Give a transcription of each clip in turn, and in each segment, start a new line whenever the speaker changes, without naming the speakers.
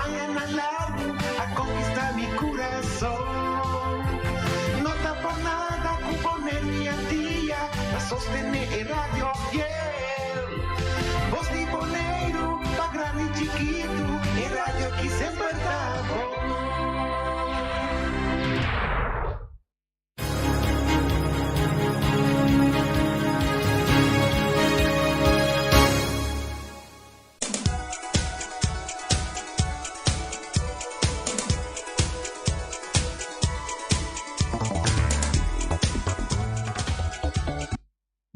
Añanan largu a konkistá mi kurason. No ta por nada ku Boneiru i Antia ta sostené e radio fiel. Bos di Boneiru pa grandi i chikitu, e radio ki semper ta bon.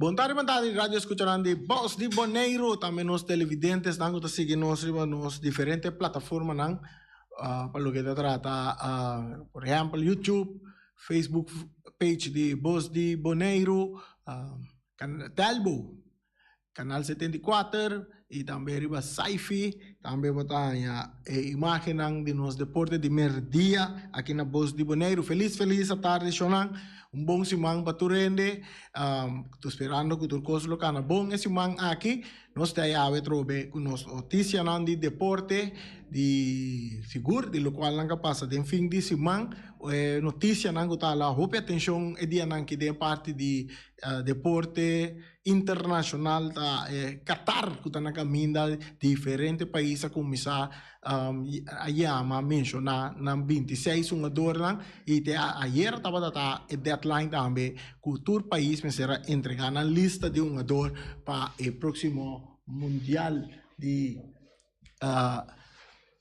Bon tardi, bon tardi radio escuchanan di Bos di Boneiru, tambe nos televidentesnan ku ta sigui nos riba nos diferente plataformanan pa loke ta trata por ehempel YouTube, Facebook page di Bos di Boneiru, Telbo, Canal 74 y tambe riba Saifi tambe bo ta haña e imagennan di nos deporte di merdia aki na Bos di Boneiru. Felis felis atardi shonnan, un bon siman pa tur hende. Ta sperando ku tur kos lo kana bon e siman aki. Nos ta yawe atrobe ku nos notisianan di deporte di sigur di lokual nan ka pasa den fin di siman. E notisianan ku ta hala hopi atenshon e dianan aki den parti di deporte. Internacional ta e Qatar cu ta na caminda diferente pais a cuminsa a yama menciona nan bintiseis hungadornan y te ayer tabata ta e deadline tambe cu tur pais mester a entrega nan lista di hungador pa e proximo mundial di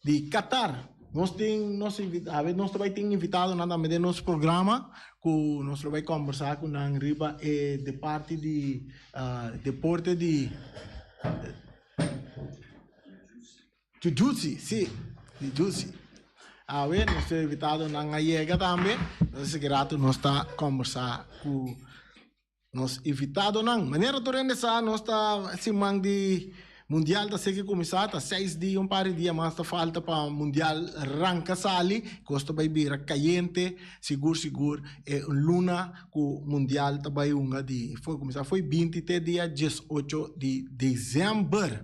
di Qatar. Nos tin nos invitado, nos ta bai tin invitadonan tambe den nos programa ku nos lo bai kombersá ku nan riba e de parti di deporte di Jiu-jitsu, si, Jiu-jitsu. Awe nos invitadonan a yega tambe, nos a sigui rato nos ta kombersá ku Nos invitadonan. Manera tur hende sa nos ta siman di Mundial ta seki kuminsá, ta seis dia, un par di dia mas ta falta pa Mundial ranka sali. Kos ta bai bira kayente, sigur sigur e luna ku Mundial ta bai hunga di foi kuminsá foi binti te dia diesocho di desèmber.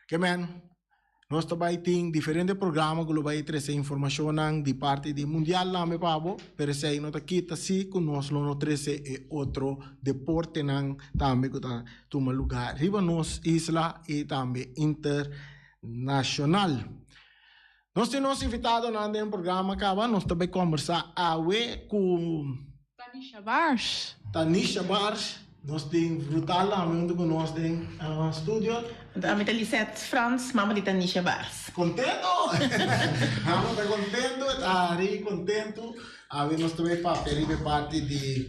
Ke men? Nos ta bai tin diferente programa ku lo bai trese informashonnan di parti di mundial tambe pa bo, pero esei no ta kita si ku nos lo no trese e otro deportenan tambe ku ta tuma lugá riba nos isla i tambe internashonal. Nos tin nos invitadonan den programa kaba, nos ta bai kombersá awe ku.
Tanisha Baars.
Tanisha Baars, nos tin Brutal tambe huntu ku nos den studio.
Anto ami ta Lisette Frans, mama di Tanisha Baars.
Kontento! Mama ta kontento, e ta hari kontento. Awe nos ta bai papia riba e parti di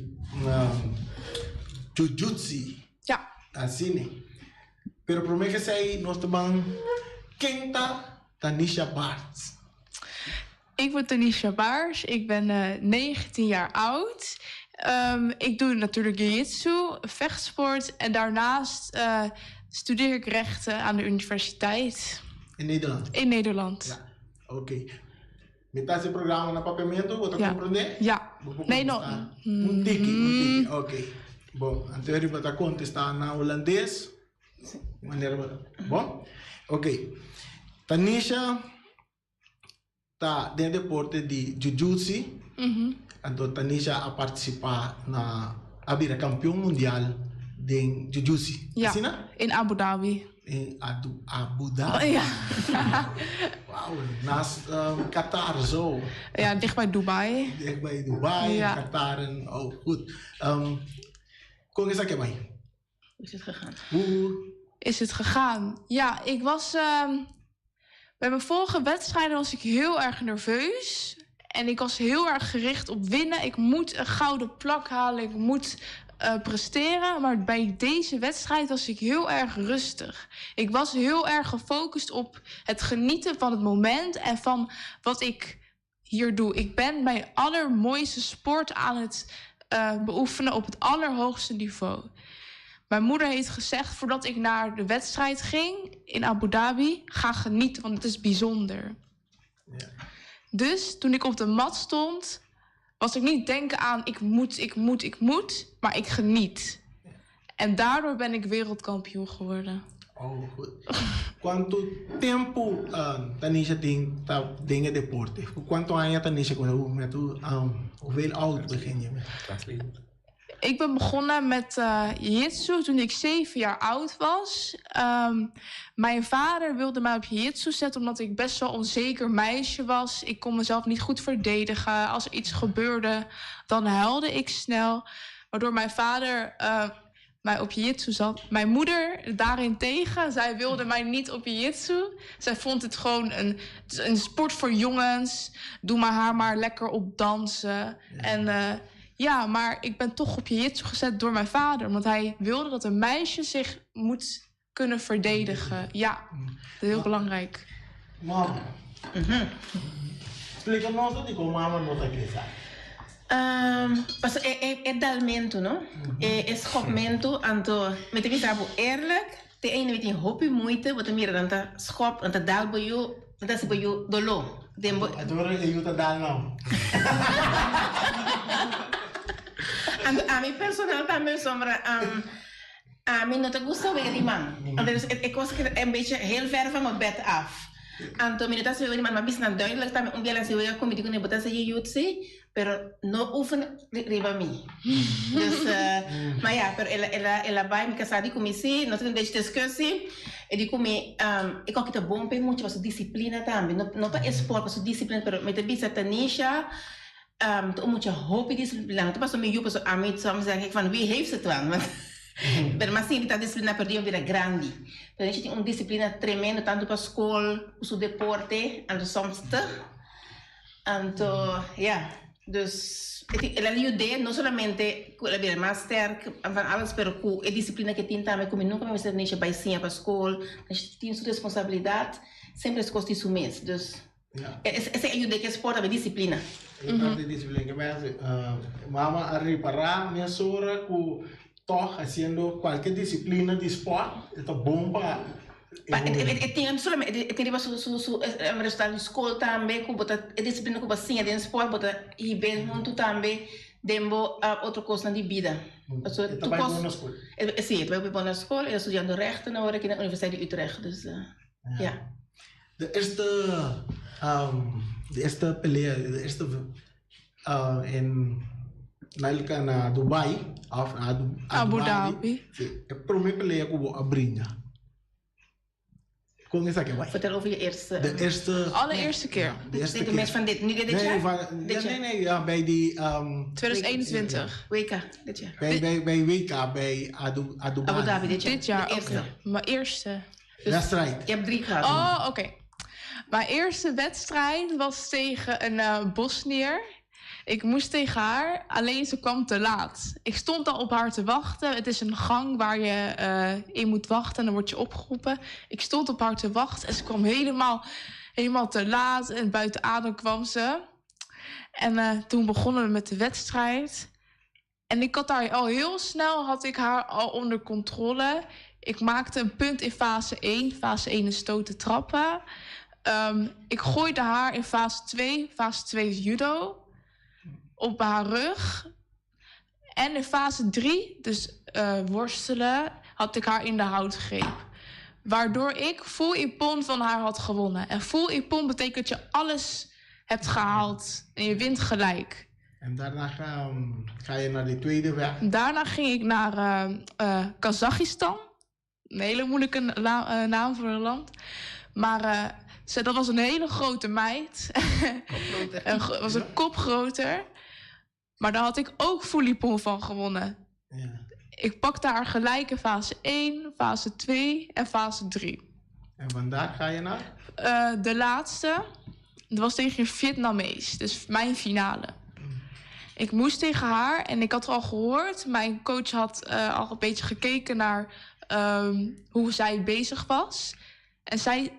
Jujutsu.
Ja.
Asina. Pero prome ke esei nos ta ban ken ta Tanisha Baars?
Ik ben Tanisha Baars, ik ben 19 jaar oud. Ik doe natuurlijk jiu-jitsu, vechtsport en daarnaast studeer ik rechten aan de universiteit.
In Nederland?
In Nederland.
Ja, oké. Okay. Mi ta hasi programa na papiamento, bo ta
ja.
comprende?
Ja.
Bo por
Nee, no.
Un tiki, un tiki, oké. Okay. Bon, anto riba ta contesta na holandes. Manera bon? Oké. Okay. Tanisha ta den deporte di Jiu-Jitsu. Anto Tanisha a participa na a bira campeon mundial den Jiu-Jitsu.
Ja,
Asina?
in Abu Dhabi.
In Adu Abu Dhabi.
Ja.
Wow, naast um, Qatar zo.
Ja, dicht bij Dubai.
Dicht bij Dubai,
Ja.
Qatar en oh goed. Um, kon esaki bai?
Hoe is het gegaan?
Hoe
Is het gegaan? Ja, ik was. ehm, bij mijn vorige wedstrijden was ik heel erg nerveus. En ik was heel erg gericht op winnen. Ik moet een gouden plak halen. Ik moet eh, presteren. Maar bij deze wedstrijd was ik heel erg rustig. Ik was heel erg gefocust op het genieten van het moment en van wat ik hier doe. Ik ben mijn allermooiste sport aan het eh, beoefenen op het allerhoogste niveau. Mijn moeder heeft gezegd voordat ik naar de wedstrijd ging in Abu Dhabi: ga genieten, want het is bijzonder.
Ja.
Dus toen ik op de mat stond, was ik niet denken aan ik moet, ik moet, ik moet, maar ik geniet. En daardoor ben ik wereldkampioen geworden.
Oh, goed. Kuantu tempu Tanisha tin ta den e deporte? Ku kuantu aña Tanisha kuminsá? Met hoe, hoeveel oud begin je met?
Ik ben begonnen met jiu-jitsu toen ik 7 jaar oud was. Mijn vader wilde mij op jiu-jitsu zetten omdat ik best wel onzeker meisje was. Ik kon mezelf niet goed verdedigen. Als er iets gebeurde, dan huilde ik snel. Waardoor mijn vader mij op jiu-jitsu zat. Mijn moeder daarentegen, zij wilde mij niet op jiu-jitsu. Zij vond het gewoon een sport voor jongens. Doe maar haar maar lekker op dansen. En ja, maar ik ben toch op jiu-jitsu gezet door mijn vader. Omdat hij wilde dat een meisje zich moet kunnen verdedigen. Ja, dat is heel belangrijk.
Mama, splika nos dikon mama no ta ke sa.
Paso e dalmentu, no? E schopmentu, anto mi ta bisa bo eerlijk, te einde mi tin hopi moeite, bo ta mira nan ta schop, nan ta dal bo yu, nan ta hasi bo yu doló. Den bo.
A ora e yu ta dal nan.
Anto ami personal tambe sombra, ami no ta gusta wega di man. Anto dus e kos keda un bechi heel ver van mijn bed af. Anto mi no ta hasi wega di man, mi a bisa nan duidelijk tambe un bia nan hasi wega ku mi di ku nan bo ta hasi jiujitsu, pero no oefen riba mi. Dus, maar ja, pero el a, el a, el a bai, mi kasá di ku mi sí, nos tin un bechi discussie. E di ku mi, e koki ta bon pa e mucha pa su disciplina tambe, no, no pa e sport, pa su disciplina, pero mi ta bisa Tanisha, ta un mucha hopi disciplina, no ta pasobra mi yu, pasobra ami soms denk ik van wie heeft het dan, want pero mas sinti ta disciplina pero di un bira grandi. Tanisha tin un disciplina tremendo tanto pa skol, ku su deporte, anto soms te. Anto, ya, dus e tin, el a yud'é no solamente ku el a bira mas sterk van alles, pero ku e disiplina ke tin tambe ku mi nunka mi mester Nisha bai siña pa skol, Nisha tin su responsabilidat, semper es kos di su mes, dus esei a yud'é ku e sport tambe, disiplina.
E parti di disiplina ke mi hasi, mama a ripará mesora ku Tòg hasiendo kualke disiplina di spòrt e ta bon pa e
hoben. E tin solamente e tin riba su su su resultado di skol tambe ku bo ta e disiplina ku bo a siña den spòrt bo ta hib'é huntu tambe den bo otro kosnan di bida.
E ta bai bon na skol.
Si e ta bai bon na skol e ta studiando rechten awor aki na Universiteit di Utrecht dus ya.
De eerste de eerste pelea de eerste En na na Dubai of na Abu,
Abu Dhabi.
Si, e prome pelea ku bo a bringa. Kon esaki bai?
Vertel over je eerste.
De eerste.
Allereerste keer.
Ja, de eerste
keer. Dit van dit, nu dit
nee,
jaar?
Van,
dit
ja, nee, nee, ja, bij die.
2021.
WK, dit jaar.
Bij WK, bij Abu, Abu
Dhabi. Abu Dhabi, dit jaar.
Dit jaar, oké. Okay. Mijn eerste.
Dus
wedstrijd.
Je hebt 3 gehad.
Oh, oké. Okay. Mijn eerste wedstrijd was tegen een Bosniër. Ik moest tegen haar, alleen ze kwam te laat. Ik stond al op haar te wachten. Het is een gang waar je in moet wachten en dan word je opgeroepen. Ik stond op haar te wachten en ze kwam helemaal, helemaal te laat. En buiten adem kwam ze. En toen begonnen we met de wedstrijd. En ik had daar al heel snel had ik haar al onder controle. Ik maakte een punt in fase 1. Fase 1 is stoten trappen. Ik gooide haar in fase 2. Fase 2 is judo. Op haar rug. En in fase 3, dus worstelen, had ik haar in de houtgreep. Waardoor ik full ippon van haar had gewonnen. En full ippon betekent dat je alles hebt gehaald. En je wint gelijk.
En daarna ga je naar de tweede weg?
Daarna ging ik naar Kazachstan. Een hele moeilijke naam voor een land. Maar dat was een hele grote meid.
Kopgroter.
Was een kop groter. Maar daar had ik ook full ippon van gewonnen.
Ja.
Ik pakte haar gelijk in fase 1, fase 2 en fase 3.
En vandaar ga je naar?
De laatste, dat was tegen een Vietnamees. Dus mijn finale. Ik moest tegen haar en ik had al gehoord. Mijn coach had al een beetje gekeken naar hoe zij bezig was. En zij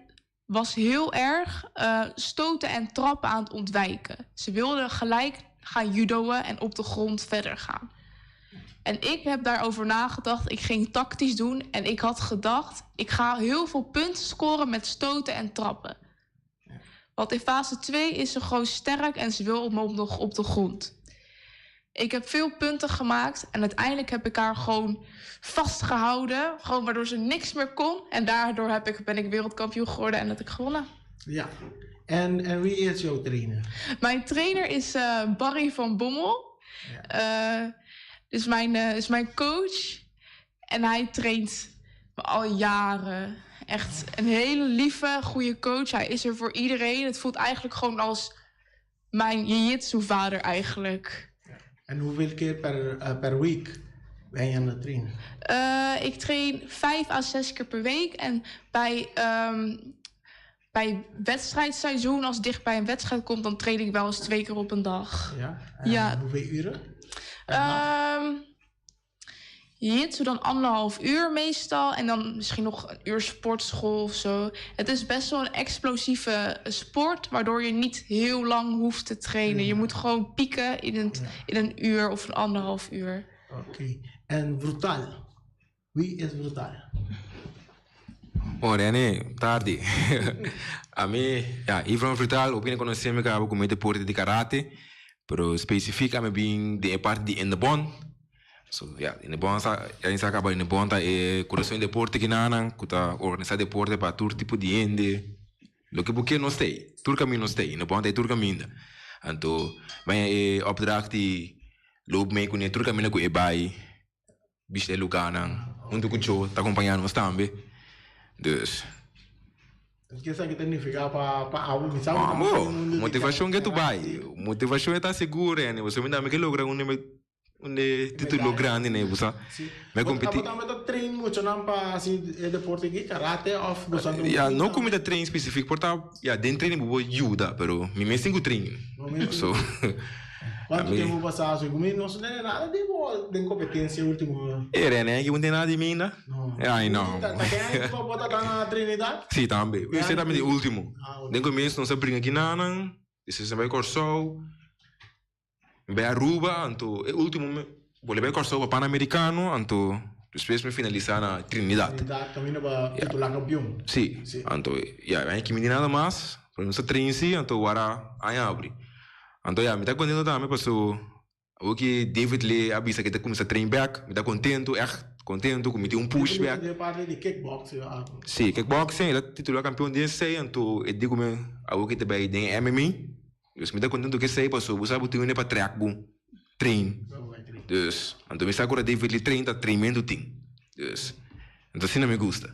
was heel erg stoten en trappen aan het ontwijken. Ze wilde gelijk gaan judoën en op de grond verder gaan. En ik heb daarover nagedacht. Ik ging tactisch doen en ik had gedacht, ik ga heel veel punten scoren met stoten en trappen. Want in fase 2 is ze gewoon sterk en ze wil op me nog op de grond. Ik heb veel punten gemaakt en uiteindelijk heb ik haar gewoon vastgehouden. Gewoon waardoor ze niks meer kon. En daardoor heb ik, ben ik wereldkampioen geworden en heb ik gewonnen.
Ja. En, en wie is jouw trainer?
Mijn trainer is eh, Barry van Bommel. Ja. Uh, is, mijn, uh, is mijn coach. En hij traint me al jaren. Echt een hele lieve, goede coach. Hij is er voor iedereen. Het voelt eigenlijk gewoon als mijn jiu-jitsu vader eigenlijk.
Ja. En hoeveel keer per, per week ben je aan het trainen?
Ik train 5 à 6 keer per week. En bij wedstrijdseizoen, als het dicht bij een wedstrijd komt, dan train ik wel eens twee keer op een dag.
Ja? En
Ja.
hoeveel uren?
Jiu-jitsu dan anderhalf uur meestal. En dan misschien nog een uur sportschool of zo. Het is best wel een explosieve sport, waardoor je niet heel lang hoeft te trainen. Je moet gewoon pieken in een uur of een anderhalf uur.
Oké. En Brutaal. Wie is Brutaal?
Bon, René, tardi. Ami, ja, Ivan Brutal, op konosé mi kaba ku deporte di karate, pero spesifik ami bin den parti di In de Bon. So, ja, In de Bon sa, ja, sa kaba In de Bon ta e kurason deporte akinan, ku ta organisá deporte pa tur tipo di hende. Loke bo ke nos tei, tur kaminda nos tei, In de Bon ta tur kaminda. Anto, ma e opdracht di loop mee ku tur kaminda ku e bai, bishitá lugánan, huntu ku Joe, ta kompañando nos tambe. Dus,
Kiko esaki ta nifiká pa pa abo? Mi sabi
Amo, motivashon ku tur bai. Motivashon ta sigur, né? Bo mi ke logra un título grandi, né? Bo sa. Mi kompetí.
Abo tambe ta train mucho nan pa asina e deporte aki, karate òf bo
Ja, no ku mi ta train spesifiko, porta, ja, den training bo yuda, pero mi mes tin ku train. So,
Kuantu tempu pasá? So, mi no sa nada di bo den kompetensia último.
E René, ku no tin nada di mi, no? Ai, no.
Ta ken ku bo ta na Trinidad?
Si, tambe. Esei tambe di último. Den komienso nos a bringa akinan, despues bai Kòrsou, bai Aruba, anto e último bolbe bai Kòrsou pa Panamericano, anto despues mi finalisá na Trinidad.
Trinidad, kaminda pa titulá kampion.
Si, anto ya, aki mi tin nada mas, pero nos a train si, anto wara aña abri. Anto ya, mi ta kontentu tambe paso awor David Lee a bisa ku e ta kuminsá train back, mi ta kontentu, echt kontentu ku mi tin un push back.
Den parti di kickboxing.
Si, kickboxing, el a titulá kampion den esei, anto e di ku mi awor ku e ta bai den MMA. Dus mi ta kontentu ku esei paso bo sa bo tin hende pa trèk bo train. Dus, anto mi sa ku ora David Lee train ta trainmentu tin. Dus, anto asina mi gusta.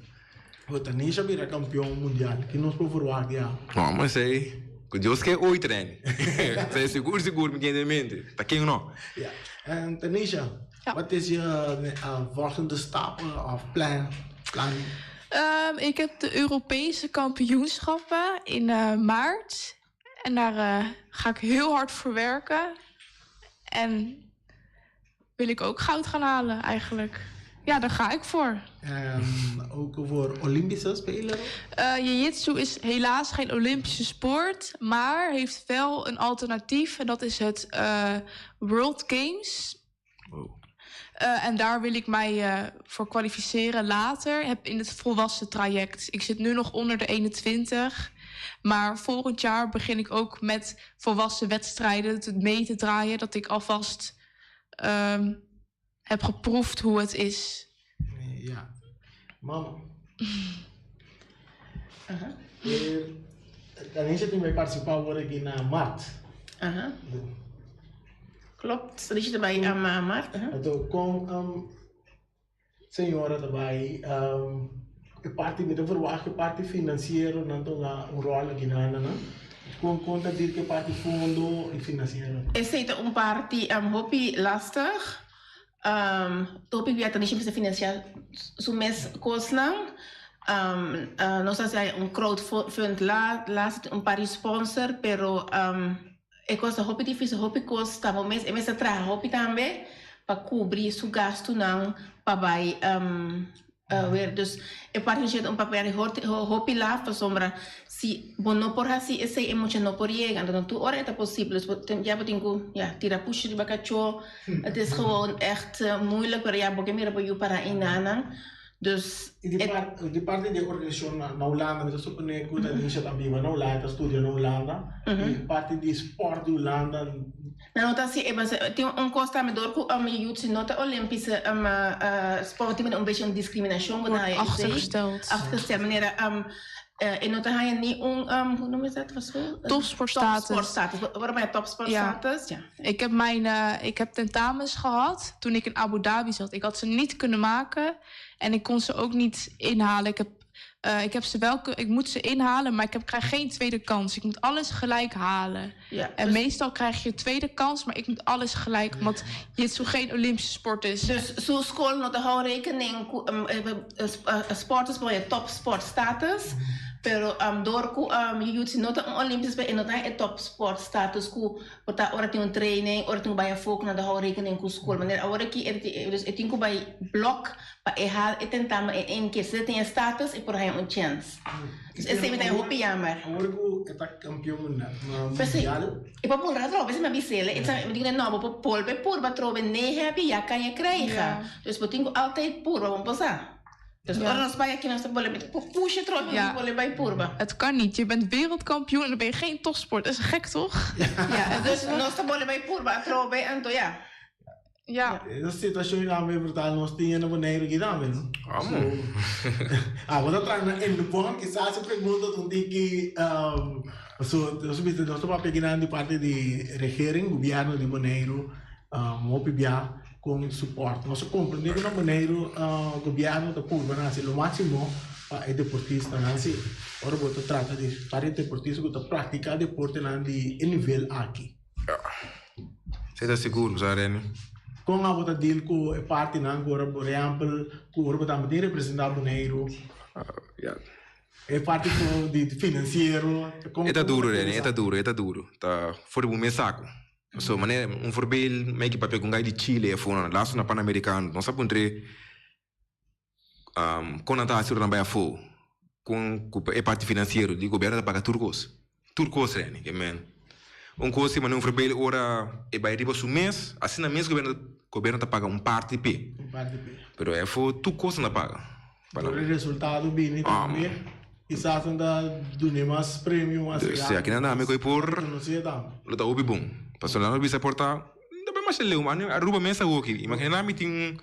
Bo Tanisha bira kampion mundial, ki nos por verwacht di abo?
No, ma esei, ku Dios ke ooit train. Esei sigur sigur mi tin den mente, ta ken no.
Ja. En Tanisha, wat is je volgende stap of plan? Plan?
Ik heb de Europese kampioenschappen in maart. En daar ga ik heel hard voor werken. En wil ik ook goud gaan halen eigenlijk. Ja, daar ga ik voor.
En ook voor Olympische Spelen?
Jiu-jitsu is helaas geen Olympische sport, maar heeft wel een alternatief. En dat is het World Games. En daar wil ik mij voor kwalificeren later. Heb in het volwassen traject. Ik zit nu nog onder de 21. Maar volgend jaar begin ik ook met volwassen wedstrijden mee te draaien. Dat ik alvast heb geproefd hoe het is.
Ja. Mama. Tanisha tin bai partisipá awor aki na mart.
Aha. Klopt, Tanisha ta bai na mart.
Anto kon señora ta bai e parti mi ta verwacht e parti finansiero nan ta hunga un ròl aki nan nan. Kon ta dir ku e parti fondo i finansiero?
Esei ta un parti hopi lastig. Hopi bia Tanisha mester finansiá su mes kosnan. Nos a hasi un crowdfund laatst un par di sponsor pero e kos ta hopi difísil, hopi kos ta bo mes e mester traha hopi tambe pa kubri su gastunan pa bai weer. Dus e parti ta un papel hopi laf pasobra si bo no por hasi esei e mucha no por yega. Anto no tur ora e ta posibel. Dus ya bo tin ku ya tira pushi riba kachó. Het is gewoon echt moeilijk pero ya bo ke mira bo yu para einanan. Dus
I di par di parti di e organisashon na na Hulanda mi ta suponé ku Tanisha ta biba na Hulanda, ta studia na Hulanda i parti di spòrt di Hulanda.
Nan no ta hasi e base tin un kos tambe dor ku jiujitsu no ta olympische sport tin un bechi un diskriminashon bo ta
Wordt
haña esei
achtergesteld.
achtergesteld manera e no ta haña ni un hoe noem je dat was school?
Topsportstatus.
Topsportstatus waarom haña topsportstatus ja.
Ik heb mijn ik heb tentamens gehad toen ik in Abu Dhabi zat. Ik had ze niet kunnen maken en ik kon ze ook niet inhalen. Ik heb ik heb ze wel, ik moet ze inhalen, maar ik heb, krijg geen tweede kans. Ik moet alles gelijk halen.
Ja,
En
dus-
meestal krijg je een tweede kans, maar ik moet alles gelijk, omdat jiu-jitsu geen Olympische sport is.
Dus su skol no ta hou rekening ku sporters por e topsportstatus, pero door ku jiu-jitsu no ta un Olympische sport e no ta e topsportstatus ku por ta ora tin un training, ora tin ku bai afó ku nan ta hou rekening ku skol. Manera awor aki dus e tin ku bai blok pa e haal e tentamen in één keer. Si e tin e status e por haña un chèns. Dus esei mi ta haña hopi jammer.
Awor ku e ta kampion mundial.
P'esei e por purba atrobe, p'esei mi a bis'el. E sa mi di no, bo por polbe purba atrobe negen habi ya kan e krijgen. Dus bo tin ku altijd purba, bo por sa. Dus ora nos bai aki nos ta bolbe pusha atrobe, nos ta bolbe bai purba.
Het kan niet. Je bent wereldkampioen en dan ben je geen topsport. Dat is gek toch? Ja,
Dus nos ta bolbe bai purba atrobe, anto ya.
Ja.
E situacion y tambe por ta nos tin na Boneiru aki tambe, no?
Amo.
Ah, bo ta traha na Indubon, kisas e pregunta ta un tiki, so nos bisa nos ta papia kinan di parti di regering, gobierno di Boneiru, hopi bia con support. Nos a comprende cu na Boneiru gobierno ta purba na haci lo maximo pa e deportistanan, si ora bo ta trata di varios deportista cu ta practica deportenan di e nivel aki.
Esei ta sigur, sa Remy.
Kon abo ta deal ku e partinan ku ora por ehèmpel ku ora bo tambe tin representá Boneiru?
Ya.
E parti ku di finansiero.
E ta duru Remy, e ta duru, e ta duru. Ta for di bo mes saku. So manera un voorbeeld mi a papia ku un guy di Chile e fonan laatste na Panamericano nos a puntr'é Kon nan ta hasi ora nan bai afó? Kon ku e parti finansiero di gobièrnu ta paga tur kos. Tur kos rèni. Ke men un kos si manera un verbeel ora e bai riba su mes, asina mes gobièrnu gobièrnu ta paga un parti p'e.
Un parti p'e.
Pero e afó tur kos nan ta paga.
Ora e resultado bini tambe kisas nan ta dun'e mas premio mas
Dus si aki nan dame ku e por lo ta hopi bon. Pasobra nan lo bisa por ta no ta bai masha leu man. Aruba mes awoki. Imagina mi tin un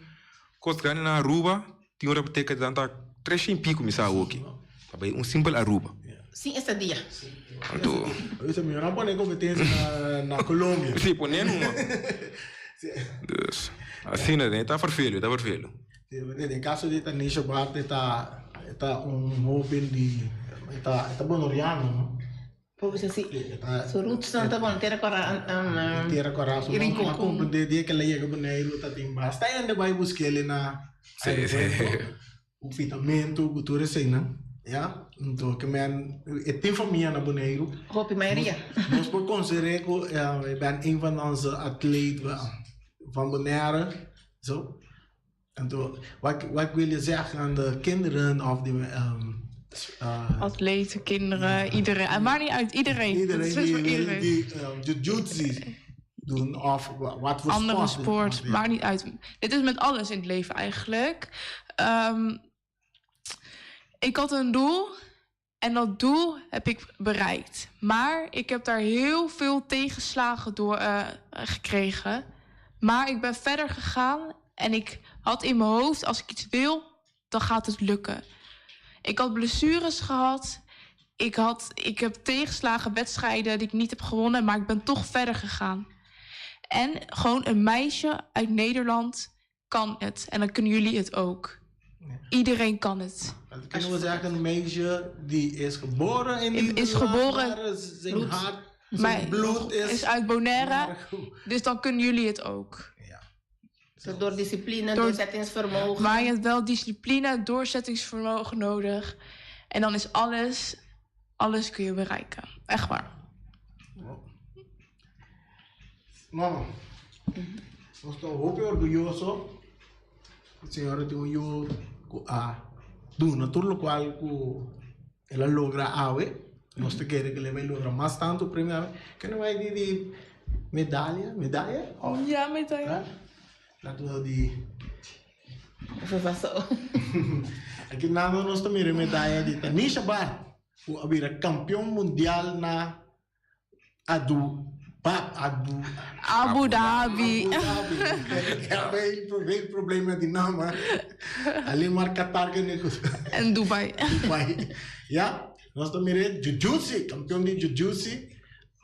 Kos grandi na Aruba tin ora teka dan ta tres shen pico mi sa awoki. Ta bay un simpel Aruba.
Sin estadia.
Anto.
Oye, mi no pone competencia na, na Colombia.
Sí, pone numa. Dus, asina, e ta vervelu, e ta vervelu.
Sí, den caso di Tanisha Bart, ta, ta un hoben di, ta, ta bonoriano, no?
Por bisa si su rootsnan ta bon tera kora
Tera kora su
Rincon.
A comprende dia ke la yega Boneiru ta tin basta hende bai busk'el na aeropuerto ku pitamentu ku tur eseinan ya enton ke men e tin famia na Boneiru.
Hopi mayoria.
Nos por konsider'é ku e ben een van onze atleet van Bonaire so. Anto, wat, wat wil je zeggen aan de kinderen of de... Um,
Atleten, kinderen, iedereen. Het maakt niet uit, iedereen.
Iedereen die, iedereen. die um, jiu-jitsu doen of wat voor
Andere
sport.
sport, maakt niet uit. Dit is met alles in het leven eigenlijk. Um, ik had een doel en dat doel heb ik bereikt. Maar ik heb daar heel veel tegenslagen door uh, gekregen. Maar ik ben verder gegaan en ik had in mijn hoofd, als ik iets wil, dan gaat het lukken. Ik had blessures gehad. Ik, had, ik heb tegenslagen, wedstrijden die ik niet heb gewonnen, maar ik ben toch verder gegaan. En gewoon een meisje uit Nederland kan het. En dan kunnen jullie het ook. Iedereen kan het.
Dat kunnen we zeggen, een meisje die is geboren in Nederland.
Is geboren.
Zijn hart, zijn bloed is,
is uit Bonaire. Dus dan kunnen jullie het ook.
Ja.
Dus door discipline, door, doorzettingsvermogen.
Maar je hebt wel discipline, doorzettingsvermogen nodig. En dan is alles, alles kun je bereiken. Echt waar.
Wow. Mama, nos ta hopi orguyoso ku señora tin un yu ku a duna tur lokual ku el a logra awe. Nos ta kere ku el a bai logra mas tantu premio awe. Ke no bai di di medaya, medaya?
Ja, medaya.
Laat we di.
Vervaso.
Aki nando nos ta mira e medaya di Tanisha Bart ku a bira kampeon mundial na Adu ba Adu
Abu Dhabi.
Abu Dhabi. Geen problema di naam. Alleen maar Qatar ken ik.
En Dubai.
Dubai. Ja, nos ta mira Jiu-Jitsu, kampeon di Jiu-Jitsu.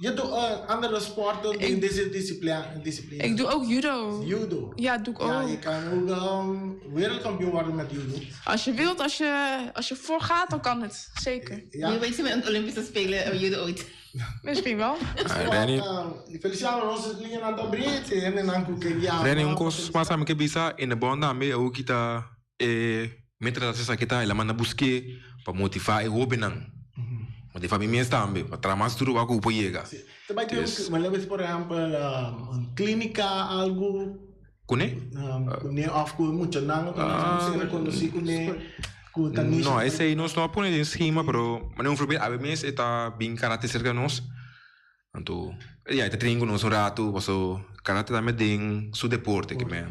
Je doet andere sporten in deze discipline, discipline.
Ik doe ook judo.
Judo.
Ja, doe ik
Ja,
ook.
je kan ook wereldkampioen worden met judo.
Als je wilt, als je voor gaat, dan kan het. Zeker.
Ja.
Je weet ze met de Olympische Spelen judo ooit.
Misschien wel.
Ah, Renny,
Feliciano, nos linha na breed en dan ku ke ja.
Renny, un kos mas ami ke bisa in de bond tambe ook kita mientras dat sa kita ela manda busque pa motivar e hobenang. Motivar mi mes tambe, pa traha mas duro pa ku por yega.
Também tem
Dus-
maar lees por ehèmpel un klínika algo
Kuné?
Kuné of ku mucho nang uh, rekonosí kuné ku Tanisha.
No, esei nos no a pone den schema, pero manera un voorbeeld, awe mes e ta bin karate serka nos. Anto, ja, e ta train ku nos un ratu, paso karate tambe den su deporte ke men.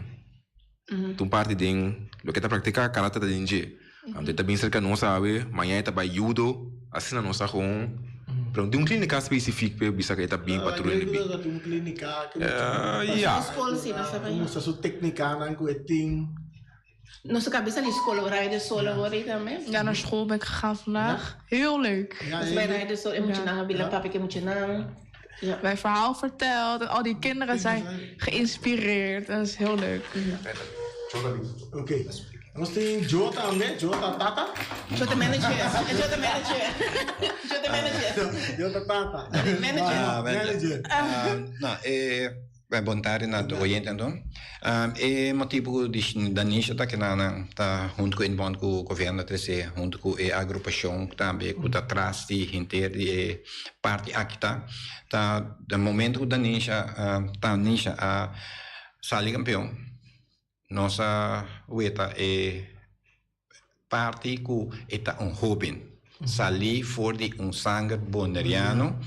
Ta un parti den loke e ta praktiká, karate ta den dje. Anto e ta bin serka nos awe, mañana e ta bai judo, asina nos ta gewoon. Pero no tin un klínika spesifik p'e bisa ku e ta bin pa tur hende bin.
Ta un klínika ku
Ja.
Skol si, nos ta bai.
Mustra su téknikanan ku e tin.
Nos kabesa di skol, we rijden solo hoor ik tambe.
Ja, naar school ben ik gegaan vandaag. Heel leuk.
Ja,
Dus wij rijden solo en moet je naam, bila papi moet je naam. Ja.
Mijn verhaal verteld en al die kinderen zijn geïnspireerd. En dat is heel leuk.
Oké. Nos tin Joe tambe, Joe ta tata.
Joe de manager. Joe de manager. Joe de manager.
Joe ta tata.
Manager.
Ah, manager.
Nou, bon tardi na tur oyente anto. E motibu ku di Danisha ta keda ta huntu ku Inbond ku governo a trese huntu ku e agrupashon tambe ku ta tras di henter di e parti aki ta ta den momento ku Danisha Tanisha a sali kampeon nos a weta e parti ku e ta un hoben salí for di un sanger boneriano.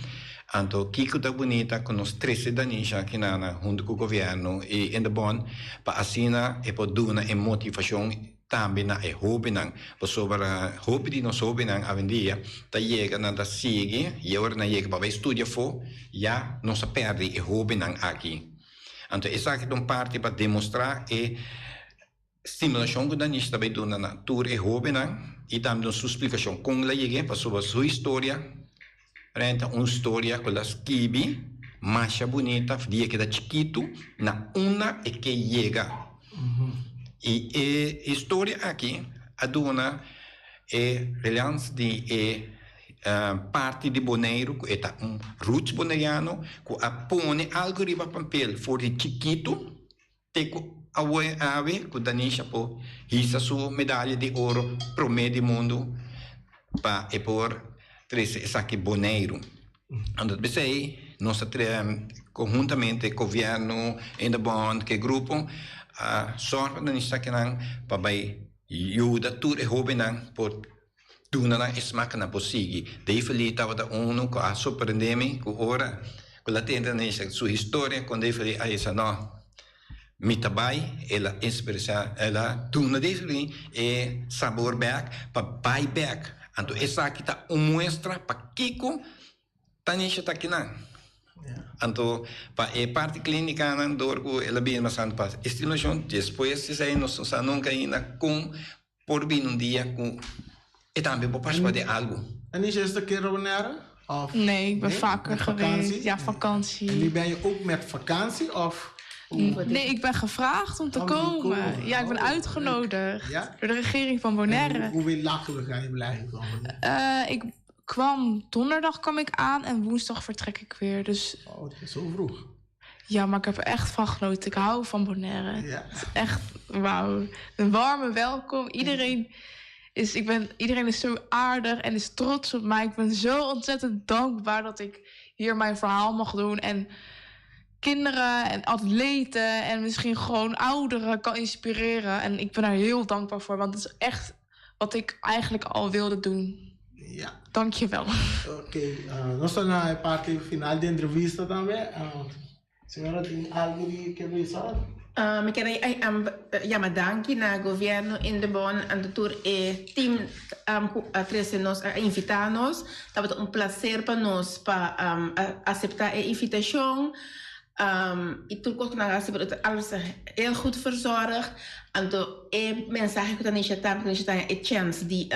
Anto kiko ta bunita ku nos trese Danisha akinana huntu ku gobièrnu i Indebon pa asina e por duna e motivashon tambe na e hobennan. Pasobra hopi di nos hobennan awendia ta yega nan ta sigui i ora nan yega pa bai studia afó ya nos a pèrdè e hobennan aki. Anto esaki ta un parti pa demostrá e Stimulashon ku Danish ta bai duna na tur e hóbennan i tambe duna su splikashon kon el a yeg'é pasobra su historia renta un storia ku el a skibi masha bunita dia ke ta chikitu na unda e ke yega. I e historia aki a duna e relans di e parti di Boneiru ku e ta un roots boneriano ku a pone algu riba papel for di chikitu. Te ku awe awe ku Danisha por hisa su medaya di oro promé di mundu pa e por trese esaki Boneiru. Anto p'esei nos ta konhuntamente gobièrnu, Indebond ku e grupo a sòrg pa Danisha esakinan pa bai yuda tur e hóbennan por duna nan e smak nan por sigui. Dave tabata unu ku a sorprendé mi ku ora ku el a tende Danisha su historia kon Dave a bisa no mi ta bai el a inspirá el a duna Dave e sabor bek pa bai bek anto esaki ta un muestra pakiko Danisha ta kinan. Anto pa e parti klínikanan dor ku el a bini bastante pa estimulashon despues esei nos no sa nunka ainda kon Por bini un dia ku e tambe por partisipá den algu.
En is eerste keer op Bonaire? Of
Nee, ik ben
nee?
vaker
Met vakantie?
geweest. Ja, vakantie.
En nu ben je ook met vakantie of?
Nee, ik ben gevraagd om te
Om te
komen.
komen.
Ja, ik ben
Oh,
uitgenodigd
Ja?
door de regering van
En
Bonaire.
hoeveel lachen ga je blijven komen?
Ik kwam donderdag kwam ik aan en woensdag vertrek ik weer. Dus
Oh, het is zo vroeg.
ja, maar ik heb er echt van genoten. Ik hou van Bonaire.
Ja.
Het is echt, wauw. Een warme welkom. Iedereen is, ik ben, iedereen is zo aardig en is trots op mij. Ik ben zo ontzettend dankbaar dat ik hier mijn verhaal mag doen. En kinderen en atleten en misschien gewoon ouderen kan inspireren. En ik ben daar heel dankbaar voor, want het is echt wat ik eigenlijk al wilde doen.
Ja.
Dank je wel.
Oké, nos ta na e parti final di entrevista tambe. Señora tin algo di ke bisa?
Mi ker yama danki na Gobierno Indebon anto tur e team ku a trese nos, a invita nos. Tabata un placer pa nos pa asepta e invitashon. I tur kos ku nan a hasi pero alles heel goed verzorgd. Anto e mensahe ku Tanisha ta, Tanisha ta haña e chèns di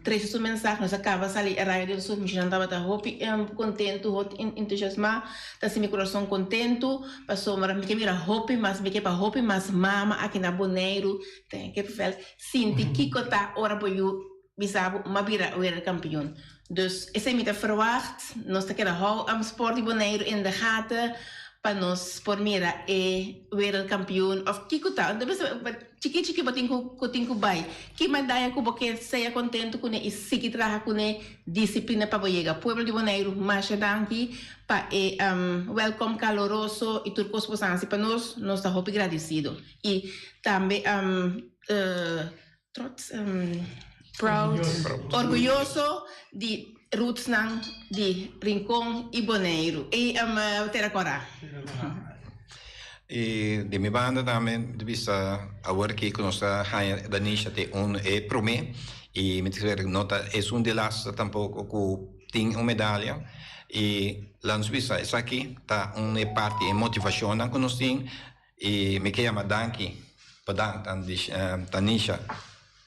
trese su mensahe. Nos a kaba sali e radio del sur, muchanan tabata hopi kontentu, hopi entusiasmá. Ta hasi mi kurason kontentu pasobra mi ke mira hopi mas, mi ke pa hopi mas mama aki na Boneiru den e kippenvel sinti kiko ta ora bo yu bisa bo m'a bira wereldkampioen. Dus esei mi ta verwacht. Nos ta keda hou sport di Boneiru in de gaten pa nos por mira e wereldkampioen of kiko ta. Chiki chiki bo tin ku ku tin ku bai. Ki medaya ku bo ke sea kontentu kuné i sigui traha kuné disiplina pa bo yega. Pueblo di Boneiru masha danki pa e wèlkòm kaloroso i tur kos ku bo sa hasi pa nos. Nos ta hopi gradisido i tambe trots
Proud.
Orguyoso di rootsnan di Rincon i Boneiru i Tera Kòrá.
I di mi banda tambe mi ta bisa awor ki ku nos ta haña Danisha te un e promé i mi ta kere no ta esun di laatste tampoko ku tin un medalia i laat nos bisa esaki ta un e parti e motivashonnan ku nos tin I mi ke yama danki pa Tanisha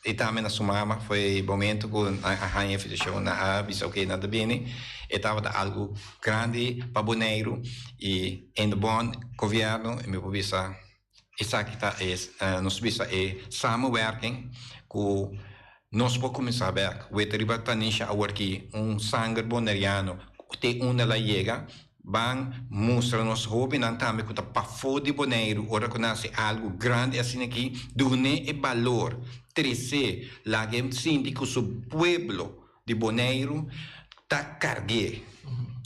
i tambe na su mama. Foi momento ku nan a haña invitashon, nan a bisa oke nan ta bini. E tabata algu grandi pa Boneiru i Indebon, gobièrnu, i mi por bisa esaki ta e nos bisa e samenwerking ku nos por kuminsá bèk. Wete riba Tanisha awor ki un sanger boneriano te unda el a yega. Ban mustra nos hóbennan tambe ku ta pafó di Boneiru ora ku nan hasi algu grandi asina aki, dun'é e balor, tres'é, laga e sinti ku su pueblo di Boneiru ta karg'é,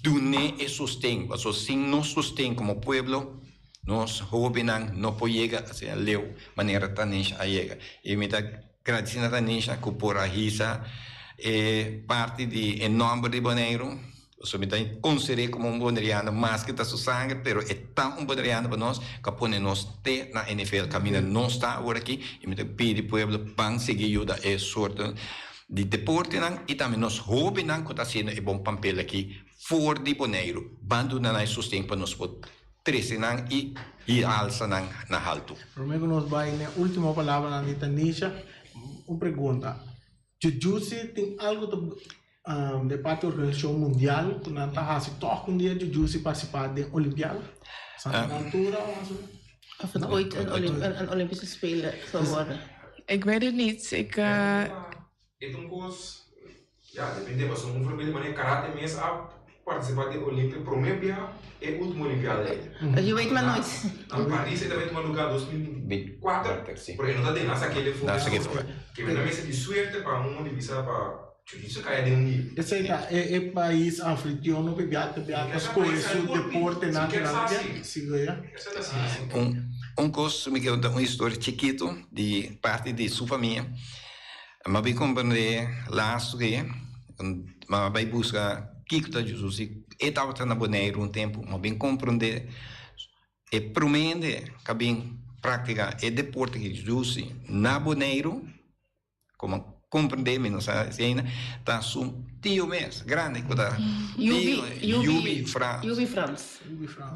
dun'é e sosten, pasobra sin nos sosten komo pueblo, nos hóbennan no por yega asina leu manera Tanisha a yega. I mi ta gradisí na Tanisha ku por a hisa e parti di e nòmber di Boneiru. Pasobra mi ta konsider'é komo un boneriano maske ta su sanger, pero e ta un boneriano pa nos ku a pone nos te na e nivel kaminda nos ta awor aki i mi ta pidi pueblo ban sigui yuda e sorto di deportenan i tambe nos hóbennan ku ta hasiendo e bon pampel aki for di Boneiru. Ban duna nan e sosten pa nos por trese nan i alsa nan na haltu.
Promé ku nos bai n'e último palabranan di Tanisha, un pregunta. Jujusi tin algu ta de parti organisashon mundial ku nan ta hasi tòg un dia Jujusi partisipá den Olimpiada? Sa na altura o mas o menos?
Of het ooit een Olympische Spelen zal worden?
Ik weet het niet. Ik.
E ta un kos, ya, depende, pasobra un voorbeeld manera karate mes a Participa den Olimpia prome bia e ultimo Olimpiada ei.
Je weet maar nooit.
Na Paris e ta bai tuma lugar 2024, pero e no ta den, nan sak'é den for. Ke men ta mester di suerte pa un di bisa pa Jiu-Jitsu kaya den un nivel.
Esei ta e pais anfitrion no bia ta bia ta skohe su deportenan ku nan ke sigui ya.
Un kos mi ke konta un historia chikitu di parti di su famia. Mi a bin komprendé lastu ke mi a bai buska kiko ta Jesus i e tabata na Boneiru un tempu. Mi a bin komprendé e promé hende ku a bin praktiká e deporte di Jesus na Boneiru, komo a komprendé, mi no sa si ainda, ta su tio mes grandi ku ta tio Yubi Frans.
Yubi Frans.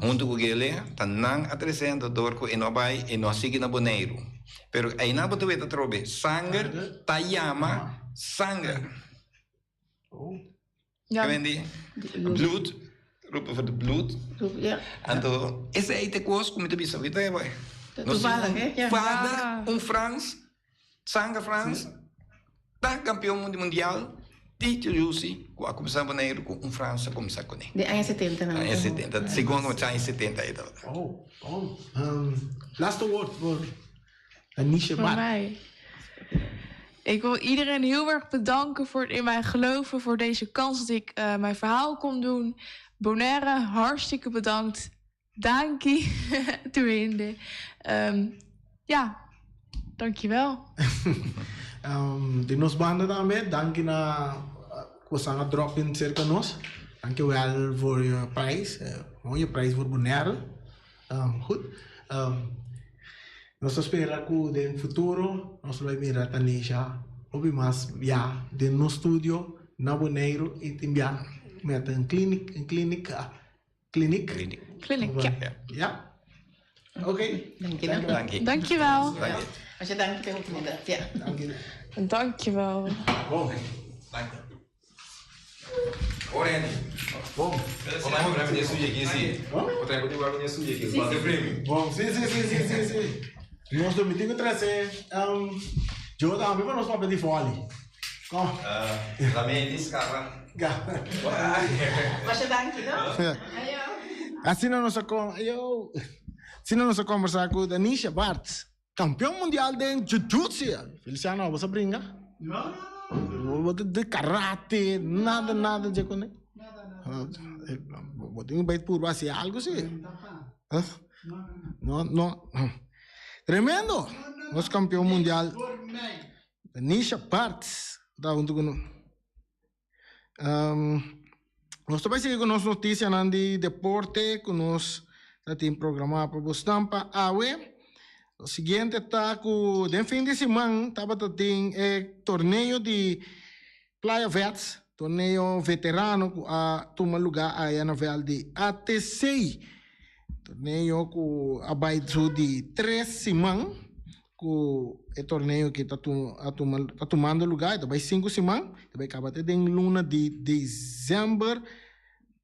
Huntu ku Gele ta nan a trese anto dor ku e no a bai e no a sigui na Boneiru. Pero einan bo ta weta atrobe, sanger ta yama sanger.
Ja.
Kemendi? Bloed, roepen voor de bloed.
Ja.
Anto, esei ta e kos ku mi ta bisa ahorita bai.
Toevallig, hè? Ja.
Vader, un Frans, sanger Frans, ta kampeon mundial, Tito Lucy, ku a kuminsá na Boneiru ku un Frans a kuminsá kuné.
Den aña setenta nan.
Aña setenta, segun ku aña setenta e tabata.
Oh, oh. Laatste woord voor Tanisha
Voor
Bart.
mij. Ik wil iedereen heel erg bedanken voor het in mij geloven, voor deze kans dat ik eh, mijn verhaal kon doen. Bonaire, hartstikke bedankt. Danki, Tuinde. Um, ja, dankjewel.
Um, di nos banda tambe, danki na ku a drop in cerca nos. Dankjewel voor je prijs. Mooie prijs voor Bonaire. Goed. Um, Nos ta spera ku den futuro nos lo bai mira Tanisha hopi mas bia den nos studio na Boneiru i tin bia meta un clinic, un clinica, clinic?
Clinic, ja.
Ja. Oké.
Danki no.
Danki.
Dankjewel.
Danki.
Masha danki pa e oportunidat, ja.
Danki.
Dankjewel.
Bon.
Danki. Ora Andy.
Bon.
Kom maar even naar suye aqui, sim. Outra vez eu vou naar suye aqui. Qualquer prêmio.
Bon, si, si, si, si, si, si. Nos domingo 13, um, yo tambe pa nos papia di volley. Kom.
La me discarra.
Ga.
Masha danki no. Ayo.
Asina nos a con ayo. Asina nos a conversa cu Danisha Bartz, campeon mundial den Jiu-Jitsu. Feliciano, abo sa bringa?
No, no, no.
Bo de karate, nada, nada dje con
Nada, nada.
Bo tin bay purba haci algo si.
No,
No, no. Tremendo. Nos campeon mundial.
Por mij.
Danisha Bartz ta hunto cu nos. Um, nos ta bay sigui cu nos noticianan di deporte cu nos ta tin programa pa bosnan pa awe. Lo siguiente ta cu den fin di siman tabata tin e torneo di Playa Vets, torneo veterano cu a tuma lugar aya na veld di ATC. Torneo cu a bay su di tres siman cu e torneo ki ta a tuma ta tumando lugar, e ta bay sinku siman, ta bay caba te den luna di december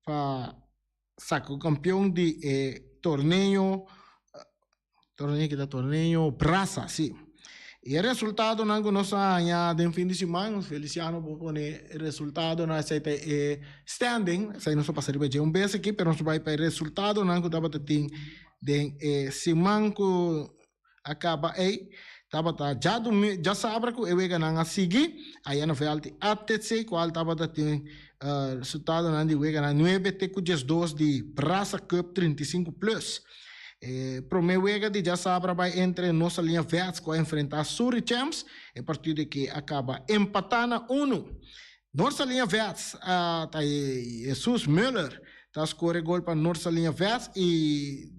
pa saca campeon di e torneo, torneo ki ta torneo Brasa, si. Y e resultadonan cu nos a haña den fin di siman, Feliciano por pone e resultadonan, esey ta e standing, esey nos a pasa riba dje un bes aki, pero nos a bay pa e resultadonan cu tabata tin den e siman cu a caba ey. Tabata djadomi, djasabra cu e weganan a sigui, aya na veld di ATC, cual tabata tin resultadonan di weganan nuebe te cu diesdos di Brasa Cup 35 Plus. E prome wega di djasabra bai entre Nos Aliña Vets cu a enfrenta Suri Champs, e partido aki a caba empata na unu. Nos Aliña Vets a ta Jesus Muller ta score e gol pa Nos Aliña Vets y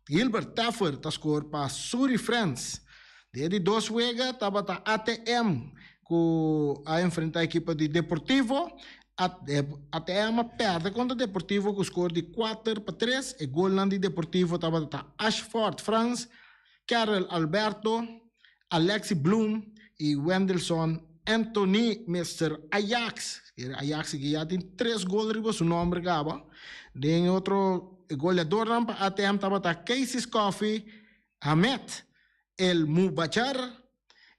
Gilbert Taffer ta score pa Suri Friends. Den e di dos wega tabata ATM cu a enfrenta ekipo di Deportivo. ATM a perde contra Deportivo cu score di kuater pa tres. E golnan di Deportivo tabata ta Ashford Frans, Karel Alberto, Alexi Bloem y Wendelson Anthony Mister Ajax. Ajax ki ya tin tres gol riba su nomber caba. Den e otro goleadornan pa ATM tabata Casey Scoffey, Hamed El Mubachar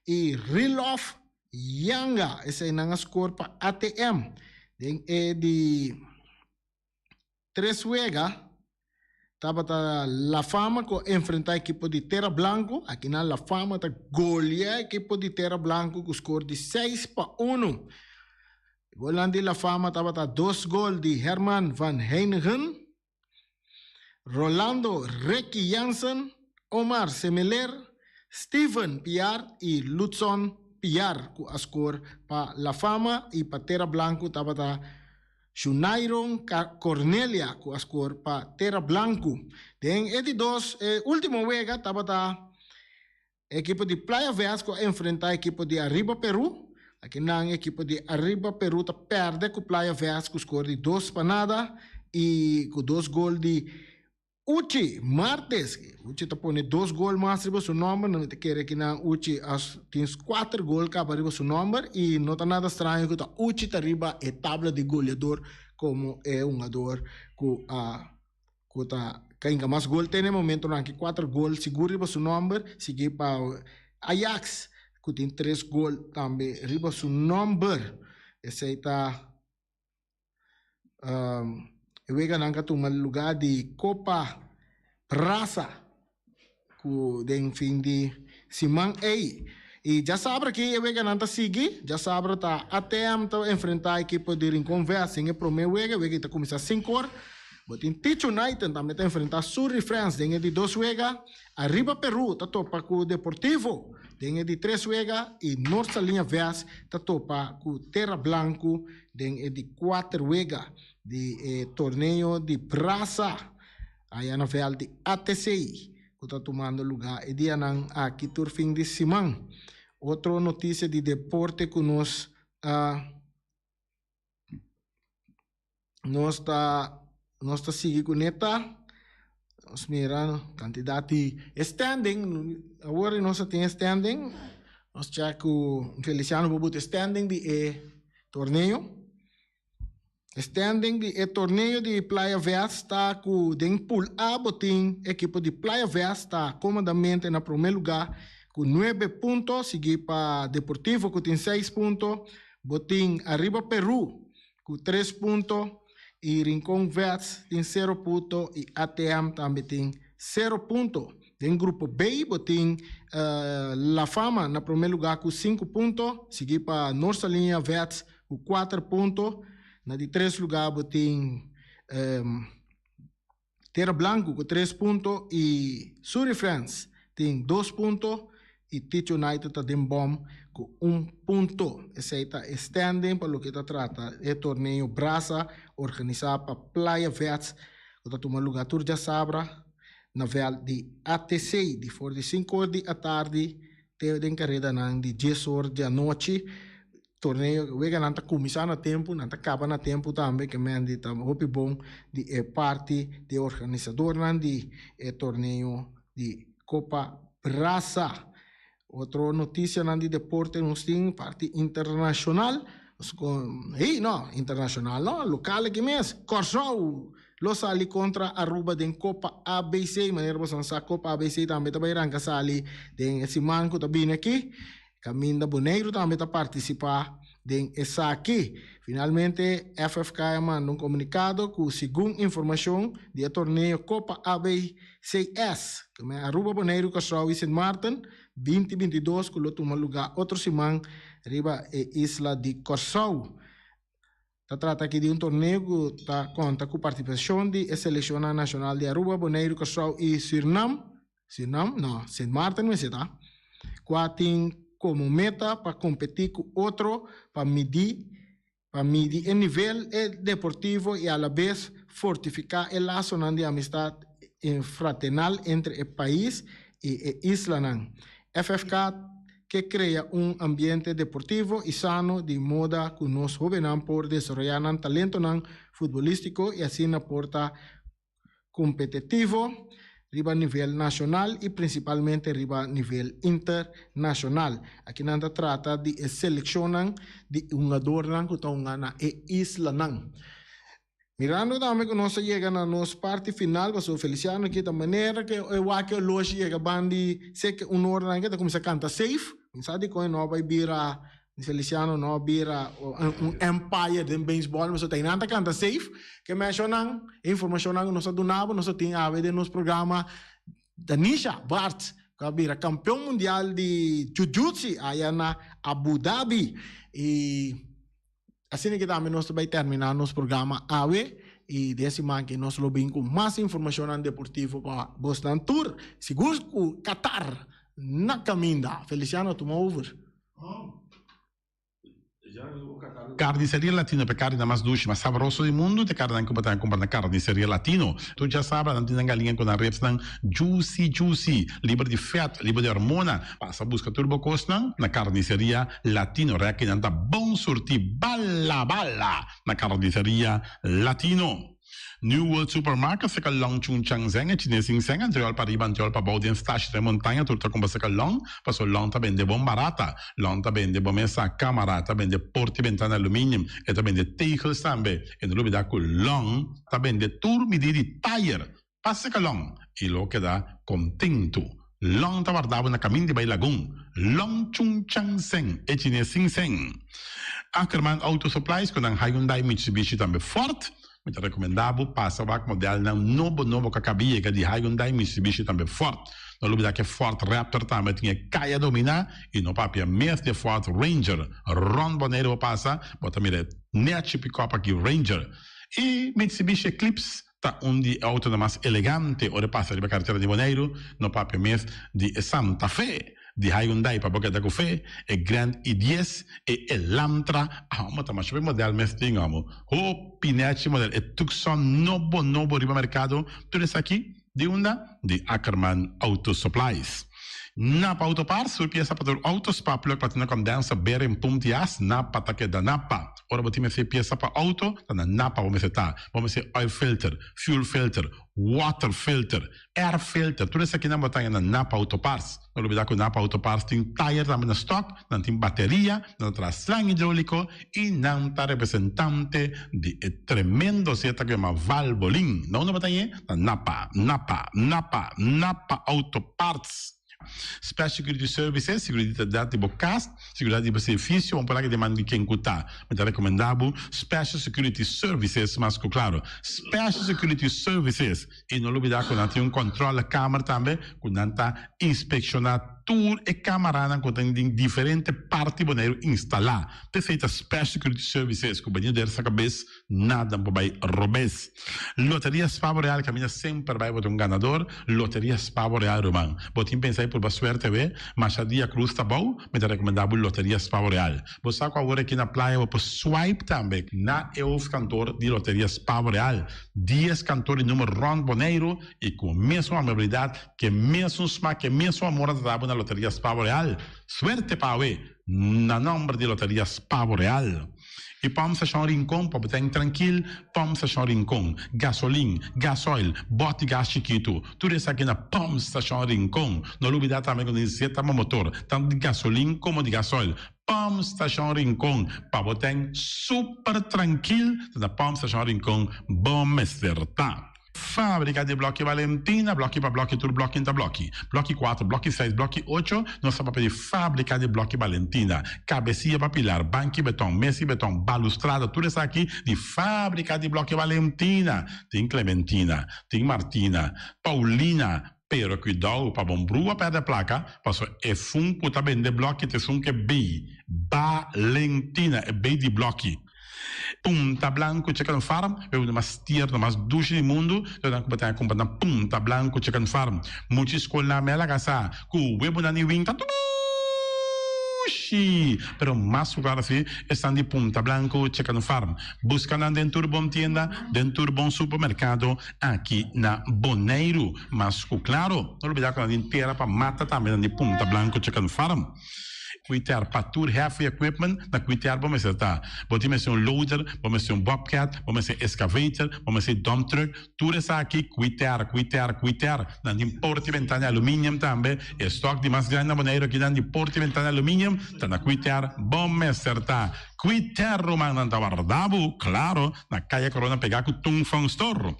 y Rilof Yanga. Eseinan a score pa ATM. Den e di tres wega tabata La Fama cu a enfrenta ekipo di Tera Blanco. Akinan La Fama ta golea ekipo di Tera Blanco cu score di seis pa uno. Golnan di La Fama tabata dos gol di Herman van Heijningen, Rolando Ricky Jansen, Omar Semeler, Steven Piar y Ludson Piar cu a score pa La Fama y pa Tera Blanco tabata Junairon Cornelia cu a score pa Tera Blanco. Den e di dos e ultimo wega tabata ekipo di Playa Vez cu a enfrenta ekipo di Arriba Peru. Aki nan ekipo di Arriba Peru ta perde cu Playa Vez cu score di dos pa nada y cu dos gol di Uchi Martes. Uchi ta pone dos gol mas riba su nomber. Nan ta kere ki nan Uchi a tin kuater gol kaba riba su nomber y no ta nada straño cu ta Uchi ta riba e tabla di goleador como e hungador cu a cu ta kainga mas gol te na e momentonan aki kuater gol sigur riba su nomber sigui pa Ajax cu tin tres gol tambe riba su nomber. Esey ta E weganan ka tuma luga di Copa Brasa ku den fin di siman ei. I djasabra aki e weganan ta sigui. Djasabra ta ATM ta enfrenta ekipo di Rincon Vest den e prome wega. E wega ei ta kuminsá sinku or. Bo tin Ticho Knighton tambe ta enfrenta Surry Friends den e di dos wega. Arriba Peru ta topa ku Deportivo den e di tres wega i Noord Saliña Vest ta topa ku Terra Blanco den e di kuater wega di e torneo di brasa aya na veld di ATC. ku ta tumando lugá e dianan aki tur fin di siman. Otro notisia di deporte ku nos a nos ta nos ta sigui kuné ta nos mira kantidat di standing awor nos a tin standing nos chèk ku Feliciano por buta e standing di e torneo. Standing di e torneo di Playa Vest ta ku den Pool A bo tin ekipo di Playa Vest ta komodamente na promé lugá ku nuebe punto, sigui pa Deportivo ku tin seis punto, bo tin Ariba Peru ku tres punto i Rincon Vets tin sero punto i ATM tambe tin sero punto. Den grupo B bo tin La Fama na promé lugá ku sinku punto, sigui pa Norsaliña Vets ku kuater punto. Na di tres lugá bo tin Tera Blanku ku tres punto i Suri Friends tin dos punto i Teach United ta den bòm ku un punto. Esei ta e standing pa loke ta trata e torneo Brasa organisá pa Playa Vets ku ta tuma lugá tur djasabra na vèlt di ATC di for di sinku or di atardi te den karedanan di dies or di anochi. Torneo weganan ta kuminsá na tempu, nan ta kaba na tempu tambe, ke men di ta hopi bon di e parti di e organisadornan di e torneo di Kopa Brasa. Otro notisianan di deporte nos tin parti internashonal, hey no, internashonal no, lokal aki mes, Kòrsou lo sali kontra Aruba den Kopa ABC, manera boso nan sa Kopa ABC tambe ta bai ranka sali den e siman ku ta bini aki. Kaminda Boneiru tambe ta partisipá den esaki. Finalmente FFK a manda un komunikado ku segun informashon di e torneo Kopa ABCS, ku men Aruba, Boneiru, Kòrsou i Sint Maarten, 2022 ku lo tuma lugá otro siman riba e isla di Kòrsou. Ta trata aki di un torneo ku ta konta ku partisipashon di e selekshonnan nashonal di Aruba, Boneiru, Kòrsou i Sürnam, Sürnam? No, Sint Maarten mester ta, kua tin komo meta pa kompetí ku otro pa midí pa midi e nivel e deportivo i alabes fortifiká e lasonan di amistat fraternal entre e pais i e islanan. FFK ke krea un ambiente deportivo i sano di moda ku nos hóbennan por desaroyá nan talentonan futbolístiko i asina por ta kompetitivo riba nivel nashonal i prinsipalmente riba nivel internashonal. Aki nan ta trata di e selekshonnan di hungadornan ku ta hunga na e islanan. Mirando tambe ku nos a yega na nos parti final pasobra Feliciano aki ta manera ku e wak e oloshi yega bandi seke un ora nan ke ta kuminsá kanta safe. Mi sa dikon e no a bai bira Feliciano no a bira un empire den beisbòl pasobra ta einan ta kanta safe. Ke menshonan e informashonnan ku nos a duna bo nos a tin awe den nos programa Danisha Bartz ku a bira kampeon mundial di Jiu-Jitsu aya na Abu Dhabi i Asina ke tambe nos ta bai terminá nos programa awe i den siman ke nos lo bin ku mas informashonnan deportivo pa bosnan tur. Sigur ku Qatar na kaminda. Feliciano tuma over.
Carniceria Latino pa e carninan mas dushi, mas sabroso di mundu ta e carninan ku bo ta kumpra na Carniceria Latino. Tur djasabra nan tin nan galiña ku nan ribsnan juicy juicy, liber di fèt, liber di hormona. Pasa buska tur bo kosnan na Carniceria Latino. Rèkinan ta bon surtí bala bala na Carniceria Latino. New World Supermarket seka Long Chun Chang Zeng e chines sin seng antriòl pa riba antriòl pa bou den stashi den montaña tur ta kumpra seka Long paso Long ta bende bon barata. Long ta bende bo mesa, kamara, ta bende porta i bentana aluminium, e ta bende tegels tambe. E no lubida ku Long ta bende tur midí di tayer. Pasa ka Long i lo keda kontentu. Long ta warda bo na kamin di bai Lagun. Long Chung Chang Seng, e chines sin seng. Ackerman Auto Supplies ku nan Hyundai, Mitsubishi tambe Ford. Mi ta rekomendá bo pasa wak modelnan nobo nobo ku a kaba yega di Hyundai, Mitsubishi tambe Ford. No lubida ku e Ford Raptor tambe tin e kaya dominá i no papia mes di e Ford Ranger. Rònt Boneiru bo pasa, bo ta mira e nechi pikòp aki Ranger. I Mitsubishi Eclipse Ta un di e autonan mas elegante ora e pasa riba karetera di Boneiru, no papia mes di e Santa Fe, di Hyundai pa bo keda ku fe, e Grand i dies, e Elantra, amo ta masha hopi model mes tin amo, hopi nechi model, e Tucson nobo nobo riba merkado, tur esaki. Di unda? Di Ackerman Auto Supplies. Napa Auto Parts, tur piesa pa tur auto, spark plug, platina condenser, bearing, pump di as, Napa ta keda Napa. Ora bo tin mester piesa pa auto, ta na Napa bo mester ta. Bo mester oil filter, fuel filter, water filter, air filter, tur esakinan bo ta haña na Napa Auto Parts. No lubida ku Napa Auto Parts tin tayer tambe na stock, nan tin bateria, nan ta traha slang hidroliko i nan ta representante di e tremendo zeta ku yama Valvoline. Na unda bo ta hañ'é? Na Napa, Napa, Napa, Napa Auto Parts. Special Security Services, seguridat di bo kas, seguridat di bo servisio, bo por laga den man di ken ku ta. Mi ta rekomendá bo Special Security Services mas ku klaro. Special Security Services. I no lubidá ku nan tin un kòntròlekamer tambe ku nan ta inspekshoná tur e kamaranan ku tin den diferente parti Boneiru instalá. P'esei ta Special Security Services ku bini der sa kabes nada por bai robes. Loteria Spa Boreal kaminda semper bai bo ta un ganador. Loteria Spa Boreal ruman. Bo tin pensa di purba suerte awe? Masha dia krus ta bou, mi ta rekomendá bo Loteria Spa Boreal. Bo sa ku awor aki na playa bo por swipe tambe na e hoofdkantoor di Loteria Spa Boreal. Dies kantor di number rònt Boneiru i ku mesun amabilidat, ku e mesun smak, ku e mesun amor a trata bo na Loteria Spa Boreal. Suerte pa awe! Na nòmber di Loteria Spa Boreal. I Pòmp Stashon Rincon pa bo ten trankil, Pòmp Stashon Rincon, gasolin, gasoil, bòt di gas chikitu, tur esaki na Pòmp Stashon Rincon. No lubidá tambe ku tin zeta pa motor, tantu di gasolin komo di gasoil. Pump Station Rincon pa bo ten super trankil ta na Pump Station Rincon bo mester ta. Fabrica di bloki Valentina, bloki pa bloki tur bloki ta bloki. Bloki cuatro, bloki seis, bloki ocho, nos ta papia di fabrica di bloki Valentina. Cabecia pa pilar, banki beton, mesi beton, balustrada, tur esaki di fabrica di bloki Valentina. Tin Clementina, tin Martina, Paulina, Pero cuidao pa bon brua perde placa, paso esun cu ta bende bloki ta esun cu e bay, Balentina, e bay di bloki. Punta Blanco Chicken Farm, e uno mas tierno, mas dushi di mundu, ta nan cu bo ta cumpra na Punta Blanco Chicken Farm. Muchi scol na mela casa cu webonan di winta dushi, pero mas cu claro si esnan di Punta Blanco Chicken Farm. Busca nan den tur bon tienda, den tur bon supermercado. Aki na Boneiru. Mas ku klaro, no lubidá ku nan tin tera pa mata tambe nan di Punta Blanco Chicken Farm. Kuiter pa tur heavy equipment, na kuiter bo mester ta. Bo tin mester un loader, bo mester un bobcat, bo mester excavator, bo mester dump truck, tur esaki kuiter, kuiter, kuiter. Nan tin porta i bentana di aluminium tambe. E stock di mas grandi na Boneiru aki nan di porta i bentana di aluminium ta na kuiter bo mester ta. Kuiter rumannan ta warda bo, klaro. Na Kaya Corona pegá ku Tung Fong Store.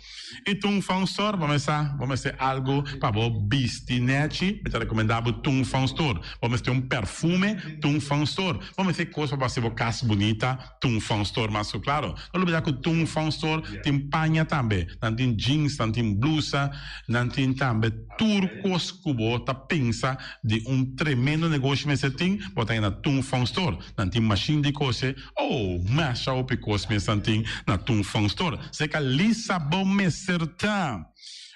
I Tung Fong Store bo mester bo mester algu pa bo bisti nèchi, mi ta rekomendá bo Tung Fong Store. Bo mester un perfume, Tung Fong Store. Bo mester kos pa bo hasi bo kas bunita, Tung Fong Store mas ku klaro. No lubidá ku Tung Fong Store tin paña tambe. Nan tin jeans, nan tin blusa, nan tin tambe tur kos ku bo ta pensa di un tremendo negoshi mester tin, bo ta haña na Tung Fong Store. Nan tin mashin di kose. Oh, masha hopi kos mes nan tin na Tung Fong Store. Seka Lisa bo mester ta.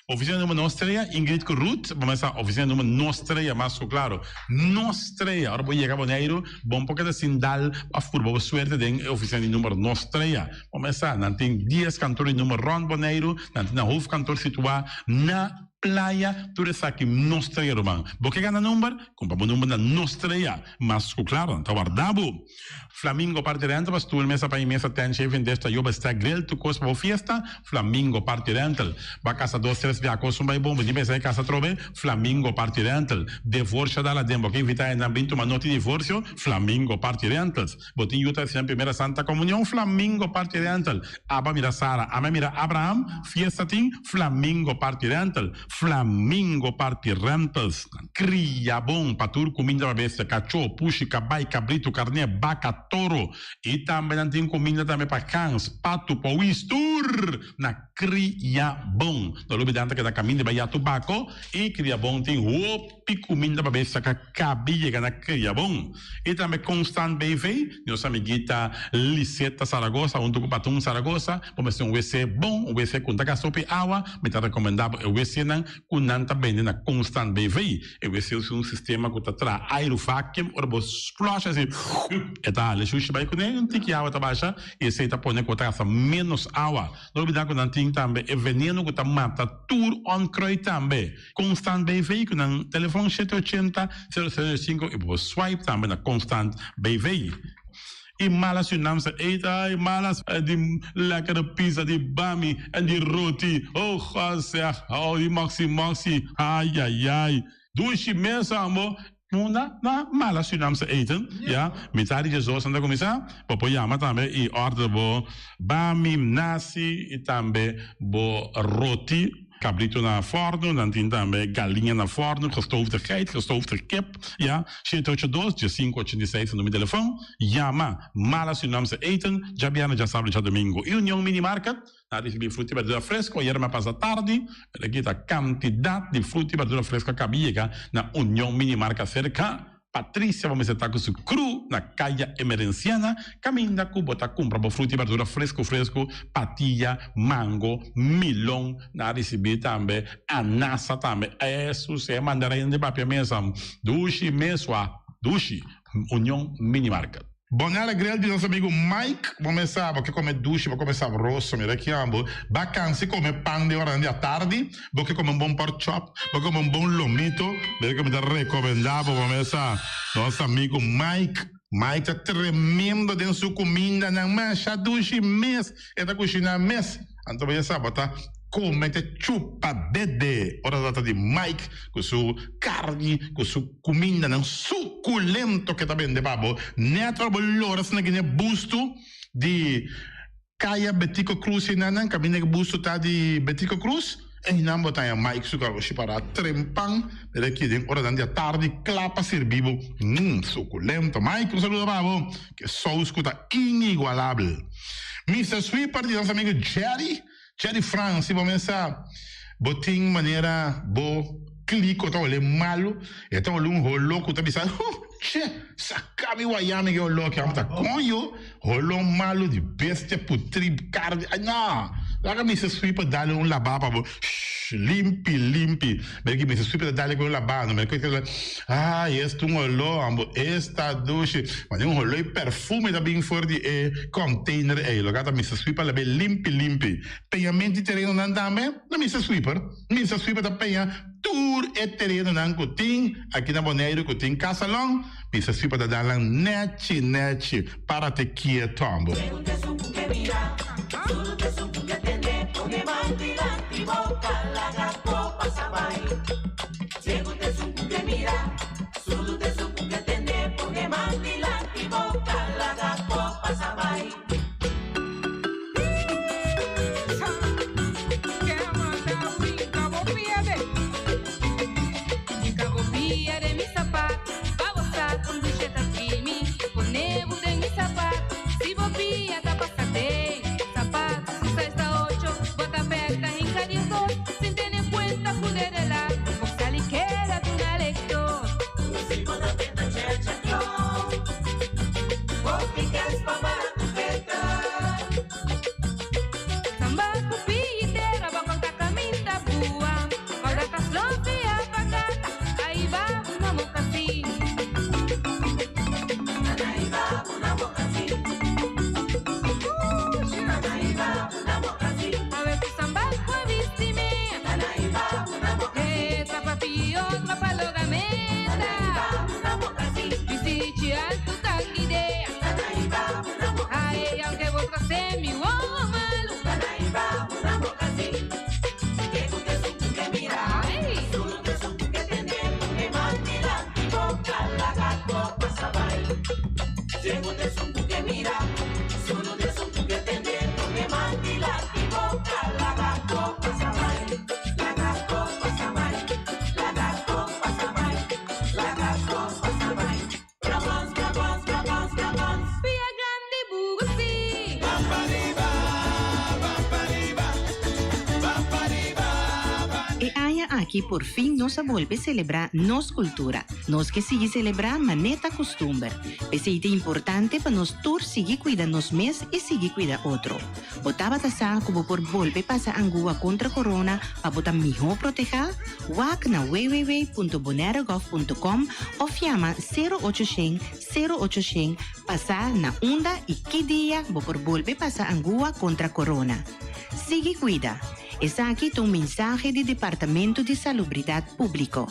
Oficina number nos trea, Ingrid ku Ruth, bo mester sa oficina number nos trea mas ku klaro. Nos trea, ora bo yega Boneiru, bon por keda sin dal of purba bo suerte den e oficina di number nos trea. Bo mester sa, nan tin dies kantor di number rond Boneiru, nan tin nan hoofdkantoor situa na Playa, tur esaki nos trea ruman. Bo ke gana number? Kumpra bo number na nos trea. Mas ku klaro, nan ta warda bo. Flamingo Party Rental pa stoel, mesa pa i mesa, tent, shaving dish, tayoba, stack, grill, tur kos pa bo fiesta. Flamingo Party Rental. Bo a kasa dos, tres bia kos un bai bon, bo tin pensa e kasa atrobe? Flamingo Party Rental. Devorsio dal aden, bo ke invita hendenan bin tuma noti divorsio? Flamingo Party Rentals. Bo tin yu ta hasi nan primera Santa Comunion? Flamingo Party Rental. Aba mira Sara, ame mira Abraham, fiesta tin, Flamingo Party Rental, Flamingo Party Rentals, Cria bon pa tur cuminda pa bestia, cacho, pushi, cabai, cabrito, carne, baca, toro, y tambe nan tin cuminda tambe pa gans, patu, powis, tur na Cria Bon. No lubida nan ta keda caminda bay ya Tubaco y Cria Bon tin hopi cuminda pa bestia ca cabi yega na Cria Bon. Y tambe Constant BV, nos amiguita Liseta Zaragoza hunto cu Patun Zaragoza, bo mester un wc bon, un wc cu no ta gasta hopi awa, mi ta recomenda bo e wcnan. nan ku nan ta bende na Constant BV. E wc usa un sistema ku ta traha airu vacuum ora bo flush asi e ta hala e shushi bai kuné un tiki awa ta basha i esei ta pone ku bo ta gasta ménos awa. No olbida ku nan tin tambe e veneno ku ta mata tur onkruid tambe. Constant BV ku nan telefon shete ochenta sero sero sinku i bo por swipe tambe na Constant BV. I malas yu nam sa eet ay malas di lekkere pizza di bami en di roti oh God zeg oh di moxi moxi ayayay dushi mes ambo unda na malas yu nam sa eten ya mitad di djesdos nan ta cuminsa bo por yama tambe i order bo bami nasi i tambe bo roti. Cabrito na forno, nan tin tambe galiña na forno, gestoofde geit, gestoofde kip, ya, shete ocho dos, diesinco ochenta i seis ta numero di telefon, yama Mala Surinaamse Eten, djabièrnè, djasabra i djadomingo. I Union Mini Market, nan a ricibi fruta i berdura fresco, ayera mi a pasa tardi, pero aki ta cantidad di fruta i berdura fresco a caba yega na Union Mini Market cerca. Patricia bo mester ta ku su kru na Kaya Emerenciana kaminda ku bo ta kumpra bo fruta i berdura fresku fresku, patia, mango, milon, nan a risibí tambe anasa tambe. Esus e mandarin di papia mesa dushi mesua dushi. Union Mini Market.
Bonella Grill di nos amigo Mike, bo mes sa bo ke come dushi, bo come sabroso, mira ki ambo, ba cansi come pan den oranan di atardi, bo ke come un bon pork chop, bo ke come un bon lomito, mira ke mi ta recomenda bo, bo mes sa, nos amigo Mike, Mike ta tremendo den su cumindanan, masha dushi mes, e ta cushina mes. Anto bo ya sa bo ta come te chupa dede ora ta trata di Mike cu su carni cu su cumindanan suculento ke ta bende pa bo. Net ora bo lora asina gine busto di Caya Betico Cruz enanan caminda ke busto ta di Betico Cruz einan bo ta haña Mike su garoshi para trempan mira aki den oranan di atardi cla pa sirbi bo. Mmm suculento Mike un saludo pa bo. Ke sous ku ta inigualabel. Mister Sweeper di nos amigo Jerry, Jerry Frans, si bo mes sa bo tin manera bo kliko ta hole malu, e ta hole un holo ku ta bisa, huh, che, saka mi waya mi ke holo aki, amo ta koño, holo malu di bestia putri karni, ay no, laga Mister Sweeper dale un laba pa bo, shh, limpi, limpi. Mira ki mester sweep ta dale ku un labano. Mira ku ay esta un oló ambo esta dushi. Mane un oló y perfume ta bin for di e container ey. Loke ta mester sweep a labe limpi limpi. Peñamento di terenonan tambe na mester sweeper. Mester sweeper ta peña tur e terenonan ku tin aki na Boneiru ku tin Casalon. Mester sweeper ta dal nan nechi nechi. Parate kieto ambo.
aki porfin nos a bolbe selebrá nos kultura. Nos ke sigui selebrá mané ta kustumber. P'esei ta importante pa nos tur sigui kuida nos mes i sigui kuida otro. Bo tabata sa ku bo por bolbe pasa angua kontra corona pa bo ta mihó protehá? Wak na www.bonairegov.com òf yama sero ocho shen sero ocho shen pa sa na unda i ki dia bo por bolbe pasa angua kontra corona. Sigui kuida! Esaki ta un mensahe di Departamento di Salubridat Públiko.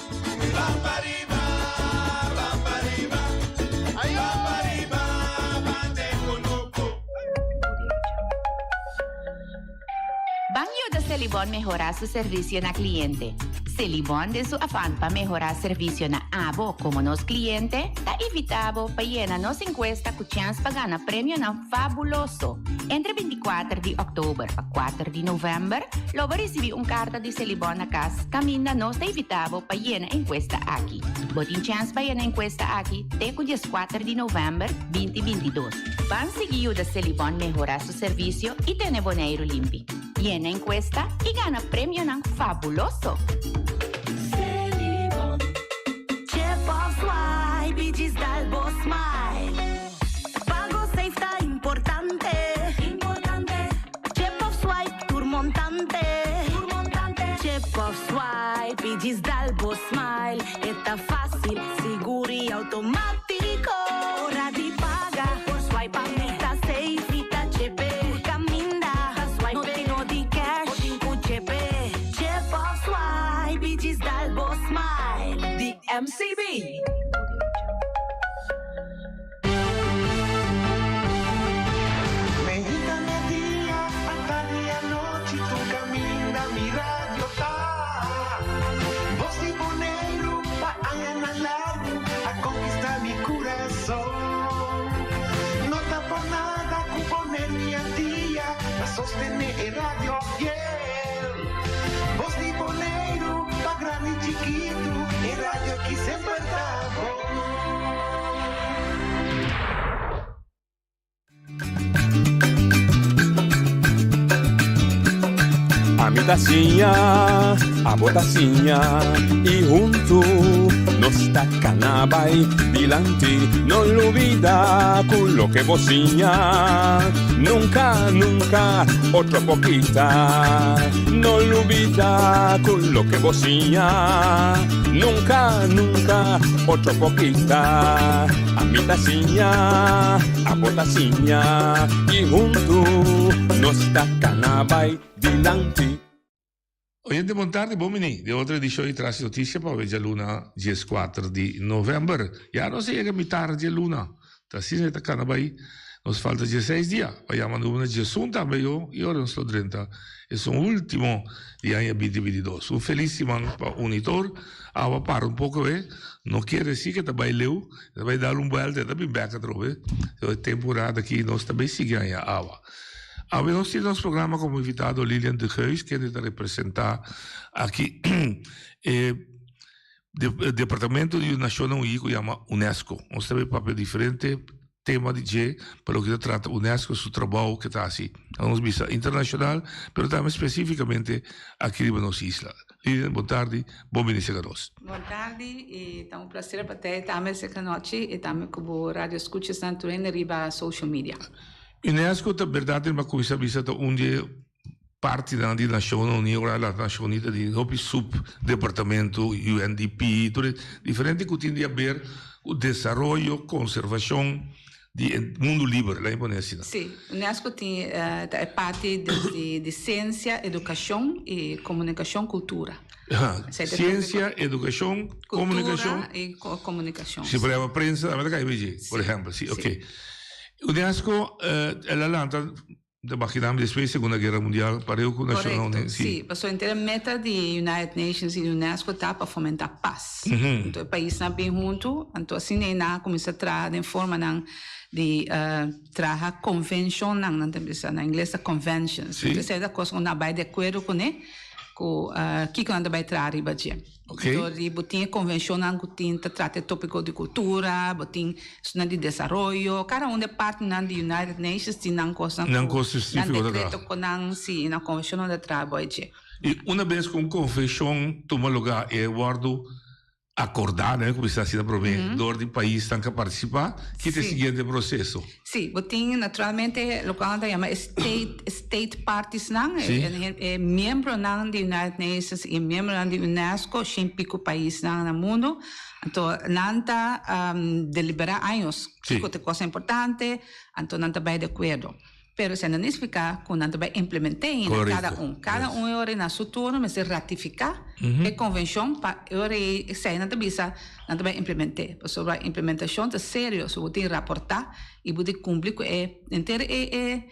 Ban yuda Selibon mehorá su servisio na kliente. Selibon den su afan pa mehorá servisio na abo komo nos kliente, ta invitá bo pa yena nos enkuesta ku chèns pa gana premionan Fabuloso! Entre binticuater di october pa cuater di november lo bo ricibi un carta di Selibon na cas caminda nos ta invita bo pa yena encuesta aki. Bo tin chance pa yena encuesta aki te cu diescuater di november binti bintidos. Ban sigui yuda Selibon mehora su servicio y tene Boneiru limpi. Yena encuesta y gana premionan fabuloso!
Chip of swipe y djis dal bo smile. Pago safe ta importante. Importante. Chip of swipe tur montante. Tur montante. Chip of swipe y djis dal bo smile. E ta facil, sigur y automatico. Ora di paga por swipe a mi ta safe. Mi ta chepe. Tur caminda ta swipe. No tin no di cash. Bo tin cu chepe. Chip of swipe y djis dal bo smile.
Di MCB.
Meinta media, atardi anochi, tur caminda mi radio ta. Voz di Boneiru pa añanan largu a conquista mi curason. No ta por nada cu Boneiru y Antia ta sostene e radio fiel. Voz di Boneiru pa grandi y chikitu, e radio aki semper ta bon.
Ami ta siña, abo ta siña y huntu nos ta cana bay dilanti. No lubida cu loke bo siña nunca, nunca otro por kita. No lubida cu loke bo siña nunca, nunca otro por kita. Ami ta siña, abo ta siña y huntu nos ta cana bay dilanti.
Oyente bon tardi, bon bini den otro edicion di Tras di Noticia pa awe djaluna dieskuater di november. Ya nos a yega mitar di e luna, ta asina e ta cana bay. Nos falta dieseis dia pa yama luna diesun tambe yo y ora nos lo drenta esun ultimo di aña binti bintidos. Un feliz siman pa un y tur. Awa para un poco awe, no kier deci ke ta bay leu, e ta bay dal un buelta e ta bin bek atrobe. E temporada aki nos ta bay sigui haña awa. Awe nos tin nos programa como invitado Lilian de Geus kende ta representa aki e departamento di Nacionnan Uní cu yama UNESCO. Nos ta bay papia diferente tema di dje pa loke ta trata UNESCO su trabou ke ta hasi na nos bisa internashonal pero tambe spesifikamente aki riba nos isla. Lilian bon tardi, bon bini serka nos.
Bon tardi y ta un placer pa ta tambe serka nochi y tambe cu bo radio scuchasnan tur hende riba social media.
UNESCO ta berdad riba cuminsa bisa ta un di e partinan di Nacionnan Uni ora la Nacion Uni ta di hopi sub departamento UNDP tur e diferente cu tin di haber cu desaroyo conservacion di e mundu liber laat mi pone asina.
Si, UNESCO tin ta e parti di di ciencia, educacion y comunicacion cultura.
Ciencia, educacion, comunicacion.
Cultura y comunicacion.
Si por ehempel prensa tambe ta cay bay dje, por ehempel, si, ok. UNESCO el a lanta. Ta imaginá mi despues di Segunda Guera Mundial pareu ku Nashonnan
Uní. Korekto, sí. Pasobra henter e meta di United Nations i UNESCO ta pa fomentá pas. Anto e paisnan a bin huntu, anto asina ei nan a kuminsá traha den formanan di traha konvenshonnan, nan ta bisa na ingles ta conventions. Anto esei ta kos ku nan a bai di akuerdo kuné ku kiko nan ta bai traha riba dje. Dor di bo tin e konvenshonnan ku tin ta trata e topiko di kultura, bo tin esunnan di desaroyo, kada un di e partinan di United Nations tin nan kosnan
ku
nan dekreto ku nan si nan konvenshonnan ta traha bo dje.
I una bes ku un konvenshon tuma lugá e wòrdu akordá, nan kuminsá asina promé, dor di paisnan ku a partisipá, ki ta e siguiente proseso?
Sí, bo tin naturalmente loke nan ta yama e state, state partiesnan, e miembronan di United Nations i e miembronan di UNESCO, shen pico paisnan na mundu, anto nan ta deliberá años kiko ta e kos importante, anto nan ta bai di akuerdo. Pero esei no nifiká ku nan ta bai implement'é ainda kada un. Kada un e ora na su turno mester ratifiká e konvenshon pa e ora ei esei nan ta bisa nan ta bai implement'é. Pasobra implementashon ta serio, so bo tin raportá i bo tin kumpli ku e henter e e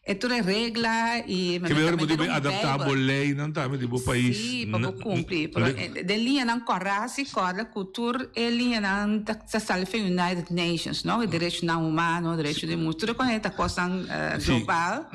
e tur e regla i
Ke ora bo debe adaptá bo leinan tambe di bo pais.
Sí, pa bo kumpli. Pero den liñanan kòrá si kòrda ku tur e liñanan ta ta sali for United Nations, no? E derechonan humano, derecho di mucha, tur e kos ta kosnan global,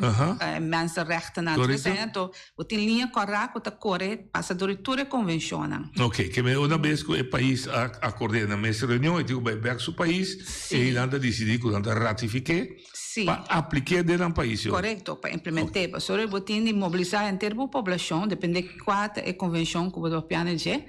mensenrechtennan, tur esei. Anto bo tin liña kòrá ku ta kore pasa dor di tur e konvenshonnan.
Oké, ke men una bes ku e pais a akord'é na mes reunion e tin ku bai bèk su pais i nan ta disidí ku nan ta ratifik'é pa aplik'é den nan pais.
Korekto, pa implement'é. Pasobra bo tin di mobilisá henter bo poblashon, dependé kua ta e konvenshon ku bo ta papia na dje.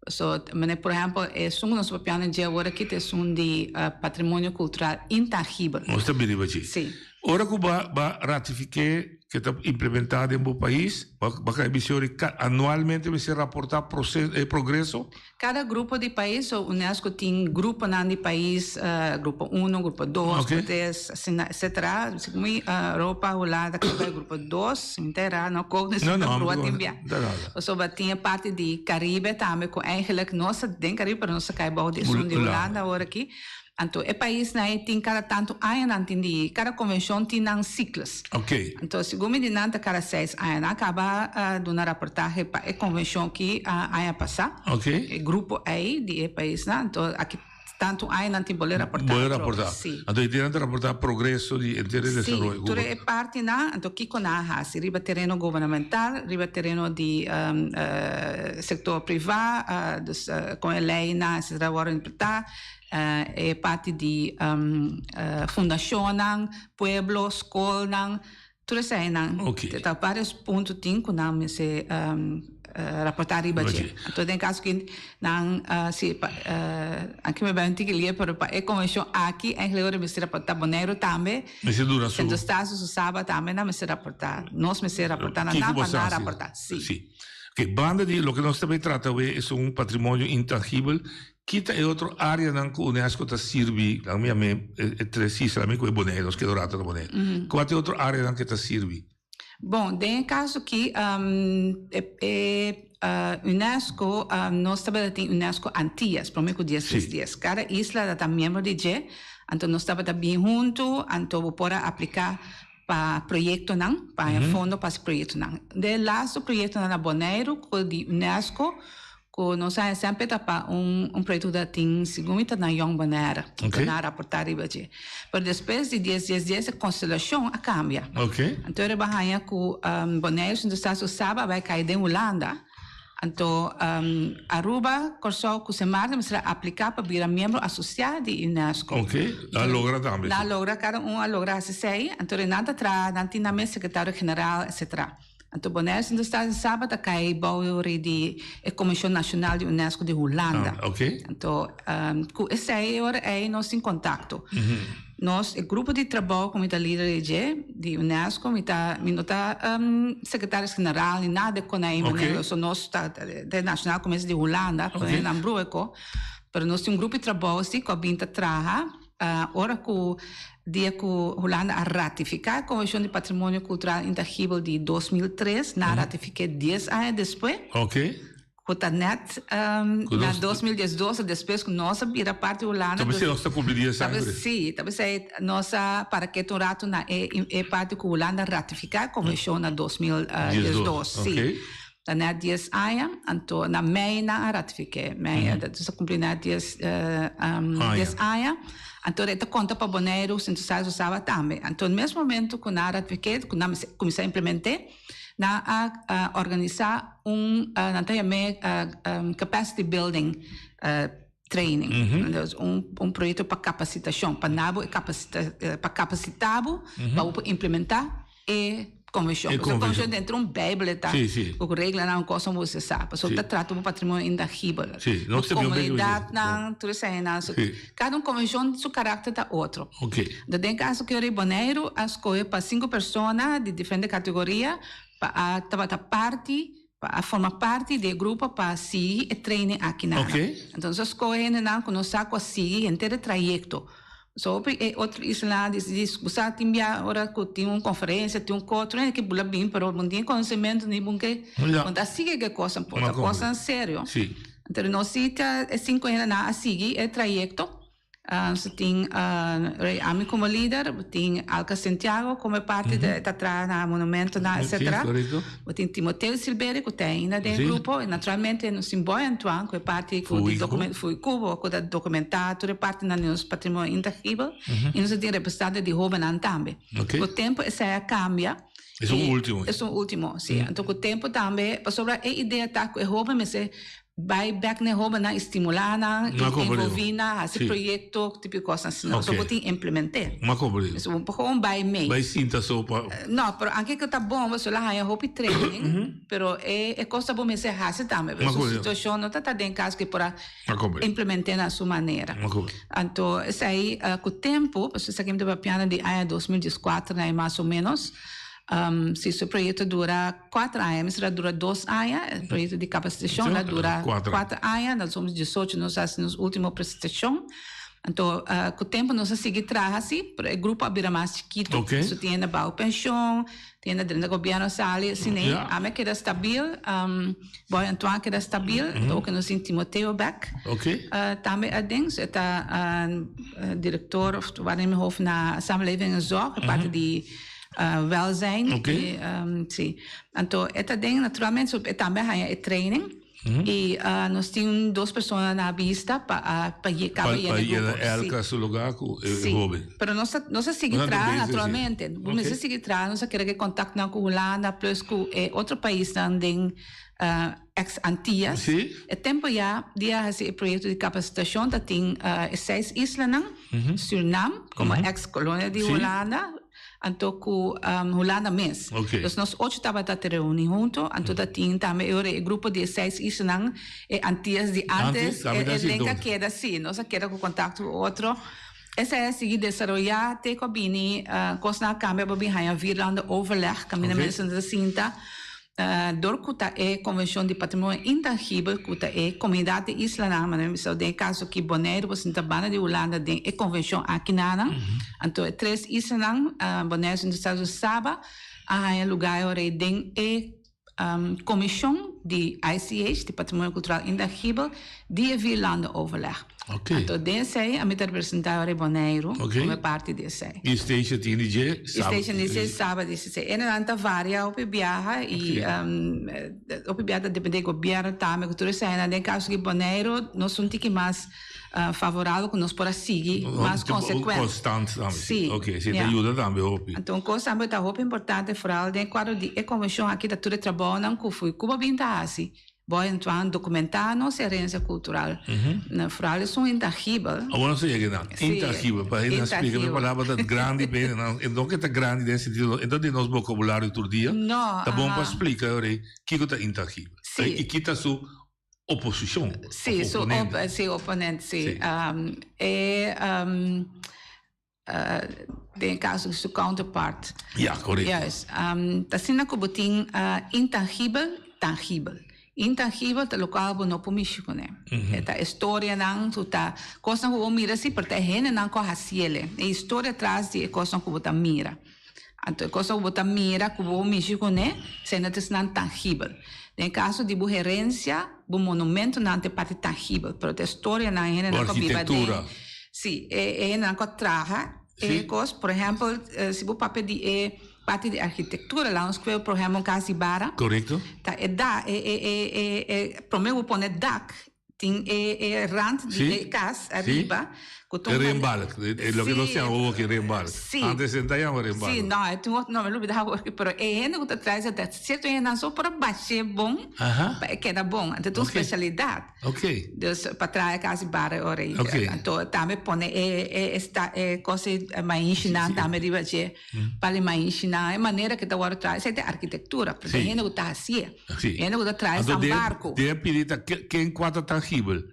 So, mane por ehempel, esun ku nos ta papiando dje awor aki ta esun di patrimonio kultural intangibel.
Nos ta bini pa dje.
Si.
Ora ku bo ba ratifiké ke ta implementá den bo pais, bo bo kai bisí ora anualmente mester raportá proses e progreso?
Kada grupo di pais, so UNESCO tin gruponan di pais, grupo uno, grupo dos, grupo tres, asina, etcetera. Segun mi Europa, Hulanda ta kai grupo dos, mi ta era, no kono si ta proba tin bia. Pasobra tin e parti di Caribe tambe cu eigenlijk nos ta den Caribe pero nos ta cay bao di esun di Hulanda awor aki. Anto e paisnan ey tin cada tanto aña nan tin di cada convencion tin nan cyclus. Anto segun mi di nan ta cada seis aña. Nan a caba duna raportahe pa e convencion aki aña pasa. E grupo ey di e paisnan. Anto aki. Tantu aña nan tin bolé raportá.
Bolé raportá.
Sí.
Anto e nan ta raportá progreso di henter e desaroyo.
Sí, tur e partinan, anto kiko nan a hasi riba tereno gubernamental, riba tereno di sektor privá, dus kon e leinan etcetera wòrdu interpretá, e parti di fundashonnan, pueblo, skolnan. Tur eseinan ta varios punto tin ku nan mester raportá riba dje. Anto den kaso ki nan si aki mi bai un tiki lie pero pa e konvenshon aki eigenlijk ora mester raportá Boneiru tambe.
Mester duna su.
Sint Eustatius su Saba tambe nan mester raportá. Nos mester raportá na nan pa nan raportá.
Si. Si. Oke, banda di loke nos ta bay trata awe es un patrimonio intangibel Ki ta e otro áreanan ku unesco ta sirbi? Laga mi yam'é e tres isla, mi ku e Boneiru, nos keda un rato na Boneiru. Kua ta e otro áreanan ku e ta sirbi?
Bon, den e kaso aki e unesco, nos tabata tin unesco Antillas promé ku dies tres dies. Kada isla ta miembro di dje, anto nos tabata bin huntu, anto bo por a apliká pa proyektonan, pa haña fondo pa hasi proyektonan. De laatste proyektonan na Boneiru ku di unesco Ku nos haña semper ta pa un un proyekto ku ta tin segun mi ta na Jong Bonaire.
Oké.
Nan a raportá riba dje. Pero despues di dies dies dies e konstelashon a kambia.
Oké.
Anto e riba haña ku Bonaire, Sint Eustatius ku Saba a bai kai den Hulanda. Anto Aruba, Kòrsou ku Sint Maarten mester a apliká pa bira miembro asosiá di UNESCO.
Oké. Nan a logra tambe.
Nan a logra, kada un a logra hasi esei. Anto nan ta traha, nan tin nan mes sekretario general, etcetera. Anto Bonaire Sint Eustatius Saba ta kai bou ri di e Komishon Nashonal di UNESCO di Hulanda.
Ah, oké.
Anto ku esei e ora ei nos tin kontakto. Nos, e grupo di trabou ku mi ta lider di dje, di UNESCO, mi ta mi no ta sekretaris general ni nada kon ei manera. So nos ta de Nashonal Komishon di Hulanda, ku nan brueko, pero nos tin un grupo di trabou si ku a bin ta traha. Ora ku dia ku Hulanda a ratifiká e Konvenshon di Patrimonio Kultural Intangibel di 2003, nan a ratifik'é dies aña despues, ku ta nèt na 2012, despues ku nos a bira parti di Hulanda.
Ta p'esei nos ta kumpli dies aña por e.
Sí, ta p'esei nos a para ketu un ratu na e parti ku Hulanda a ratifiká e konvenshon na 2012. Sí. Ta net dies aña, anto na mei nan a ratifiké. Mei, dus a kumpli net dies, dies aña. Anto e ta konta pa Boneiru, Sint Eustatius ku Saba tambe. Anto mes momento ku nan a ratifiké, ku nan mester kuminsá implementé, nan a organisá un, nan ta yam'é capacity building training. Dus un, un proyekto pa kapasitashon, pa nabo e kapasita, pa kapasitá bo, pa bo por implementá e. konvenshon.
E
Pasobra
konvenshon.
konvenshon dentro un Bijbel ta.
Sí, sí.
Ku reglanan kos bo se sa. Pasobra
Sí.
ta trata un patrimonio intangibel.
Sí, nos
Ku
ta bin un
komunidatnan, tur eseinan. So,
Sí.
Kada un konvenshon su karakter ta otro.
Ok.
Anto den kaso ku Rei Boneiru a skohe pa sinku persona di diferente kategoria pa a tabata parti pa a forma parti di e grupo pa sigui e training akinan.
Ok.
Anto nos a skohe hendenan ku nos sa ku a sigui henter e trayekto. So hopi e otro islanan di di ku sa tin bia ora ku tin un konferensia, tin un kos, tur hende ke bula bin pero bo no tin e konosementu ni bo ke
Ja.
bo ta sigui ke kosnan por
Ma
ta
komprende.
kosnan serio.
Sí.
Anto nos si ta e sinku hendenan a sigui e trayekto. Nos tin Rey Ami komo lider, bo tin Alka Santiago komo e parti de ta traha na monumentonan
Sí,
etcetera.
korekto.
Bo tin Timoteo Silverio ku ta ainda den e
Sí.
grupo i naturalmente nos tin Boy Antoine ku e parti ku
Fui
di
Cubo.
dokumen Fui Cubo ku ta dokumentá tur e partinan di nos patrimonio intangibel i nos a tin representante di hóbennan tambe.
Ok.
Ku tempu esei a kambia.
Esun
i
último.
Esun último, sí. Anto ku tempu tambe pasobra e idea ta ku e hóben mester Bai bek na e hobennan i stimulá nan, i
Ma komprendé.
envolví nan, hasi
Sí.
proyekto, tipo kosnan asina.
Ok.
So bo tin implement'é.
Ma komprendé.
So bo por gewoon bai mee.
Bai sinta so pa.
No, pero anke ku ta bon, bo la haña hopi training, pero e e kos ta bo mester hasi tambe.
Ma
Su
komprendé.
situashon no ta ta den kas ku por a
Ma komprendé.
implement'é na su manera.
Ma komprendé.
Anto esei ku tempu, pasobra esaki mi ta papiando di aña 2014 na mas o ménos, Si su proyecto dura cuater aña, mester a dura dos aña, e proyecto di capacitacion a dura cuater aña, na dos mil diesocho nos a haci nos ultimo presentacion. Anto cu tempo nos a sigui traha si, pero e grupo a bira mas chikito. So tin hende bao pension, tin hende drenta gobierno sali, asina ei. Ami a keda stabil, Boy Antoine a keda stabil, anto oke nos tin Timoteo bek tambe aden. So e ta director of waarnemend hoofd na Samenleving en Zorg, e parti di welzijn.
Ok.
E, sí. Anto e ta den naturalmente so e tambe a haña e training. I nos tin dos persona na bista pa a pa ye kaba
Pa
yena
pa
e
yena
grupo. Sí.
Elka su lugar ku e
Sí.
hoben.
Pero nos ta nos a sigui
Nos a
traha
bezig, sí.
naturalmente. Bo mester
Ok.
sigui traha, nos a kere ke kontaktnan ku Hulanda plus ku e otro paisnan den ex Antillas.
Sí.
E tempo ya di a hasi e proyekto di kapasitashon ta tin e seis islanan, Surinam komo ex kolonia di
Sí.
Hulanda, Anto ku Hulanda mes.
Ok.
Dus nos ocho tabata te reuni hunto, anto ta tin tambe e ora e grupo di e seis islanan, e Antillas di antes,
Antes, tambe
e
ta
e
así
lenga
entonces.
keda si, nos a keda ku kontakto ku otro. Esei a sigui desaroyá te ku a bini kosnan a kambia, bo bin haña vierlandenoverleg, kaminda
Ok.
mensen ta sinta. Dor ku ta e Konvenshon di Patrimonio Intangibel ku ta e komunidat di islanan, manera mi bisa den e kaso aki Boneiru bo sinta banda di Hulanda den e konvenshon akinanan, anto e tres islanan, Boneiru, Sint Eustatius i Saba, a haña lugá e ora ei den e komishon di ICH, di Patrimonio Kultural Intangibel, di e Vierlandenoverleg.
Ok.
Anto den esei ami ta representá ora e Boneiru
Ok.
como parti di esei.
I station tin di dje
I station di dje saba di esei. E nan ta varia hopi biaha i hopi biaha ta depende di gobierno tambe ku tur eseinan. Den kaso di Boneiru nos un tiki mas favorabel ku nos por a sigui mas konsekuente.
Konstant tambe.
Si.
Ok, si ta yuda tambe hopi.
Anto un kos tambe ta hopi importante foral den kuadro di e konvenshon aki ta tur e trabounan ku Fuikuba bin ta hasi. Boy Antoine documentá nos herencia cultural. Na vooral esun intangibel.
Awor nos ta yega na
Sí,
intangibel. Pa hende nan splika, mi
intangibel.
palabra ta grandi pa hende nan. E no ke ta grandi den sentido, e ta den nos vocabulario tur dia.
No,
Ta bon pa
aha.
splika ora ei kiko ta intangibel.
Sí.
I kita su oposicion.
Sí,
of
su
oponente.
op, sí, oponente, sí.
Sí.
E, Den e kaso di su counterpart.
Ja, korekto.
Juist. Ta asina ku bo tin intangibel, tangibel. Intangibel ta lokual bo no por mishi kuné. E ta e storianan ku ta kosnan ku bo mira si, pero ta e hendenan ku a hasiel e. E historia tras di e kosnan ku bo ta mira. Anto e kosnan ku bo ta mira ku bo mishi kuné, esei ta esnan tangibel. Den e kaso di bo herensia, bo monumentonan ta e parti tangibel, pero ta e storianan, e hendenan ku a biba den.
Arkitektura.
Sí, e e hendenan ku a traha e kos. Por ehèmpel, si bo papia di e parti di arkitektura, laga nos kue por ehèmpel un kas di bara.
Korekto.
Ta e da e e e e promé bo pone dak. Tin e e rand di e kas ariba
ku ta un E rembalk, loke nos yama awor aki rembalk. Antes nan ta yama rembalk.
Si, no, e tin otro nomber, mi lubida awor aki, pero e hende ku ta traha esei ta sierto hendenan so por a bash'é bon pa e keda bon. Anto ta un spesialidat. Dus pa traha e kas di bara e ora ei. Anto tambe pone e e e kos e mainshinan tambe riba dje, pal e mainshinan, e manera ku ta wòrdu traha, esei ta arkitektura, pasobra e hende ku ta hasié.
Sí.
Hende ku ta traha
Anto
san
den,
barku.
den pidi ta ke, ken kua ta tangibel?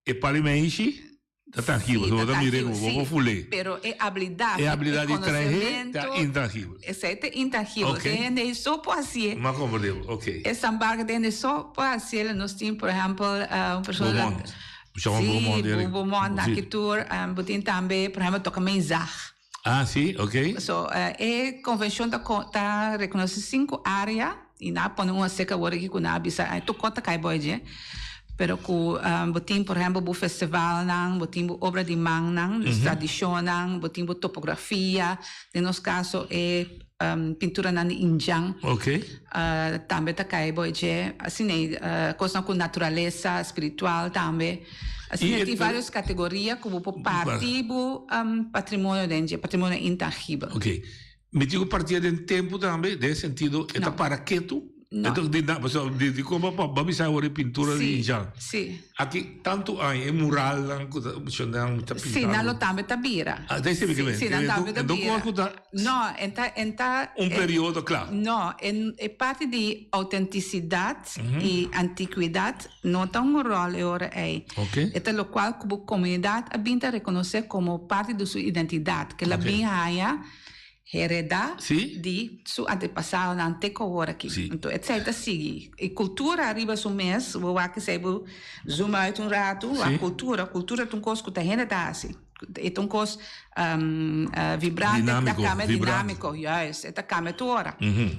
E palimenshi ta tangibel,
Sí,
so bo
ta
ta mir'é
tangibel,
ku bo por
sí.
ful'é.
Pero e abilidat,
E
e
abilidat di trahe ta
konosementu,
intangibel.
esei ta intangibel.
Ok.
Den hende ei so por hasié.
M'a komprendé bo, ok.
E san barku den hende so por hasié. Nos tin, por ehèmpel, un persona la.
Beaumont. Bo chama
Sí,
Beaumont
Bo,
deri.
Beaumont,
Sí.
Akitur. Bo tin tambe, por ehèmpel, toka menzag.
Ah, sí, ok.
So, e konvenshon ta ta rekonosé sinku área i nan a pone un aserka awor aki ku nan a bisa tur kos ta kai bou dje. Pero ku bo tin por ehèmpel bo festivalnan, bo tin bo obra di mannan, dus tradishonnan, bo tin bo topografia, den nos kaso e pinturanan di indjan tambe ta kai bou dje. Asina ei kosnan ku naturalesa, spiritual tambe. Asina tin varios categoria cu bo por parti bo patrimonio den dje, patrimonio intangibel.
Ok. Mi tin cu partia den tempo tambe, den e sentido e ta para ketu?
No.
E ta di na, pasobra di di como pa ba bisa awor e pintura di Injan.
Si.
Aki tantu aña e muralnan cu ta nan ta pinta.
Si, nan lo tambe ta bira.
Ah, ta esei mi ke men.
Si, nan tambe ta bira.
Enton cu ta.
No, en ta, en ta.
Un periodo cla.
No, en e parti di autenticidad y anticuidad no ta un rol e ora ei. E ta locual cu bo comunidad a bin ta reconoce como parti di su identidad, ke la bin haya hereda di su antepasadonan te cu awor aki. Enton esei ta sigui. E cultura riba su mes, bo wak esei bo zoom uit un rato, wak cultura, cultura ta un cos cu ta hende ta haci. E ta un kos vibrante, ta kambia dinámiko, juist, e ta kambia tur ora.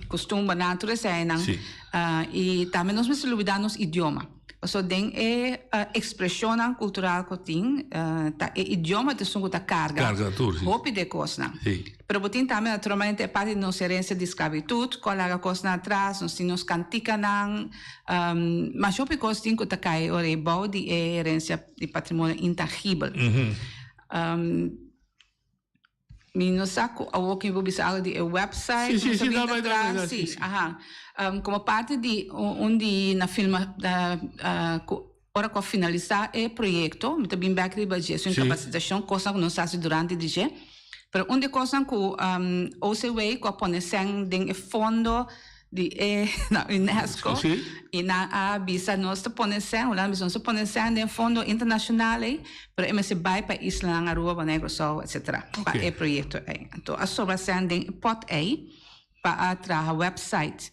Kustumbernan, tur eseinan. I tambe nos mester lubidá nos idioma. Pasobra den e ekspreshonnan kultural ku tin, ta e idioma ta esun ku ta karga hopi di e kosnan. Pero bo tin tambe naturalmente e parti di nos herensia di sklabitut, ku a laga kosnan atras, nos tin nos kantikanan, masha hopi kos tin ku ta kai ora ei bou di e herensia di patrimonio intangibel. Mi no sa ku awor ku mi por bisa algo di e website.
Sí, sí, sí, dal bai, dal bai,
Sí, aha. Komo parti di un di na filma ku ora ku a finalisá e proyekto, mi ta bin bèk riba dje, su inkapasitashon, kosnan ku nos a hasi durante di dje. Pero un di e kosnan ku OCW ku a pone sèn den e fondo di e na UNESCO y nan a bisa nos ta pone sèn, Hulanda a bisa nos ta pone sèn den fondo internacional ei, pero e mester bai pa islanan Aruba, Bonaire, Curaçao, etcetera, pa e proyecto ei. Anto a sobra sèn den e pot ei pa a traha website.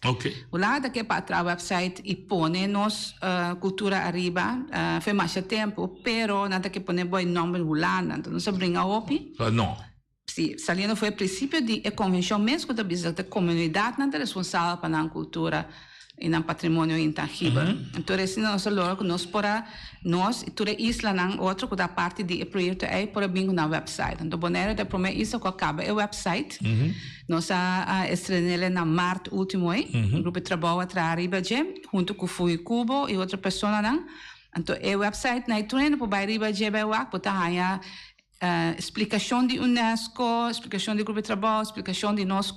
Hulanda ta ke pa a traha website y pone nos cultura ariba fe masha tempo, pero nan ta ke pone bo e nomber Hulanda, anto nos a bringa hopi. Sí, saliendo for e principio di e convencion mes cu ta bisa cu ta comunidadnan ta responsabel pa nan cultura y nan patrimonio intangibel. Entonces asina nos a logra cu nos por a, nos y tur e islanan otro cu ta parti di e proyecto ey por a bin cu nan website. Entonces Bonaire ta e prome isla cu a caba e website. Nos a estrenele na maart ultimo ey. Un grupo di trabou a traha riba dje hunto cu Fuhi Cubo y otro personanan. Entonces e website na e tur hende por bay riba dje bay wak bo ta haya Splikashon di UNESCO, splikashon di Grupo di Trabou, splikashon di nos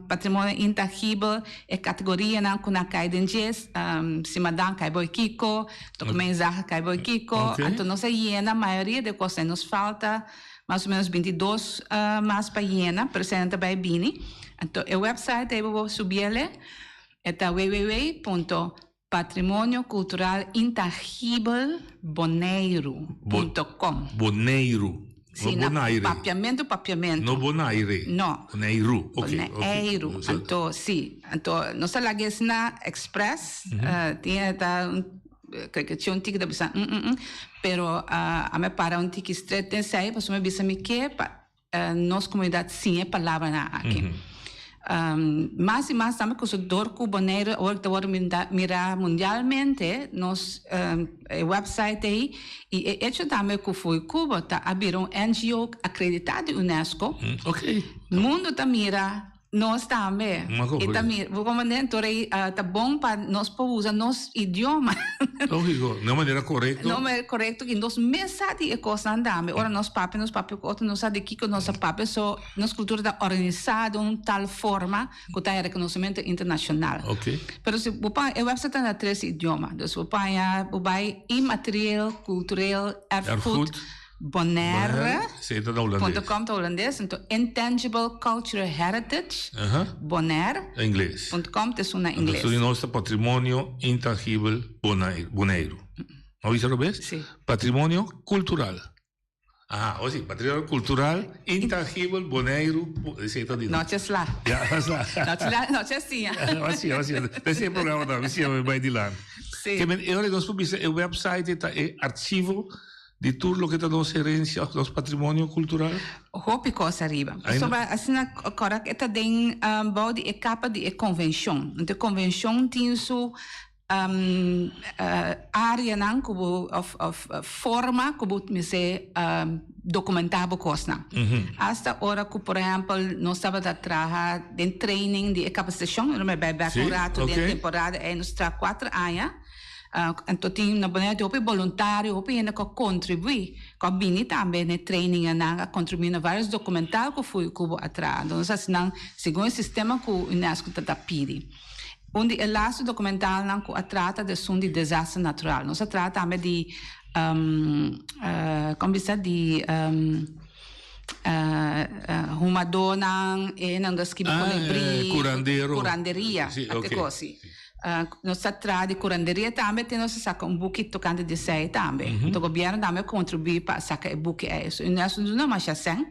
patrimonio intangibel, e kategorianan ku nan kai den dje, Simadan kai boi kiko, Tokomenzaga kai boi kiko. Anto nos a yena mayoria di e kosnan. Nos falta mas o menos bintidos mas pa yena, pero esei nan ta bai bini. Anto e website ei bo por subiele, e ta www punto Patrimonio Cultural Intangibel Boneiru punto com.
Boneiru.
Sí,
no
na
Bonaire.
Papiamentu, Papiamentu.
No Bonaire.
No.
Boneiru, ok.
Boneiru. Anto, sí. Anto, nos ta laga esna express. Tin e ta un, creo que un tiki ta bisa mm mm mm, pero a me para un tiki stret den esei, pasobra mi bisa mi ke pa nos comunidad siña e palabranan aki. Mas y mas tambe cu su dor cu Bonaire awor ta worde mira mundialmente, nos e website ey y e hecho tambe cu Fuicubo ta a bira un NGO acredita di UNESCO, mundo ta mira. Nos tambe.
Ma
E ta mi, bo comprende? Anto rei ta bon pa nos por usa nos idioma.
Lógico, na manera correcto.
Na manera correcto y nos mes sa di e cosnan tambe. Ora nos papia, nos papia cu otro, nos sa di kico nos a papia. So, nos cultura ta organisa den un tal forma cu ta e reconocimento internacional.
Ok.
Pero si bo paña, e website ta na tres idioma. Dus bo paña, bo bay immaterieel cultureel erfgoed.
Erfgoed.
Bonaire.
Sí, ta na hulandes.
Punto com ta hulandes. Anto Intangible Cultural Heritage, Bonaire.
Ingles.
Punto com ta esun na ingles.
Anto nos ta Patrimonio Intangibel Boneiru. No bisa robes?
Sí.
Patrimonio Cultural. Aha, o si, Patrimonio Cultural Intangibel Boneiru. Esei ta di nos.
No te sla.
Ja, sla.
No te sla, no te siña.
No siña, no siña. Esei e programa ta, mi siña mi bai dilanti.
Sí.
Ke men e ora nos por bisa e website ta e archivo Di tur loke ta nos herencia of nos patrimonio cultural?
Hopi cos ariba.
Ainda?
Pasobra asina cora e ta den bou di e capa di e convencion. Anto e convencion tin su areanan cu bo of of forma cu bo mester documenta bo cosnan. Hasta ora cu por ehempel nos tabata traha den training di e capacitacion, lo mi bay bek un rato den temporada ey nos traha cuater aña. Anto tin na Bonaire tin hopi boluntario, hopi hende ku a kontribuí, ku a bini tambe na e trainingannan, a kontribuí na vários dokumental ku fui ku bo a traha. Anto nos hasi nan segun e sistema ku unesco ta ta pidi. Un di e lastu dokumentalnan ku a traha ta esun di desaster natural. Nos a traha tambe di kon bisa di humadónan, e hendenan ku ta skibi kolibrí,
Curandero.
Curanderia,
Sí,
ate
ok.
kos si. Nos ta traha di curanderia tambe te nos a saca un buki tocante di esey tambe. Enton gobierno tambe a contribui pa saca e buki ey. So unesco no duna masha cen,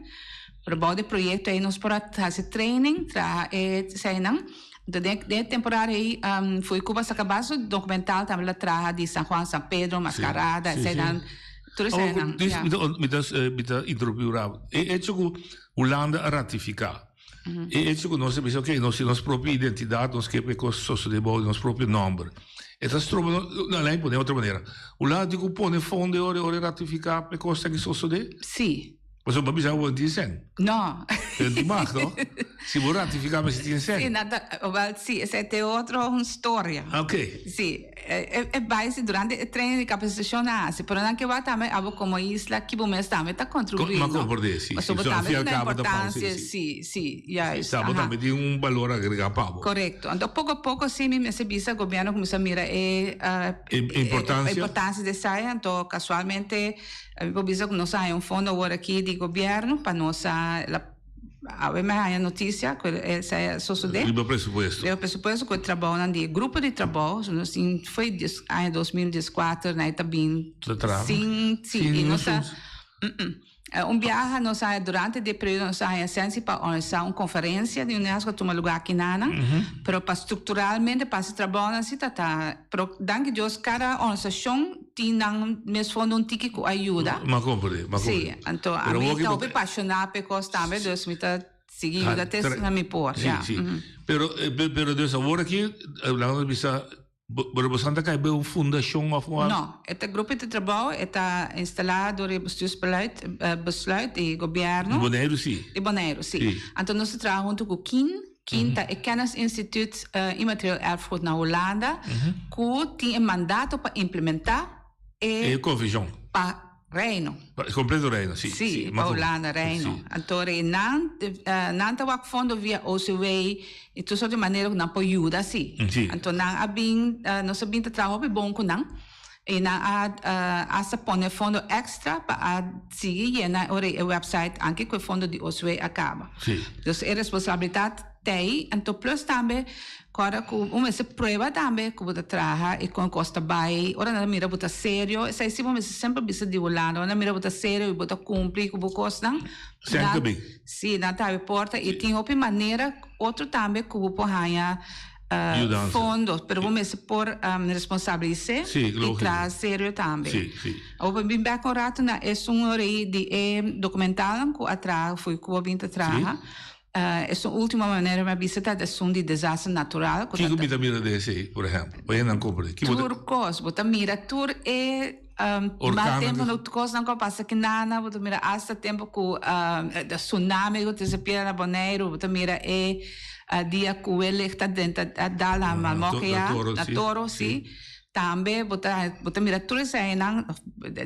pero bao di e proyecto ey nos por a haci training, traha e eseynan. Enton den e temporada ey Fui Cuba a saca basta documental tambe la traha di San Juan, San Pedro, Mascarada, eseynan, tur eseynan.
Mi ta interrumpi un rato. E hecho cu Hulanda a ratifica. E hecho ku nos a bisa, ok, nos tin nos propio identidat, nos ke pa e kos sosodé bou di nos propio nòmber. E ta stroba nos, no, laat mi pone otro manera. Hulanda tin ku pone fondo e ora e ora e ratifiká pa e kos ta ki sosodé?
Sí.
Pasobra bo a bisa ku bo no tin sèn.
No.
Pero tin mag, no? Si bo ratifiká mester tin sèn.
Sí, nan ta, wèl, sí, esei ta e otro un storia.
Ok.
Sí. E bai si durante e training di capacitacion nan haci, pero nan ke wak tambe abo como isla kibo mes tambe ta contribui,
Ma
no?
comprende, si, si.
Pasobra
So, al
tambe
fin y al
ta na
cabo ta pa, si,
importancia,
si.
si, si, juist,
Sa bo
aha.
tambe tin un balor agrega pa bo.
Correcto. Anto poco a poco si mi mester bisa gobierno cuminsa mira e,
E importancia.
e importancia di esai, anto casualmente mi por bisa cu nos a haya un fondo awor aki di gobierno pa nos a la Awe mi a haña notisia ku esei a sosodé.
Riba presupuesto.
Riba presupuesto ku e trabounan di e grupo di trabou, so nos tin foi dies aña 2014 nan e ta bin
Ta traha.
sin si
Sin
i nos a
ningun
un biaha nos a durante di e periodo nos a haña sensi pa organisá un konferensia di UNESCO a tuma lugá akinan pero pa strukturalmente pa hasi trabounan si ta ta pero danki Dios kada organisashon Tin nan mes fondo un tiki ku a yuda.
M'a komprendé, m'a
Sí,
komprendé.
anto
Pero
ami
bo
ta
ki
hopi pashoná p'e kos tambe, dus mi ta sigui yuda te na mi por,
Sí,
ya.
sí. Pero, pero dus awor aki, laga nos bisa, pero boso ta kai bei un fundashon òf un algu?
No, e ta grupo di trabou, e ta instalá dor e bestuursbeleid, besluit di gobièrnu.
Di Boneiru sí.
Di Boneiru, sí.
Sí.
Anto nos ta traha huntu ku kin. Kin ta e Kennisinstituut Immaterieel Erfgoed na Hulanda ku tin e mandato pa implementá e
E konvenshon.
Pa Reino.
Pa kompleto Reino, si.
Si, pa Hulanda, Reino. Anto rei nan nan ta wak fondo via OCW i tur sort di manera ku nan por yuda si. Anto nan a bin nos a bin ta traha hopi bon ku nan. I nan a hasta pone fondo extra pa a sigui yena ora e website anke ku e fondo di OCW a kaba. Dus e responsabilitat t'ei, anto plus tambe kòrda ku bo mester prueba tambe ku bo ta traha i kon e kos ta bai. Ora nan ta mira bo ta serio, esei si bo mester semper bisa di Hulanda, ora nan mira bo ta serio i bo ta kumpli ku bo kosnan,
Sèn ta bin.
Si, nan ta habri porta i tin hopi manera otro tambe ku bo por haña
Yudansa.
Fondo, pero bo mester por responsabilis'é
Sí,
i
lógico.
traha serio tambe.
Sí, sí.
Awor bo bin bek un rato na esun orei di e dokumentalnan ku a traha, fo'i ku bo bin ta traha. Esun ultimo manera mi a bisa ta esun di desaster natural ku ta
Kiko mi ta mira den esei, por ehèmpel? Pa hende nan komprendé. Ki bo ta.
Tur kos, bo ta mira tur e mal
Orkannan
tempu
ku.
no kosnan ku a pasa kinana, bo ta mira asta tempu ku tsunami ku ta disapia na Boneiru, bo ta mira e. Dia ku welek ta drenta a dal na Malmok ya, na Toro si. Tambe bo ta bo ta mira tur eseinan,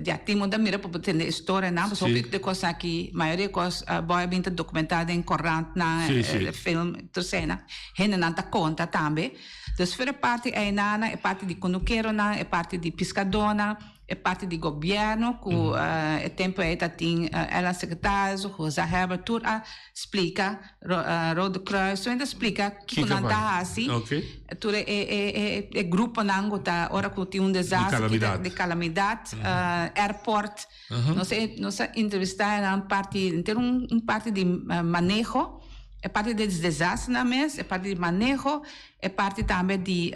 ya tin bo ta mira pa bo tende e storianan, pasobra hopi di kos aki, mayoria kos bo a bin ta dokumentá den korantnan, film, tur eseinan, hendenan ta konta tambe. Dus for e parti einanan, e parti di kunukeronan, e parti di piskadónan, E parti di gobierno cu e tempo ey ta tin Ella Secretaris, Rosa Herbert tur a splica, Rode Kruis tur hende a splica kico nan ta haci, tur e gruponan cu ta ora cu tin un desastre di calamidad, airport, nos a entrevista nan parti henter un parti di maneho, e parti di desastrenan mes, e parti di maneho. E parti tambe di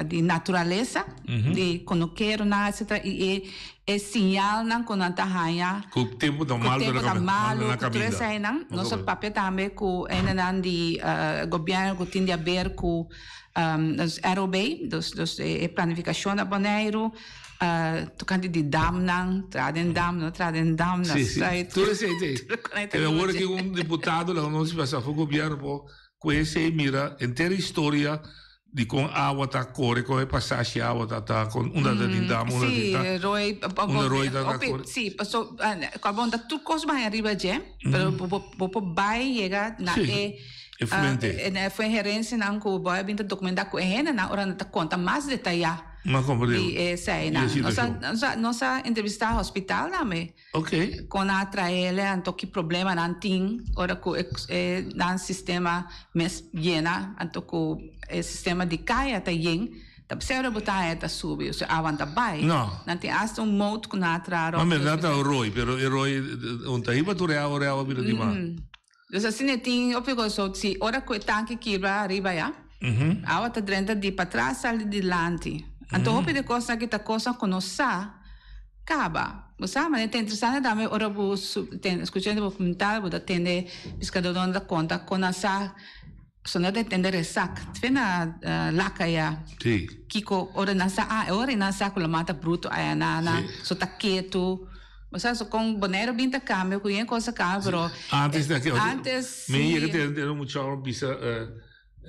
di naturalesa, di konokeronan etcetera i e e siñalnan ku nan ta haña
Ku tempu ta
ku
malu
tempu ta malu
na
ku tur
kaminda.
eseinan. Nos a papia tambe ku hendenan di gobièrnu ku tin di aber ku nos ROB, dus dus e planifikashon na Boneiru, tokante di damnan, traha den dam, no traha den dam, na
Sí, sí.
Zuid.
Tur esei te.
Tur kon
Pero awor aki un diputado laga nos pasa for gobièrnu por Ku esei mira henter historia di kon awa ta kore, kon e pasashi awa ta ta, kon unda ta tin dam, unda tin ta,
Sí, rooi,
unda rooi ta ta kore.
Sí, paso kòrbon ta tur kos baña riba dje, pero bo bo por bai yega na e
E fuente.
na e fuente herensianan ku bo a bin ta dokumentá ku e hendenan ora nan ta konta mas detayá
Mas komprendé.
di eseinan.
Di e
Nos a
situashon.
nos a nos a entrevistá hospital tambe.
Ok.
Kon nan a traele anto ki problema nan tin ora ku e nan sistema mes yena anto ku e sistema di kaya ta yen ta p'esei ora bo ta haña ta subi osea awa ta bai.
No.
Nan tin asta un moat ku nan a traha
Ma
rònt
mira nan ta rooi pero e rooi un ta hiba tur e awa ora e awa bira di mar.
Dus asina e tin hopi kos so si ora ku e tanki kibra ariba ya awa ta drenta di patras sali di dilanti. Anto hopi di kosnan aki ta kosnan ku nos sa kaba. Bo sa manera ta interesante tambe ora bo tende skucha e dokumental bo ta tende piskadornan ta konta kon nan sa so nan ta tende resak te na laka ya kiko ora nan sa ah e ora nan sa ku laman ta bruto aya nan so ta ketu. O sea, so con Bonaire bin ta cambia, cu yen cosa cambia, pero
Antes de
antes
Mi
sí.
yega te te mucha hora bisa eh,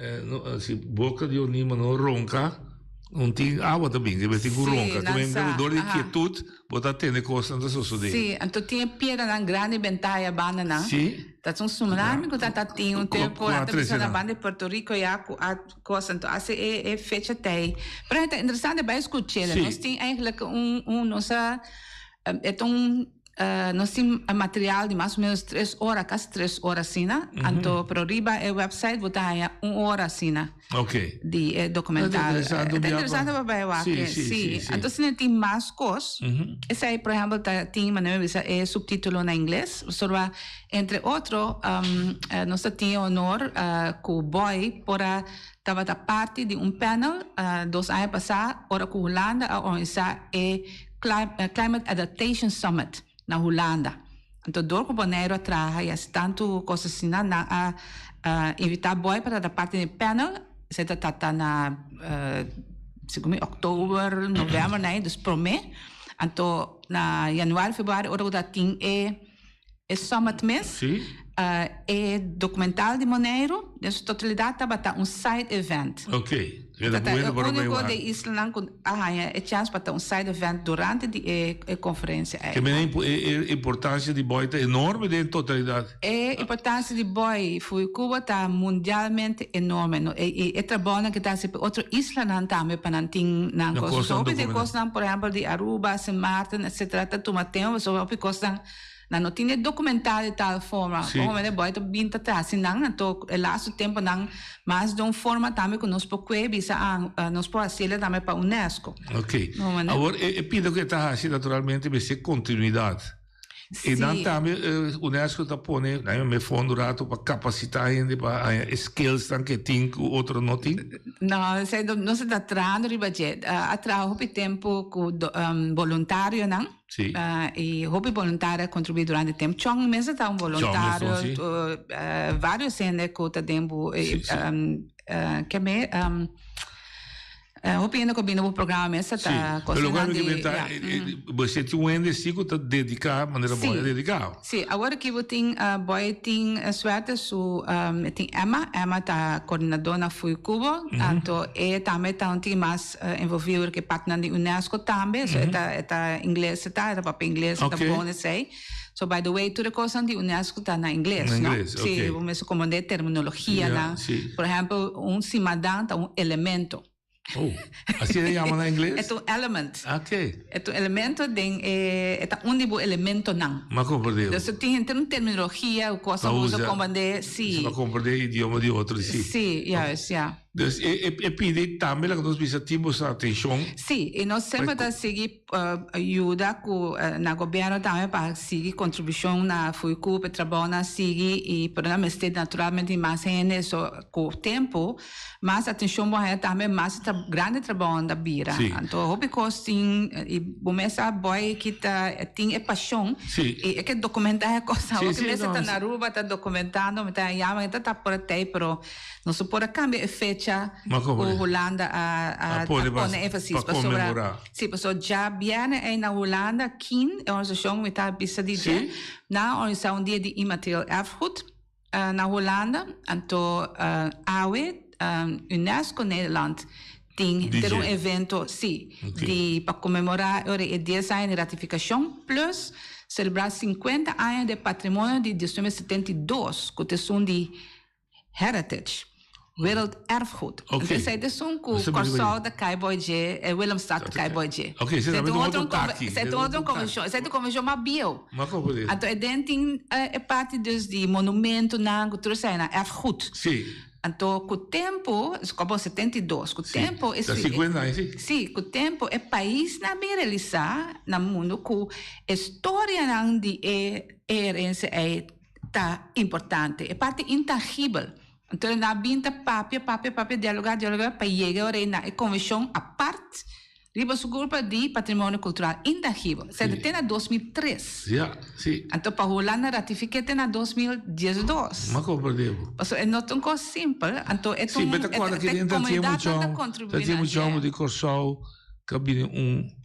eh, no, eh, si boca di onima no ronca, un tin agua ta bin, que tin ku
Sí,
ronca.
nan
Que men
sa,
door di
aha.
quietud, bo ta tende cosnan ta suceder.
Sí, anto tin e piedranan grandi bentaya bandanan.
Sí.
Ta un tsunami cu ta ta tin un
Cu-
tempo,
cu a
ta bisa
trece
na
nan.
banda di Puerto Rico ya cu a cosa, anto hace e e fecha tey. Pero ta interesante bay scuchele.
Sí.
Nos tin eigenlijk un un nos a E ta un nos tin material di mas o menos tres ora, casi tres ora asina. Anto, pero riba e website bo ta haña un ora asina
Ok.
di e documental.
Ta interesante
Ta interesante pa bai wak.
Sí, sí, sí, sí.
Anto asina tin mas cos. Esei, por ehempel, ta tin, manera mi bisa, e subtitulo na ingles. Pasobra, entre otro, nos ta tin e honor cu Boy por a tabata parti di un panel dos aña pasá ora cu Hulanda a organisa e Climate Adaptation Summit na Hulanda. Anto dor ku Boneiru a traha i hasi tantu kos asina, nan a invitá Boy pa ta parti di e panel. Esei ta trata na segun mi òktober, novèmber na ei, dus promé. Anto na yanüari, febrüari ora ku ta tin e e summit mes, e dokumental di Boneiru den su totalidat tabata un side event.
Ok.
Ta e úniko di e islanan ku a haña e chèns pa ta un side event durante di e konferensia ei.
Ke menen e importansia di Boy ta enorme den totalidat.
E importansia di Boy for Cuba ta mundialmente enorme. I e trabounan ku ta hasi pa otro islanan tambe pa nan tin nan kos. Hopi di e kosnan por ehèmpel di Aruba, Sint Maarten etsetera ta tuma tempu pasobra hopi kosnan Nan no tin e documentá di tal forma.
Sí.
Como mende boy ta bin ta trasi nan, anto e laatste temponan mas den un forma tambe cu nos por cue bisa ah, nos por haciele tambe pa UNESCO.
Ok.
No, mende?
Awor, e, e pida cu e ta haci naturalmente mester continuidad. E nan
Sí.
tambe eh, UNESCO ta pone, nan me fondo rato pa capacita hende pa haña e skills nan ke tin cu otro no tin.
No, esei no, nos ta trahando riba dje. A traha hopi tempo cu do, um, voluntarionan.
Sí.
Uh, y hopi voluntario a contribui durante tempo. Chong mes ta un voluntario.
Chong sí.
Uh, varios hende cu ta den bu,
Sí, sí.
Um, uh, ke me, um, Hopi hende ku bini bo programa mes ta
Sí,
kos
pero lokual
nan
mi
di
ke menta,
ja.
bo senti un hende si ku ta dediká manera
Sí.
boy a dediká.
Sí, awor aki bo tin boy tin suerte su e tin Emma, Emma ta koordinadó na Fuikubo, anto e tambe ta un tin mas envolví awor ku e partnan di UNESCO tambe, so e ta e ta ingles e ta, e ta papia ingles, e ta bon esei. So by the way tur e kosnan di UNESCO ta na ingles,
Na
no?
ingles,
Sí,
ok.
bo mester komprendé terminologianan.
Ja, sí.
Por ehèmpel, un simadan ta un elemento.
Oh, asina e yama na ingles?
E ta un element.
Ok.
E ta un elemento den e, e ta un di bo elementonan.
M'a komprendé.
Dus tin henter un terminologia, un kos
Pa
bo mester
usa.
komprendé, sí.
Pa komprendé e idioma di otro, sí.
Sí, juist, ja.
Dus e, e, e pidi tambe laga nos bisa tin boso atenshon.
Sí, i nos semper ta sigui yuda ku na gobièrnu tambe pa sigui kontribushon na Fuiku, pa e trabounan sigui i pero nan mester naturalmente di mas hende, so ku tempu mas atenshon bo haña tambe mas e grandi trabounan ta bira.
Sí.
Anto hopi kos tin i bo mes sa boy ki ta tin e pashon
Sí.
i e ke dokumentá e kosnan.
Sí,
Hopi
sí,
mes
no,
ta na Aruba ta dokumentando, mi ta yama mi ta ta por tei pero Nos no por a cambia e fecha
Ma
cu
como?
Hulanda a, a,
A pone
a
pa-
pone énfasis.
pa
Pasobra,
conmemora.
sí, pasobra djabierne ei na Hulanda, kin, e organisacion mi ta bisa di dje,
Sí.
nan a organisa un dia di immaterieel erfgoed eh, na Hulanda. Anto eh, awe eh, UNESCO Nederland tin
Di
ter un
dje.
evento, sí,
Ok.
di pa conmemora ora e dies aña di ratificacion plus celebra 50 aña di patrimonio di 1972, cu ta esun di Heritage, Werelderfgoed.
Ok.
Entonces esei ta esun ku
Esei ta
Kòrsou ta kai boi dje, e Willemstad ta kai boi dje.
Ok, esei
Esei
ta
ta un
un
otro
otro taki.
esei ta un otro konvenshon, esei ta un konvenshon mas bieu.
Mas komo di?
Anto e den tin e parti dus di monumentonan ku tur eseinan, erfgoed.
Sí.
Anto ku tempu, es komo 72, ku tempu
Ta 50 aña, sí.
Sí, ku tempu e paisnan a bin realisá na mundu ku e storianan di e herensia ei ta importante, e parti intangibel. Anto nan a bin ta papia, papia, papia, dialoga, dialoga pa yega ora ei na e konvenshon apart riba su grupo di patrimonio kultural intangibel. Esei ta te na 2003.
Ja, si.
Anto pa Hulanda ratifiké te na 2012.
M'a komprendé bo.
Pasobra e no ta un kos simpel, anto e ta
Si,
un,
mi ta kòrda
e
ki den ta
komunidatnan ta
muchon, ta
kontribuí
tin
na
muchon
dje.
di Kòrsou ku a bini un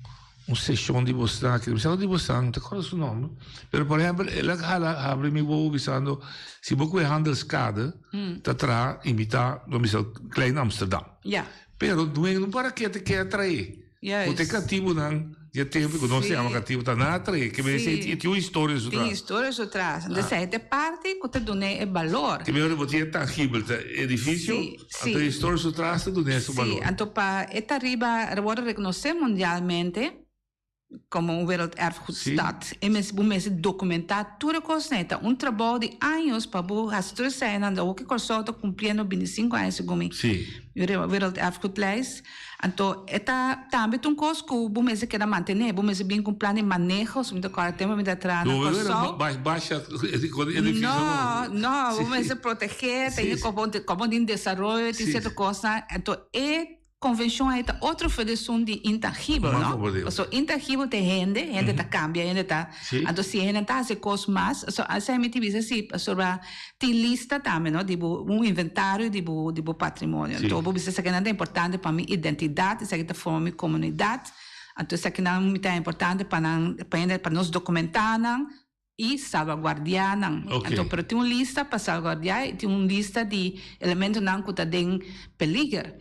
Un seshon di bosnan aki, mi sa di bosnan, mi ta kòrda su nòmber, pero por ehèmpel el a hala habri mi wowo bisando si bo ku e handelskade ta traha imitá lo bisa Klein Amsterdam.
Ja.
Pero dueño no para ke ta ke a trae.
Juist.
Ku ta e katibunan di e tempu ku nos ta yama katibu ta nan a trae, ke mester
Sí.
e tin un historia su
Tin
tras.
historia su tras. Entonces esei ta e parti ku ta dun'é e balor.
Ke mester bo tin e tangibel, ta edifisio,
Sí, sí.
anto e historia su tras ta dun'é su
Sí,
balor.
anto pa e ta riba wòrdu rekonosé mundialmente komo un werelderfgoedstad, e mes bo mester dokumentá tur e kosnan. E ta un trabou di años pa bo hasi tur eseinan. Awor ku Kòrsou ta kumpliendo bintisinko aña segun mi
Sí.
werelderfgoedlijst. Anto e ta tambe ta un kos ku bo mester keda mantené, bo mester bin ku un plan di maneho, si mi ta kòrda tempu mi ta traha na Kòrsou.
Basha edifisio
No, no, bo mester protegé, ta
Sí.
komo komo tin desaroyo, tin
Sí.
sierto kosnan. Anto e konvenshon ei ta otro for di esun di intangibel,
Mas
no?
como digo.
Pasobra intangibel ta e hende, hende ta kambia, hende ta,
Sí.
anto si hende ta hasi kos mas, so asei mi ta bisa si, pasobra Tin lista tambe no di bo un inventario di bo di bo patrimonio.
Sí.
Anto bo bisa esakinan ta importante pa mi identidat, esaki ta forma mi komunidat, anto esakinan mi ta importante pa nan pa hende pa nos dokumentá nan i salvaguardiá nan.
Oké.
Anto pero tin un lista pa salvaguardiá i tin un lista di elementonan ku ta den peliger.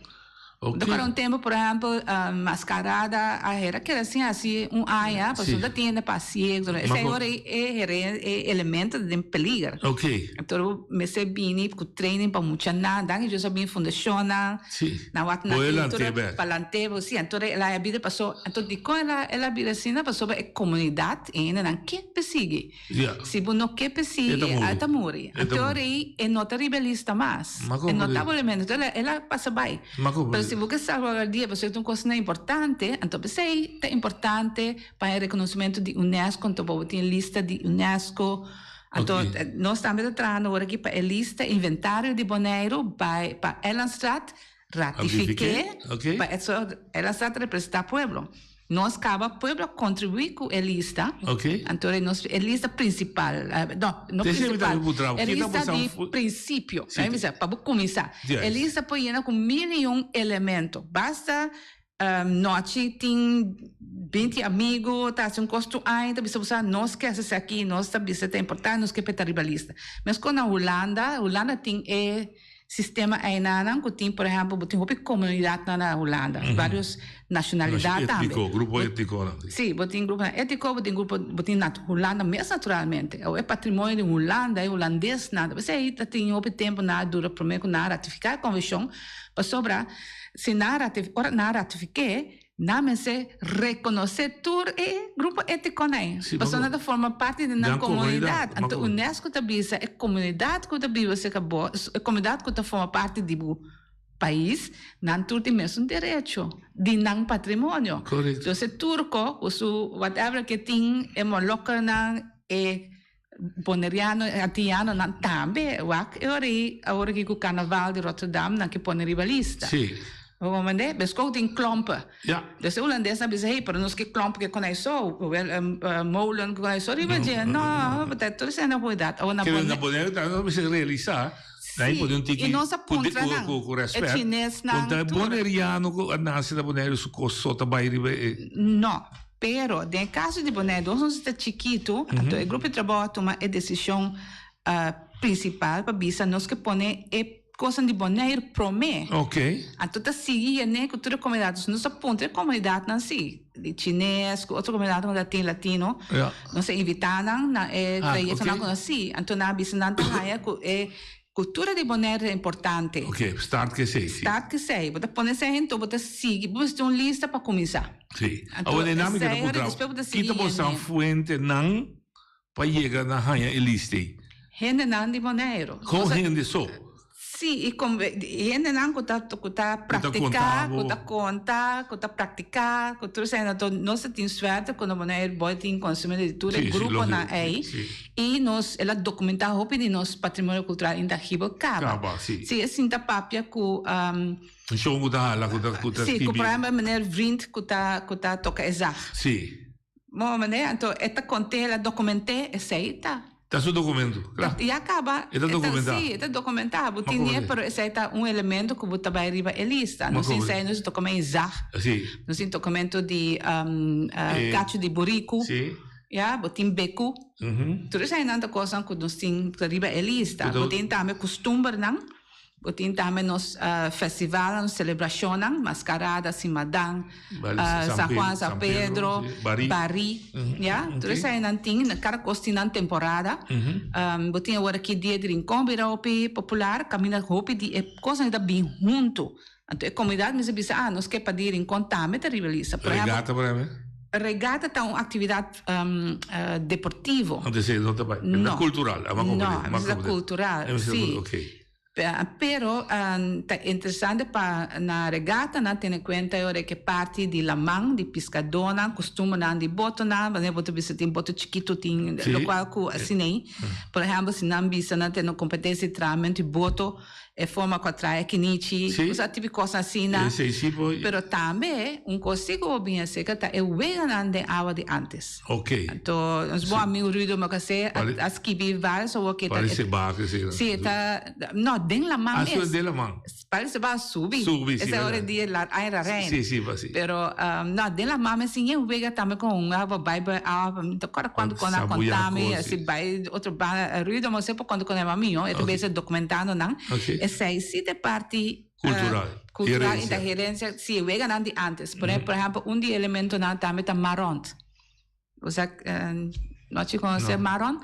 Ok.
Dor un tempo, por ehempel, mascarada a hera keda sin haci un aña, pasobra
Sí.
ta tin hende pa hacié,
Ma
esei
ko-
ora e heren e elemento ta den peliger.
Ok.
Enton mester bini cu training pa muchanan, dan ellos a bini fundacionnan,
Sí.
nan wak na
Bo e
cultura
lant'é bek.
pa lant'é bo, sí, enton el a bira paso, enton dicon el a el a bira asina? Pasobra e comunidad e hendenan ke persigui.
Ja.
Si bo no ke persigui,
E ta muri.
e ta muri.
E ta
Anto
muri.
ora ei e no ta riba e lista mas.
Ma
E
como
no
di?
ta bolbe, enton el a pasa bai.
Ma como
Pero
di?
si bo ke salvaguardia, pasobra ta un kosnan importante, anto p'esei ta importante pa e rekonosementu di UNESCO, anto bo tin e lista di UNESCO. Anto
Oké.
nos tambe ta trahando ora aki pa e lista, inventario di Boneiru bai pa Eilandstraat ratifiké,
Ratifiké, oké.
pa e so Eilandstraat representá pueblo. Nos kaba pueblo a kontribuí ku e lista.
Ok.
Anto e nos e lista prinsipal, no, no
Te siempre
prinsipal,
ta puntra,
e
kita
lista
bosan
di
fu-
prinsipio.
Sí.
Laat mi bisa, pa bo kuminsá.
Juist.
E lista por yena ku mil i un elemento. Basta nochi tin binti amigu ta hasi un kos tur aña ta bisa bo sa nos ke hasi esaki, nos ta bisa ta importante, nos ke p'e ta riba lista. Meskos na Hulanda, Hulanda tin e sistema einanan ku tin por ehèmpel bo tin hopi komunidatnan na Hulanda, varios nashonalidat tambe.
Étniko, grupo étnikonan.
Sí, bo tin gruponan étniko, bo tin grupo, bo tin nat Hulanda mes naturalmente. Awor e patrimonio di Hulanda, e hulandesnan, ta p'esei ta tin hopi tempu nan a dura promé ku nan a ratifiká e konvenshon, pasobra si nan a ora nan a ratifik'é, Nan mester rekonosé tur e grupo étikonan ei,
Sí,
pasobra
ma
nan ta forma parti di nan
Nan
komunidat.
komunidat, ma
Anto
ku.
UNESCO ta bisa e komunidat ku ta biba serka bo, e komunidat ku ta forma parti di bo pais, nan tur tin mesun derecho di nan patrimonio.
Korekto.
Entonces e turko ku su whatever ke tin, e molokernan, e boneriano, e antianonan tambe, wak e ora ei, awor aki ku karnaval di Rotterdam nan ke pone riba lista.
Sí.
Bo comprende? Beskou tin klompen.
Ja.
Dus e hulandesnan bisa, hey, pero nos ke klomp ke konai so, wel, molen ke konai so riba dje. No, bo ta tur esei na huedat. Awor na
Kere
Bonaire.
na Bonaire ta no mester realisá,
Sí,
na pone un tiki
i nos a
ku
puntra nan,
ku ku
e
respet.
chinesnan,
Konta e
tur.
boneriano ku a nase na Bonaire su kos so ta bai riba e.
No, pero den e kaso di Bonaire, nos nos ta chikitu, anto e grupo di trabou a tuma e desishon prinsipal pa bisa nos ke pone e kosnan di Bonaire promé.
Ok.
Anto ta sigui yene ku tur e komunidat. Dus nos a puntra e komunidatnan si, di chines ku otro komunidatnan ku ta tin latino, nos a invitá nan na e trayektonan ku nos si. Anto nan a bisa nan ta haña ku e Kultura di Bonaire ta importante.
Ok, start ku esei, si.
Start ku esei. Bo ta pone esei hento, bo ta sigui, bo mester un lista pa kuminsá.
Si.
Anto,
Awor e nami ke ta
esei ora
puntra,
despues bo ta sigui
kita bo san
yende.
fuentenan pa yega na haña e lista ei?
Hendenan di Boneiru.
Kon hende so?
Si, i kon hendenan ku ta ku ta praktiká, ku ta konta, ku ta praktiká, ku tur esei. Anto nos ta tin suerte ku na Boneiru bo tin konsumido di tur e gruponan ei. I nos, el a dokumentá hopi di nos patrimonio kultural intangibel kaba.
Kaba, si.
Si, e sinta papia ku.
Un shon ku ta hala, ku ta, ku ta
Si, ku
skibi.
por ehèmpel meneer Vriend ku ta, ku ta toka e zag.
Si.
Mo meneer, anto e ta kont'é, el a dokument'é, esei ta.
Ta su dokumento, kla.
Ya kaba.
E ta dokumentá.
Si, e ta dokumentá. Bo
Ma
tin nie,
komprendé.
pero esei ta un elemento ku bo ta bai riba e lista.
Ma
Nos tin
komprendé.
esei, nos toka e zag.
Si.
Nos tin tokamento di kachu di buriku.
Si.
Ya, bo tin beku. Tur eseinan ta kosnan ku nos tin riba e lista. Bo tin tambe kustumbernan, bo tin tambe nos festivalnan, nos selebrashonnan, Maskarada, Simadan, San Juan, San Pedro, Barí. Ya, tur eseinan tin, kada kos tin nan temporada. Bo tin awor aki Dia di Rincon bira hopi popular, kaminda hopi di e kosnan ta bin huntu. Anto e komunidat mester bisa, ah, nos ke pa di Rincon tambe ta riba lista. Por ehempel,
Regata por ehempel?
Regata ta un aktividat deportivo.
Anto esei no ta bai.
No.
Ta kultural, a
No, a mester ta kultural, si.
Ok.
Pero ta interesante pa na regata nan tene kuenta e ora ke parti di laman, di piskadónan, kustumbernan di botonan, manera bo ta bisa tin boto chikitu, tin lokual ku asin'ei. Por ehempel, si nan bisa nan tene un kompetensia di trahamentu di boto, E forma cu a trae e kinichi, cosa tipo cosnan asina.
Esey si por.
Pero tambe un cos si cu bo bin acerca ta e weganan den awa di antes.
Ok.
Anto nos bon amigo Ruido Mocasé a skibi varios awor ke ta.
Parece baak esey.
Si e ta, no den laman mes.
Ah, den laman.
Parece baak subi.
Subi, si.
Esey ora di la aira reina.
Si, si, si.
Pero no den laman mes sin e wega tambe con un awa bay bay awa, mi ta acorda cuando con a contami asi bay otro banda, Ruido Mocasé por cuando con e mami yo, e ta bezig documentando nan. Esei si ta e parti
Cultural.
cultural y ta herencia, si e weganan di antes. Por ehempel, un di e elementonan tambe ta maront. Osea, no ci conoce maront?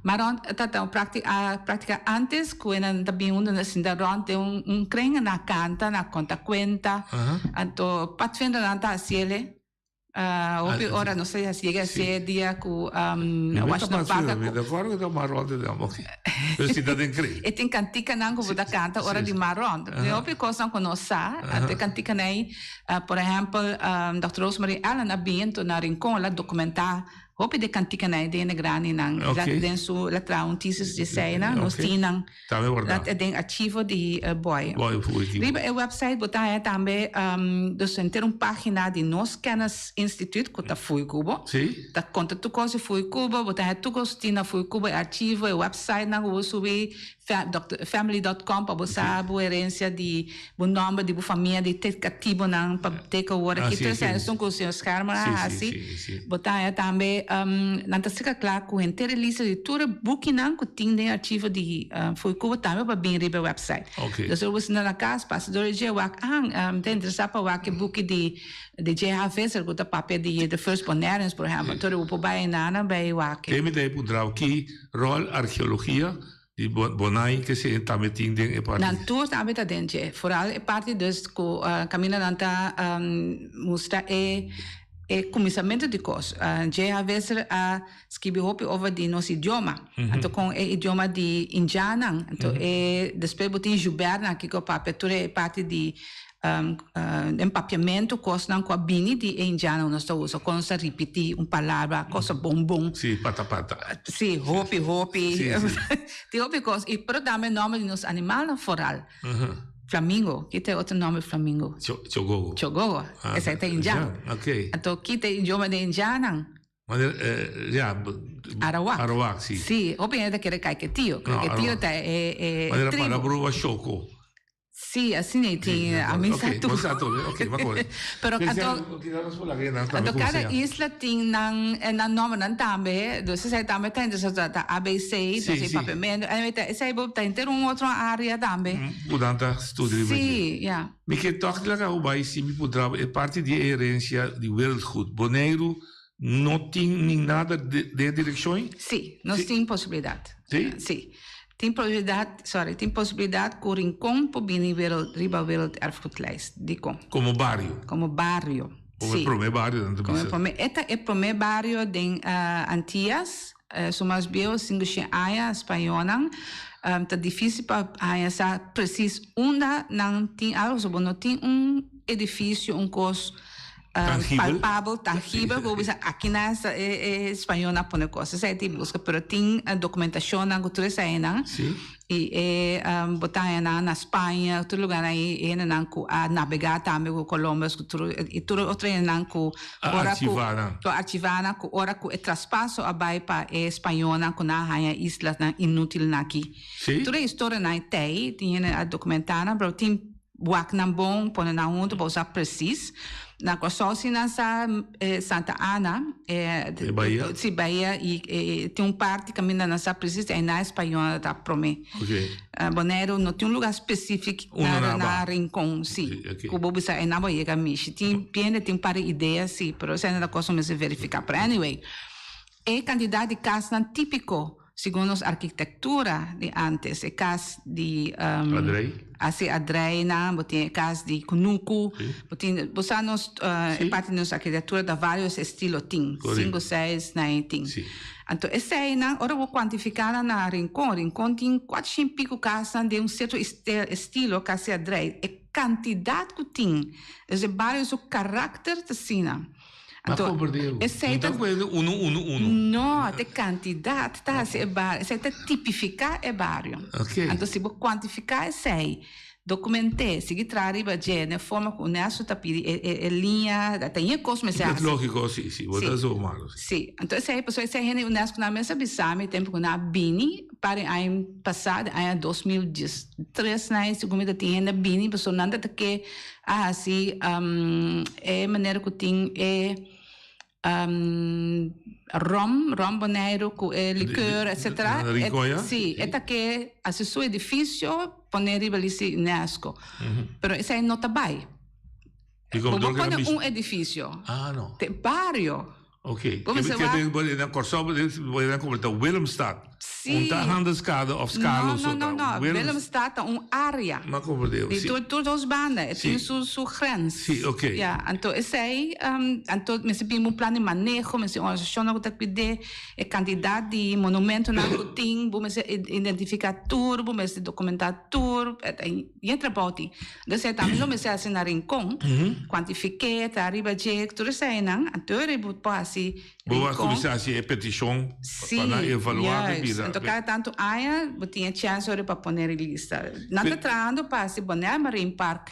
Maront ta ta un practica antes cu nan ta bin hunto nan sinta rond den un kring nan a canta, nan a conta cuenta. Anto patvendernan ta haciele. Hopi ora nos ta yega ese dia cu Washington Park a
Mi ta acorda cu ta maront den ok. Pero si ta den kring.
E tin canticanan cu bo ta canta ora di maront. Tin hopi cosnan cu nos sa. Anto e canticanan ei, por ehempel, Dòkter Rosemarie Allen a bin na Rincon, el a documenta. Hopi de kantikanan den e grandinan.
Ok.
La den su la traha un thesis di eseinan, nos
Ok.
tin nan.
Tambe wardá.
La den archivo di Boy.
Boy Fugitivos.
Riba e website bo ta haña tambe dus henter un pagina di nos Kennis Instituut ku ta Fuikubo.
Sí.
Ta konta tur kos di Fuikubo, bo ta haña tur kos tin na Fuikubo, e archivo, e websitenan ku bo subi, family dot com pa bo sa bo herencia di bo nomber di bo famia di te catibonan pa te cu awor aki tur esei esun cu señor Schermer a haci bo ta haya tambe nan ta sika cla cu henter e lista di tur e bukinan cu tin den archivo di Fuicubo tambe pa bin riba e website dus ora bo sinta na cas pasa door e dje wak ah mi ta interesa pa wak e buki di di JH Visser cu ta papia di the first Bonaireans por ehempel tur bo por bay einan bay wak e.
Te mi ta e puntra bo ki rol archeologia Di Bonai ke se tambe tin den e parti.
Nan tur tambe ta den dje. Foral e parti dus ku kaminda nan ta mustra e e kuminsamentu di kos. JH Visser a skibi hopi over di nos idioma. Anto kon e idioma di indjannan. Anto e despues bo tin Joubert nan kiko papia tur e parti di Den papiamentu kosnan ku a bini di e indiano nos ta usa, kon nos ta ripití un palabra, cosa bon bon.
Sí, pata pata.
Sí, hopi hopi.
Sí, sí.
Tin hopi kos. I pero tambe nòmber di nos animalnan foral. Flamingo, ki ta e otro nòmber di flamingo?
Chogogo.
Chogogo, esei ta indian.
Oké.
Anto ki ta e idioma di indiannan?
Wanneer, eh, ja.
Arawak.
Arawak, si.
Sí, hopi hende ta kere Kaiketio. Kaiketio ta e e
Wanneer
tribu.
para bruba Shoko.
Sí, asina e tin, a mi sa tur.
Bo sa tur, ok, ma kore.
Pero anto, anto kada isla tin nan, nan nombernan tambe, dus esei tambe ta interesante, ta ABC, ta si papiamento, anyway, ta esei bo ta henter un otro area tambe.
Ku nan ta studia riba dje.
Sí, ya.
Mi ke tòg di laga bo bai si mi por traba e parti di e herensia di wereldgoed. Boneiru no tin ni nada den e direkshon ei?
Sí, nos tin posibilidat.
Sí?
Sí. Tin posibilidat, sorry, tin posibilidat ku Rincon por bini wereld, riba werelderfgoedlijst. Dikon?
Komo bario?
Komo bario,
Komo e
sí.
promé bario nan ta
Komo e
bisa.
promé, e ta e promé bario den Antias, su mas bieu, sinku shen aña, spañónan. Ta difísil pa haña sa presis unda nan tin algu, pasobra bo no tin un edifisio, un kos
Tangibel.
Palpabel, tangibel, ku bo bisa aki nan esta e e spañolnan a pone kos. Esei tin buska, pero tin dokumentashonnan ku tur eseinan.
Sí.
I e bo ta haña nan na Spaña, tur lugarnan ei e hendenan ku a nabegá tambe ku Columbus ku tur i tur otro hendenan ku
A
ora ku
archivá nan.
ku a archivá nan ku ora ku e traspaso a bai pa e spañolnan ku nan a haña islasnan inútilnan aki.
Sí.
Tur e historianan ei t'ei, tin hende a dokumentá nan, pero tin Wak nan bon, pone nan huntu pa usa precies. Na Kòrsou si nan sa Santa Ana,
E bahia?
Si bahia i tin un parti kaminda nan sa precies ei na español ta promé.
Oké.
Boneiru no tin un lugar spesifik
Unda
na
nan a ba?
Rincon, si.
Oké.
Ku bo bisa ei nan bo yega mishi. Tin hende tin un par di idea si, pero esei no ta kos ku mester verifiká. Pero anyway, e kantidat di kasnan típiko Segun nos arkitektura di antes, e kas di
Adrei.
Asi adreinan, bo tin e kas di kunuku, bo tin, bo sa nos e parti di nos arkitektura ta varios estilo tin, sinku, seis, nai tin. Anto eseinan ora bo kuantifiká nan na Rincon, Rincon tin kuatshen piku kasnan den un sierto estilo kasi adrei, e kantidat ku tin, dus e bario su karakter ta asina.
Ma
Anto,
komprendé.
esei
No ta
ta
kuende unu unu unu.
No, ta e kantidat ta hasi e bario, esei ta tipifiká e bario.
Oké.
Anto si bo kuantifiká esei, dokument'é, sigui traha riba dje den forma ku UNESCO ta pidi e e e liña, ta e kos mester
Ta
hasi.
lógiko, si, si, bo ta zo malo.
Si, anto esei, pasobra esei hende UNESCO nan mes a bisa mi tempu ku nan a bini par di aña pasá, den aña 2013 nan, segun mi ta tin hende a bini pasobra nan ta ta ke A hasi e manera ku tin e rom, rom Boneiru ku e likeur etcetera. Si, e ta ke hasi su edifisio pone riba lista di UNESCO. Pero esei no ta bai. Bo por pone un edifisio. Te bario.
Ok.
Bo mester wak.
Na Kòrsou bo ta Willemstad.
Sí.
Un ta Handelskade of Scharloo
No,
so
no, no,
ta.
no. Willemstad ta un área.
M'a comprende,
Di
sí.
tur, tur dos banda. E
Sí.
tin su, su grens.
Sí, oké.
Ja, anto esei, anto mester bin un plan di maneho, mester un organisashonnan ku ta kuid'é, e kantidat di monumentonan ku tin, bo mester identifiká tur, bo mester dokumentá tur, e ta yen trabou tin. Entonces esei tambe lo mester hasi na Rincon, kuantifik'é, traha riba dje, tur eseinan, anto bo por hasi
Bo a
Rincon.
kuminsá hasi e petishon
Sí,
pa nan evaluá bo
juist.
bira.
Anto kada tantu aña bo tin e chèns ora pa pone e lista. Nan ta trahando pa hasi Bonaire Marine Park,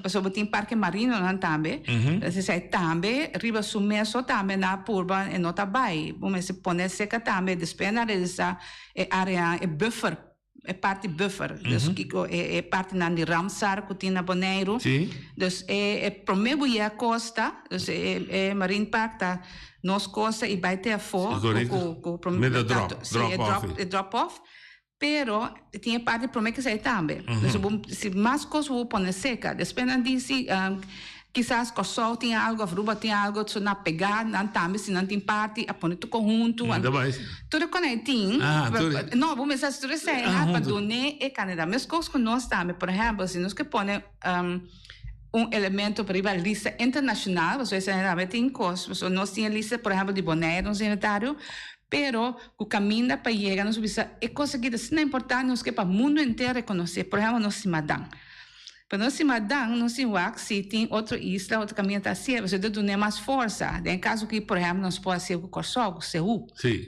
pasobra bo tin parke marinonan tambe. Entonces esei tambe riba su mes so tambe nan a purba e no ta bai. Bo mester pone serka tambe, despues nan a realisá e área, e buffer e parti buffer, dus kiko e e partinan di Ramsar ku tin na Boneiru.
Sí.
Dus e e promé bu yega kosta, dus e e Marine Park ta nos kosta i bai te afó
Sí, korekto.
ku ku ku
Met de drop,
sí,
drop
e
off.
drop e drop off, pero tin e parti promé ku esei tambe. Dus bo si mas kos bo pone seka, despues nan di si Kisas Kòrsou tin algu of Aruba tin algu so nan pegá nan tambe si nan tin parti a pone tur konhuntu
Mm, ta bai.
Tur e konai tin
Ah, tur e-
no bo mester hasi tur esei
Ah,
pa
huntu.
dun'é e kandidat meskos ku nos tambe por ehèmpel si nos ke pone un elemento pa riba lista internashonal pasobra esei tambe tin kos pasobra nos tin e lista por ehèmpel di Bonaire nos inventario pero ku kaminda pa yega nos bisa e kos aki ta asina importante nos ke pa mundu henter rekonosé por ehèmpel nos simadan. Pero nos simadan nos tin wak si tin otro isla, otro kaminda ta hasié, pasobra ta dun'é mas forsa. Den e kaso aki, por ehèmpel, nos por hasié ku Kòrsou, ku Seú.
Sí.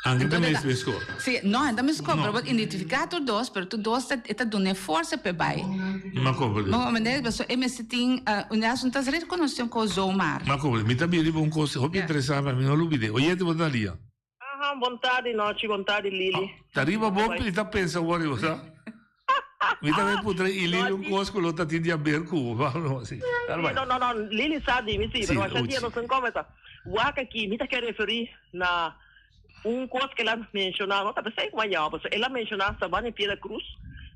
Anke ta mes mes kos.
Sí, no, e ta mes kos,
No.
pero bo identifiká tur dos, pero tur dos ta, e ta dun'é forsa p'e bai.
M'a komprendé.
Bo komprendé? Pasobra e mester tin, un ta rekonosé un kos zomaar.
M'a komprendé. Mi ta bira riba un kos hopi interesante, ma mi no lubid'é. Oyente bo ta lia.
Aha, bon tardi Nochi, bon tardi Lili.
Ta riba bo mi ta pensa awor riba sa. Mi ta bay puntra y Lili un cos cu lo ta tin di haber cu bo. No, si. Dale bay.
No, no, no, Lili sa di mi si,
Si,
pero asha
uchi.
dia nos tin come ta. Wak aki, mi ta ke referi na un cos cu el a menciona, no ta pensai cu mañana, pasobra el a menciona Sabana y Piedra Cruz,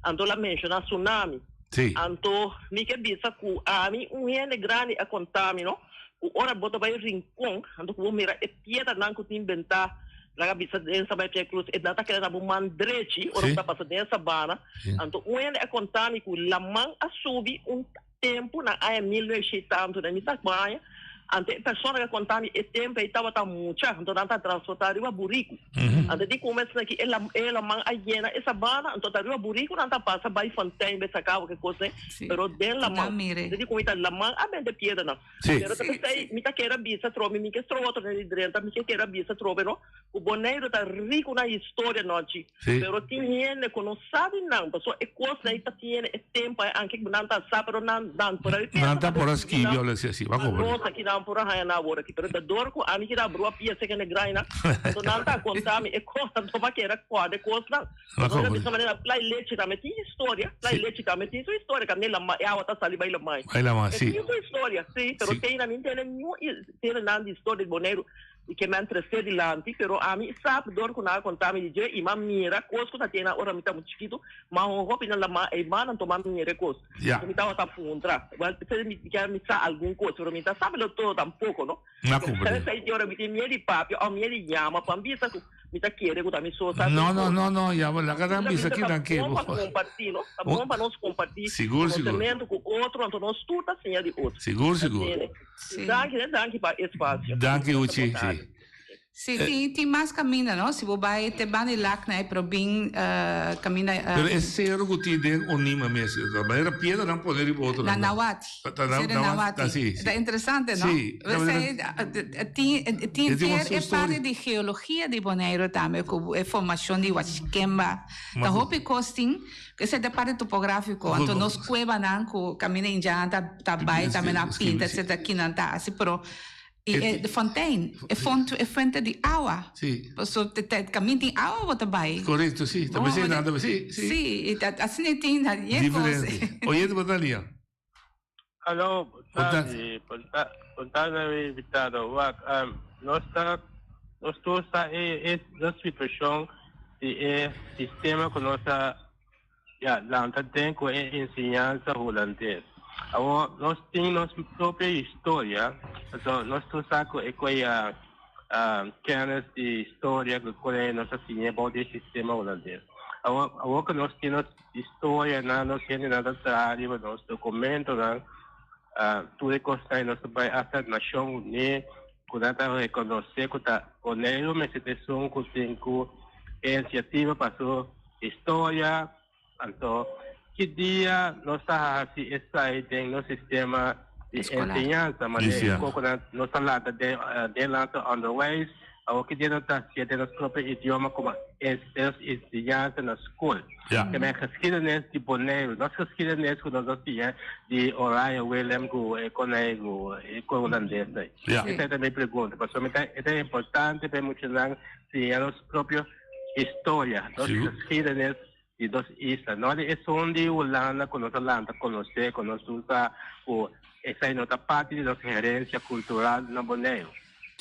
anto el a menciona tsunami.
Si.
Anto mi ke bisa cu ami un hende grandi a conta mi, no, cu ora bo ta bay Rincon, anto cu bo mira e Piedranan ku tin bentá laga bisa den Sabana Pia Cruz, e nan ta keda na bo man drechi ora bo ta pasa den Sabana. Anto un hende a konta mi ku laman a subi un tempu na aña 1900 i tantu, mi sa kua aña. Anto e persona ku a konta mi e tempu ei tabata mucha, anto nan ta transportá riba buriku. Anto di kuma esaki e e laman a yena e sabana, anto ta riba buriku nan ta pasa bai Fontein, Besakao, ke kos ei, pero den laman. Anto di kuma ta laman a benta e piedranan.
Sí.
Pero ta p'esei mi ta kere a bisa atrobe, mi ke stroba otro hende di drenta, mi ke kere a bisa atrobe no, ku Boneiru ta riku na historia nochi.
Sí.
Pero tin hende ku no sa di nan, pasobra e kosnan ei ta tiene e tempu ei anke ku nan ta sa, pero nan nan por a pensa
Nan ta
pa
por a
deskribi
skibi
nan
òf lo esei,
pa
ba komprende.
nos aki nan por a haña nan awor aki. Pero ta dor ku ami keda brua pia seke na e grainan, anto nan ta konta mi e kosnan, anto mi a kere kòrda e kosnan.
Ba
Pasobra
komprende.
bisa manera Play Lechi tambe tin historia, Play Lechi tambe tin su historia, ka mi lama e awa ta sali bai lamai.
Bai lama,
E
sí.
tin su historia, sí, pero
Sí.
te mi tene niun tene nan di historia di Boneiru i ke mi a trese dilanti, pero ami sa dor ku nan a konta mi di dje i m'a mira kos ku ta tene ora mi ta muchu chikitu, m'a hopi nan lama ei manan tuma mira e kos.
Ja.
Mi tabata puntra, wèl, p'esei mi kier mi sa algun kos, pero mi ta sabe lo todo tampoko, no.
Na comprende.
P'esei ora mi tin miedu di papia òf miedu di yama pa mi bisa ku mi ta kere ku ta mi so sa
No, no, no, no, ya bo laga nan bisa kinan ke
Ta
bo.
bon pa kompartí, no? Ta bon pa nos kompartí
Sigur, sigur.
konosementu ku otro, anto nos tur ta siña di otro.
Sigur, sigur.
Danki, danki pa e spasio.
Danki, Uchi, si.
Sí, tin, tin mas caminda, no? Si bo bai te banda di Lacna e pero bin caminda.
Pero e cero cu tin den Onima mes, ta manera piedra nan pone riba otro.
Na Nawati.
Ta na,
Cero
Nawati,
Nawati.
si, si.
Ta interesante, no?
Sí.
Esey, tin, tin
E tin
ter
un
e
story.
parte di geologia di Boneiru tambe, cu e formacion di Wachikemba.
Ma
Ta
cu-
hopi cos tin. Esey ta parte topografico. Anto nos cuevanan cu caminda indian ta, ta bai tambe na pinta, etcetera, kinan ta haci, pero I e fontein, e font, e fuente di awa.
Sí.
Paso te te kamin tin awa bo ta bai.
Korekto, sí. Ta pensé nada, sí, sí.
Sí, i ta asina e tin na ye kos.
Diferente. Oyente bo ta lia.
Aló, bon tardi. Bon tardi mi invitado. Wak, nos ta, nos tur sa e e nos situashon di e sistema ku nos a Ya, lanta den ku e enseñansa hulandes. Awor, nos tin nos propio historia, pasobra nos tur sa ku e koe a. Kennis di historia ku kore nos a siña bou di e sistema hulandes. Awor awor ku nos tin nos historianan, nos hendenan ta traha riba nos dokumentonan, tur e kosnan nos ta bai asta Nashon Uní ku nan ta rekonosé ku ta Boneiru mester ta esun ku tin ku e inisiativa pa su historia. Anto, ki dia nos ta hasi esai den nos sistema di enseñansa? Manera ku nos ta lanta den Nederlandse onderwijs, awor ki dia nos ta hasié den nos propio idioma komo nos enseñansa na skol? Te men geschiedenis di Boneiru, nos geschiedenis ku nos a siña di Oranje Willem ku e konei ku e hulandes ei. Esei ta mi pregunta, pasobra mi ta e ta importante pa e muchanan siña nos propio historia, nos geschiedenis di nos isla. No di esun di Hulanda ku nos a lanta konosé, ku nos usa, ku esei no ta parti di nos herensia kultural na Boneiru.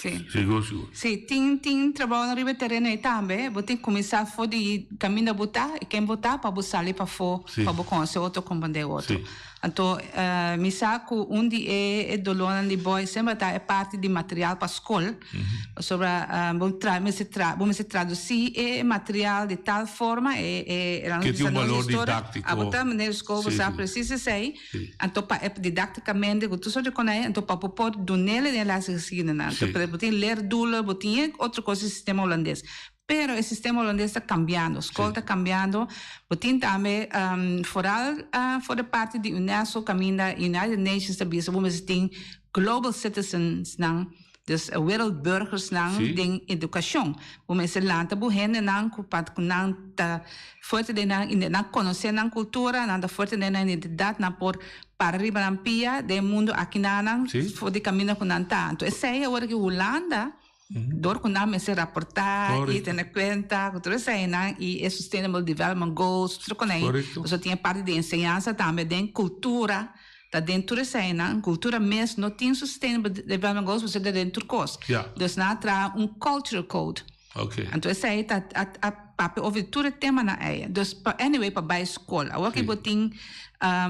Sí.
Sigur, sigur.
Sí, tin tin trabounan riba e tereno ei tambe. Bo tin kuminsá for di kaminda bo ta i ken bo ta pa bo sali pafó pa bo konosé otro, komprendé otro. Anto mi sa ku un di e dolónan di boy semper ta e parti di material pa skol, pasobra bo tra mester tra bo mester tradusí e material di tal forma e e
Ke tin un balor didáktiko.
Abo ta meneer skol bo sa presis esei, anto pa e didáktikamente ku tur sort di konai anto pa bo por dunele den e las gesinenan. Anto bo tin leerdoelen, bo tin e otro kos di sistema hulandes. Pero e sistema holandes ta cambiando, scol ta cambiando. Bo tin tambe vooral for de parti di UNESCO caminda United Nations ta bisa bo mester tin global citizens nan, dus wereldburgers nan den educacion. Bo mester lanta bo hendenan cu pa cu nan ta fuerte den nan, nan conoce nan cultura, nan ta fuerte den nan identidad, nan por para riba nan pia den e mundo akinanan for di caminda cu nan ta. Anto esey awor ki Hulanda Dor ku nan mester raportá i tene kuenta ku tur eseinan i e Sustainable Development Goals, tur kon ei. Pasobra tin e parti di enseñansa tambe den kultura, ta den tur eseinan. Kultura mes no tin Sustainable Development Goals pasobra ta den tur kos. Dus nan a traha un cultural code. Anto esei ta a papia over di tur e temanan ei. Dus pa anyway pa bai skol. Awor ki bo tin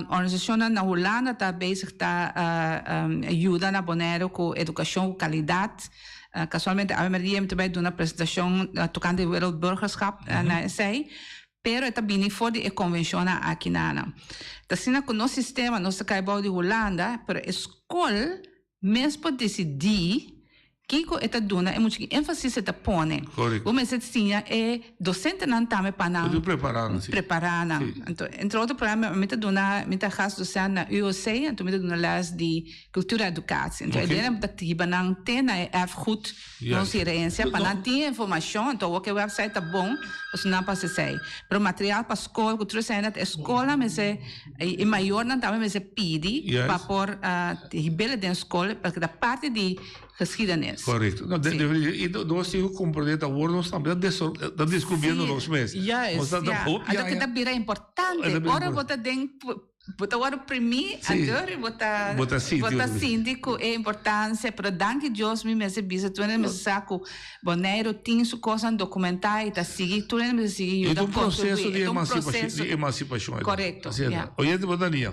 organisashonnan na Hulanda ta bezig ta yuda na Boneiru ku edukashon ku kalidat. Kasualmente awe merdia mi ta bai duna presentashon tokante wereldburgerschap na esei. Pero e ta bini for di e konvenshonnan aki nan. Ta asina ku nos sistema nos ta kai bou di Hulanda pero e skol mes por disidí kiko e ta duna e mucha ki énfasis e ta pone.
Correcto.
Bo mester siña e docentenan tambe pa nan
Por prepará nan, sí.
prepará nan.
Sí.
Anto, entre otro programa mi ta duna, mi ta gastdocent na UOC, anto mi ta duna les di cultura educatie. Anto
Oké.
e dena mi ta hiba nan te na e erfgoed
Juist.
nos herencia pa
No.
nan tin e informacion, anto awor ke website ta bon, pasobra nan pasa esei. Pero material pa skol ku tur esei, e skolnan mester E mayornan tambe mester pidi pa por hib'el den skol paske ta parti di geschiedenis.
Correcto. No, de, de, y nos tin cu comprende ta awor nos tambe ta descubriendo nos mes.
Juist, ja. Anto ke ta bira importante. Ora bo ta den, bo ta worde primi, anto bo ta,
bo ta sinti,
bo ta sinti cu e importancia. Pero danki Dios mi mester bisa tur hende mester sa cu Boneiru tin su kosnan dokumentá i ta sigui, tur hende mester sigui
E ta
yuda
un proseso
kontribuí.
di
E ta un
emansipashon,
proseso.
di emansipashon e ta.
Korekto,
Asina ta.
ya.
Oyente bo ta nia.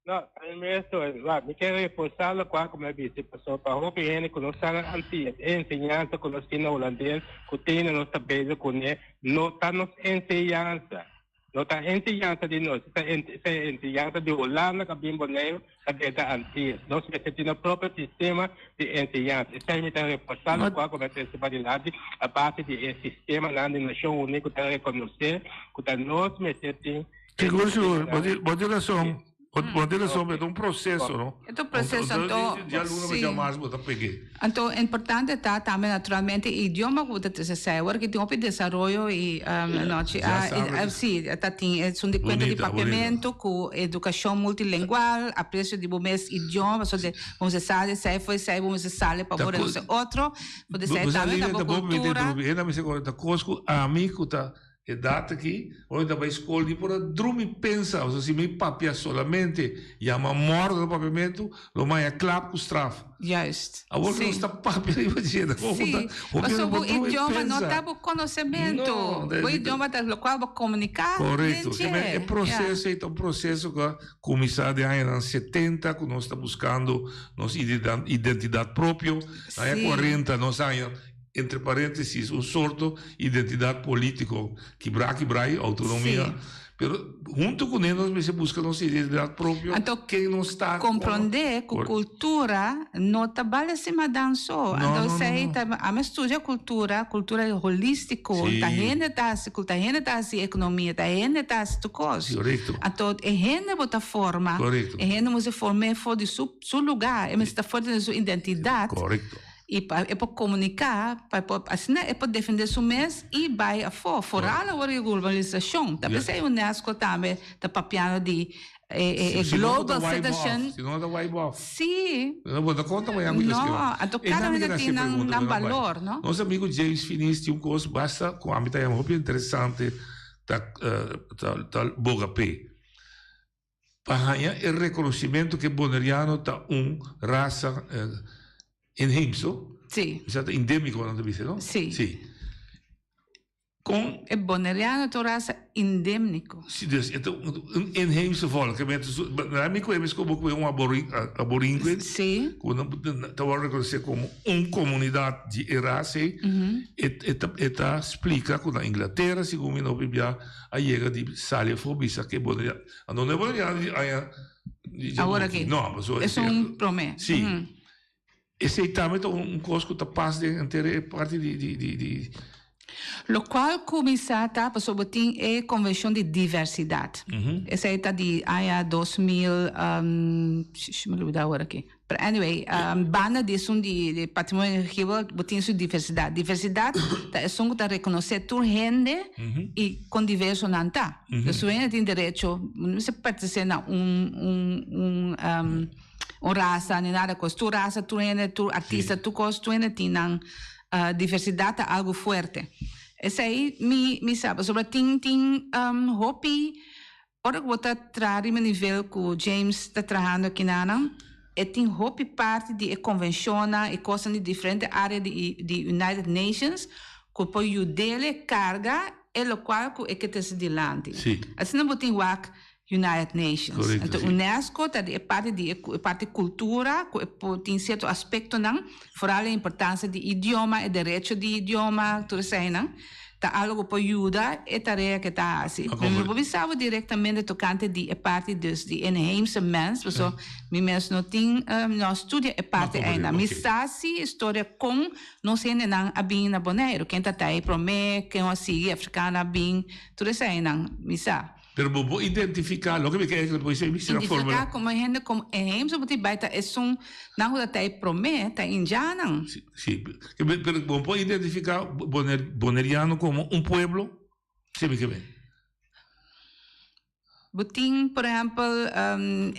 No, a mi esto, wak, mi ke reforsá lokual ku mi a bisa, pasobra pa hopi hende ku no sa nan Antillas, e enseñansa ku nos tin na hulandes, ku tin na nos ta bezig kuné, no ta nos enseñansa. No ta enseñansa di nos, esa e enseñansa di Hulanda ku a bin Boneiru ta beta Antillas. Nos mester tin nos propio sistema di enseñansa. Esei mi ta reforsá lokual ku mi a trese padilanti a base di e sistemanan di Nashon Uní ku ta rekonosé ku ta nos mester tin e
Sigur, sigur.
sistemanan.
Bo tin rason. Bo tin rason, pero ta un proseso, no?
E ta un proseso, anto,
Di aluna
si.
mas bo ta peg'é.
Anto, importante ta tambe naturalmente e idioma ku bo ta trese esei. Awor ki tin hopi desaroyo i anochi
Ya
a,
sabe.
si, ta tin esun di kuenta di
Bunita, bunita.
papiamentu ku edukashon multilingual, apresio di bo mes idioma, pasobra bo mester sa di esei for esei bo mester sali pa
Ta
bo
ko-
reconoce otro, por
Bo
esei
sa
tambe
Lidia,
ta bo
ta bo mete
kultura.
drubi. Hende a mester kore ta kos ku ami ku ta.
Edat aki, ora mi ta bai skol di por a drumi pensa, pasobra si mi papia solamente yama mòrdu na papiamentu, lo maya klap ku straf.
Juist.
Awor ku
Sí.
nos ta papia riba dje, ta komo
Sí,
ta hopi
pasobra
hende
bo
por drumi
idioma no
pensa.
ta bo konosementu.
No,
Bo idioma ta lokual bo komuniká den
Korekto.
dje.
E
Ja.
proseso ei ta un proseso ku a kuminsá den añanan setenta ku nos ta buskando nos identidat propio. Aña
Sí.
kuarenta nos aña entre paréntesis, un sorto identidad político, kibrá kibrá y autonomía.
Sí.
Pero hunto con él nos mester busca nos identidad propio,
Anto,
ken nos ta.
Comprende cu
Cor-
cultura no ta bale sima dan so.
No,
Anto,
no, no,
esey
no.
ta, ami studia cultura, cultura holistico.
Sí.
Ta hende ta haci, ta hende ta haci economia, ta hende ta haci tur cos.
Sí, correcto.
Anto, e hende bo ta forma.
Correcto.
E hende mester forme for di su, su lugar. E mester ta fuerte den su identidad.
Correcto.
I pa e por komuniká, pa e por asina e por defendé su mes i bai afó. Foral awor di globalisashon. Ta p'esei UNESCO tambe ta papiando di e e
Si no bo ta
global
wipe off.
citizen.
Si no ta wipe off.
Sí.
No bo ta konta mañana ku
No, anto kada hende tin nan nan balor, no?
Nos amigu James Finis tin un kos basta ku ami ta yama hopi interesante ta ta boga p'e. Pa haña e rekonosimentu ku e boneriano ta un rasa inheemso.
Sí.
Esei ta indémiko nan ta bisa, no?
Sí.
Sí. Kon.
E boneriano ta un rasa indémiko.
Sí, dus e ta un inheemse volk. Na mi ku e mes komo ku e un aboringue.
Sí.
Ku nan ta wòrdu rekonosé komo un komunidat di e rasa ei. E ta splika ku na Inglatera, segun mi no bibia, a yega di sali afó bisa ku e boneriano. Anto no e boneriano di aña di
Awor aki.
No, pasobra
Es un promé.
Sí. Esei tambe ta un kos ku ta pas den henter e parti di di di di.
Lokual kuminsá ta pasobra bo tin e konvenshon di diversidat. Esei ta di aña 2000, mi lubida awor aki. Pero anyway, banda di esun di patrimonio intangible bo tin su diversidad. Diversidad ta esun ku ta rekonosé tur hende i kon diverso nan ta. Dus tur hende tin derecho, no mester pertenesé na un un un un rasa ni nada kos. Tur rasa, tur hende, tur artista, tur kos, tur hende tin nan diversidad ta algu fuerte. Esei mi mi sa pasobra tin tin hopi. Ora ku bo ta traha riba nivel ku James ta trahando akinanan, e tin hopi parti di e konvenshonnan i kosnan di diferente área di di United Nations ku por yud'el karga e lokual ku e ke trese dilanti. Asina bo tin wak United Nations.
Korekto,
Anto
si.
UNESCO ta di e parti di e parti kultura ku e por tin sierto aspektonan, foral e importansia di idioma, e derecho di idioma, tur eseinan. Ta algo ku por yuda e tarea ku e ta hasi. Mi no por bisa bo direktamente tokante di e parti dus di inheemse mens, pasobra mi mes no tin, no a studia e parti einan. Mi sa si historia kon nos hendenan a bin na Boneiru, ken ta ta e promé, ken a sigui, afrikano a bin, tur eseinan mi sa.
Pero bo por identifica, loke mi ke por esei mi sera formula.
Identifica como hende como inheemse bo tin bay ta esun nan cu ta ta e prome, ta indianan.
Si, pero bo por identifica Boneriano como un pueblo? Si mi ke men.
Bo tin por ehempel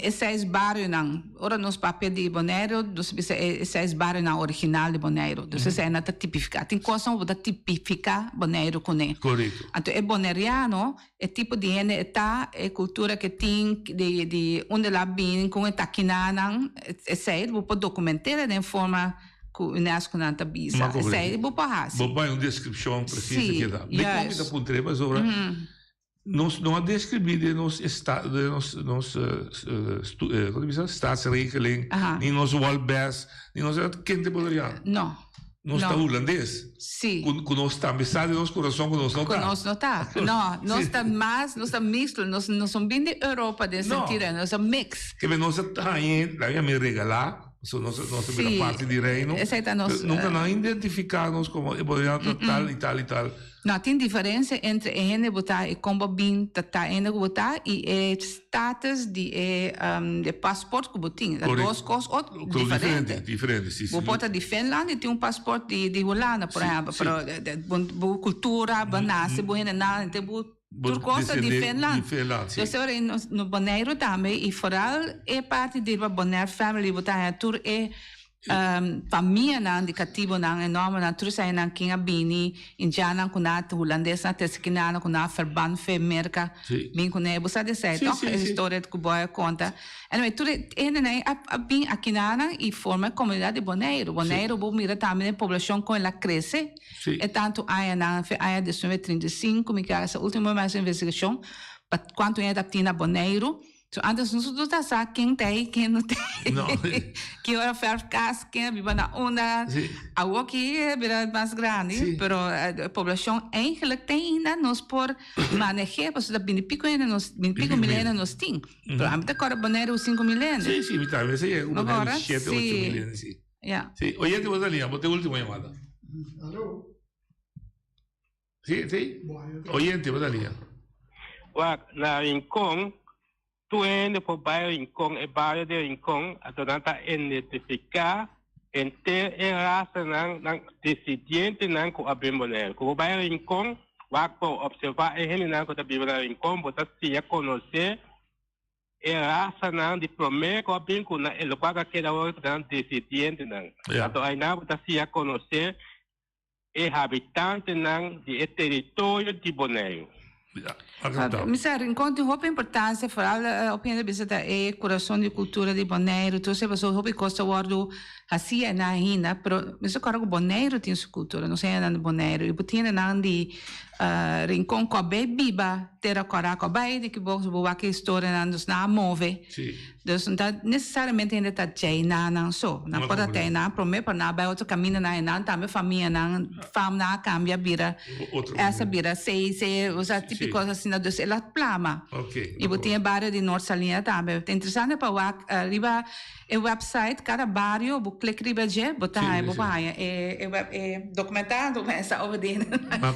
e seis barionan. Ora nos papia di Boneiru, nos ta bisa e seis barionan original di Boneiru. Dus eseinan ta tipifica. Tin cosnan cu bo ta tipifica Boneiru cune.
Correcto.
Anto e Boneriano E tipo di hende e ta, e cultura ke tin, di di unda el a bini, con e ta kinanan, esei bo por document'el den forma cu UNESCO nan ta bisa. Esei bo por haci.
Bo bay un descripcion precies di ke ta.
Si,
Mi con mi ta puntr'e pasobra nos no a describi den nos esta den nos nos como ta bisa staatsregeling, ni nos wolbes, ni nos ken ta podria.
No.
Nos ta hulandes.
Sí.
Ku, ku nos tambe sa den nos kurason ku nos no ta.
Ku nos no ta. No, nos ta mas, nos ta mixto, nos no son bin di Europa den
No.
sentido, nos ta mix.
Ke nos a haña, la mi regalá, so nos, nos a bira
Sí,
parti di reino.
esei ta nos,
Pero nunka
eh,
nan a identifiká nos komo e boneriano ta tal i tal i tal.
No, tin diferencia entre e hende bo ta y con bo bin ta ta hende cu bo ta y e status di e de paspoort cu bo tin. Ta dos cos ot diferente.
Diferente, diferente, si, si.
Bo por ta di Finland y tin un paspoort di di Hulanda, por ehempel, pero bo bo cultura, bo nace, bo hende nan, henter bo tur cos ta di Finland.
Di Finland, si.
Dus ora nos Boneiru tambe y vooral e parti di riba Bonaire family bo ta haya tur e. Famianan di katibonan e nòmbernan tur eseinan ken a bini indiannan ku nan hulandesnan a trese kinanan ku nan a ferban fe Merka bin kuné bo sa di esei tòg e historia ku bo a konta anyway tur e hendenan a bin akinanan i forma e komunidat di Boneiru Boneiru bo mira tambe den poblashon kon el a krese e tantu añanan fe aña diesnuebe 35 mi kere hasi ultimo mi a hasi investigashon pa kuantu hende ta tin na Boneiru. So antes nos no ta sa ken ta ei, ken no ta ei.
No.
Ki ora verf kas, ken a biba na unda.
Sí.
Awor ki a bira mas grandi,
Sí.
pero e poblacion eigenlijk te ainda nos por maneh'é, pasobra ta binti pico hende nos, binti pico mil hende nos tin. Pero ami ta kòrda Boneiru sinku mil hende.
Sí, sí, mi tambe sa yega ku
No
Boneiru
kòrda?
shete, ocho
Sí.
mil hende, sí.
Ja.
Sí, oyente bo ta liña, bo ta e ultimo yamada.
Aló.
Sí, sí. Oyente, bo ta liña.
Wak, na Rincon, tur hende por bai Rincon, e bario di Rincon, anto nan ta identifiká henter e rasanan, nan desidientenan ku a bin Boneiru. Ku bo bai Rincon, wak por opservá e hendenan ku ta biba na Rincon, bo ta siña konosé e rasanan di promé ku a bin ku nan, e lokual ku a keda awor ku ta nan desidientenan. Anto ainan bo ta siña konosé e habitantenan di e teritorio di Boneiru.
Mi sa Rincon tin hopi importancia, vooral op hende bisa ta e corazon di cultura di Boneiru, tur esei pasobra hopi cos ta wordo haci einan ainda, pero mi sa corda cu Boneiru tin su cultura, nos hendenan di Boneiru y bo tin hendenan di Rincon cu a bay biba tera cora, cu a bay di kibox, bo wak e historianan, dus nan a move. Dus no ta nesesariamente hende ta djei na nan so. Nan por ta tei nan prome pero nan a bai otro kaminda nan e nan tambe famianan famnan a kambia bira esa bira sei sei osea tipiko asina dus el a plama. I bo tin e bario di Noord Saliña tambe. Ta interesante pa wak riba e website kada bario bo klik riba dje bo ta haña bo por haña e e web e dokumentario bo pensa over di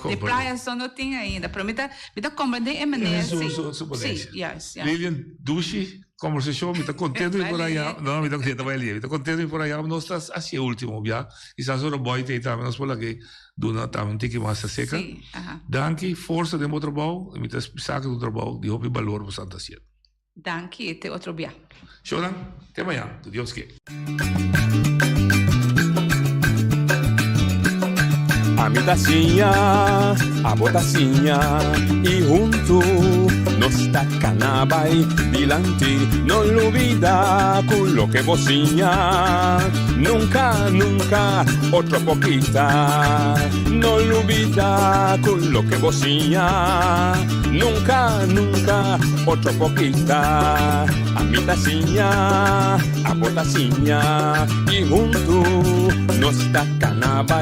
di playa so no tin ainda pero mi ta mi ta komprende e manera si si juist.
Lilian Dushi Conversacion, mi ta contento mi por haya, no, mi ta contento bai lie, mi ta contento mi por haya, nos ta haci e ultimo bia, kisas ora boy ta tambe nos por laga duna tambe un tiki mas acerca.
Sí, aha.
Danki, forsa den bo trabou, mi ta sa cu ta un trabou di hopi balor bo sa ta haciendo.
Danki, te otro bia.
Shownan, te mañana, cu Dios ke.
Ami ta siña, abo ta siña y huntu nos ta cana bay dilanti. No lubida cu loke bo siña nunca, nunca otro por kita. No lubida cu loke bo siña nunca, nunca otro por kita. Ami ta siña. Abo ta siña y huntu nos ta cana bay.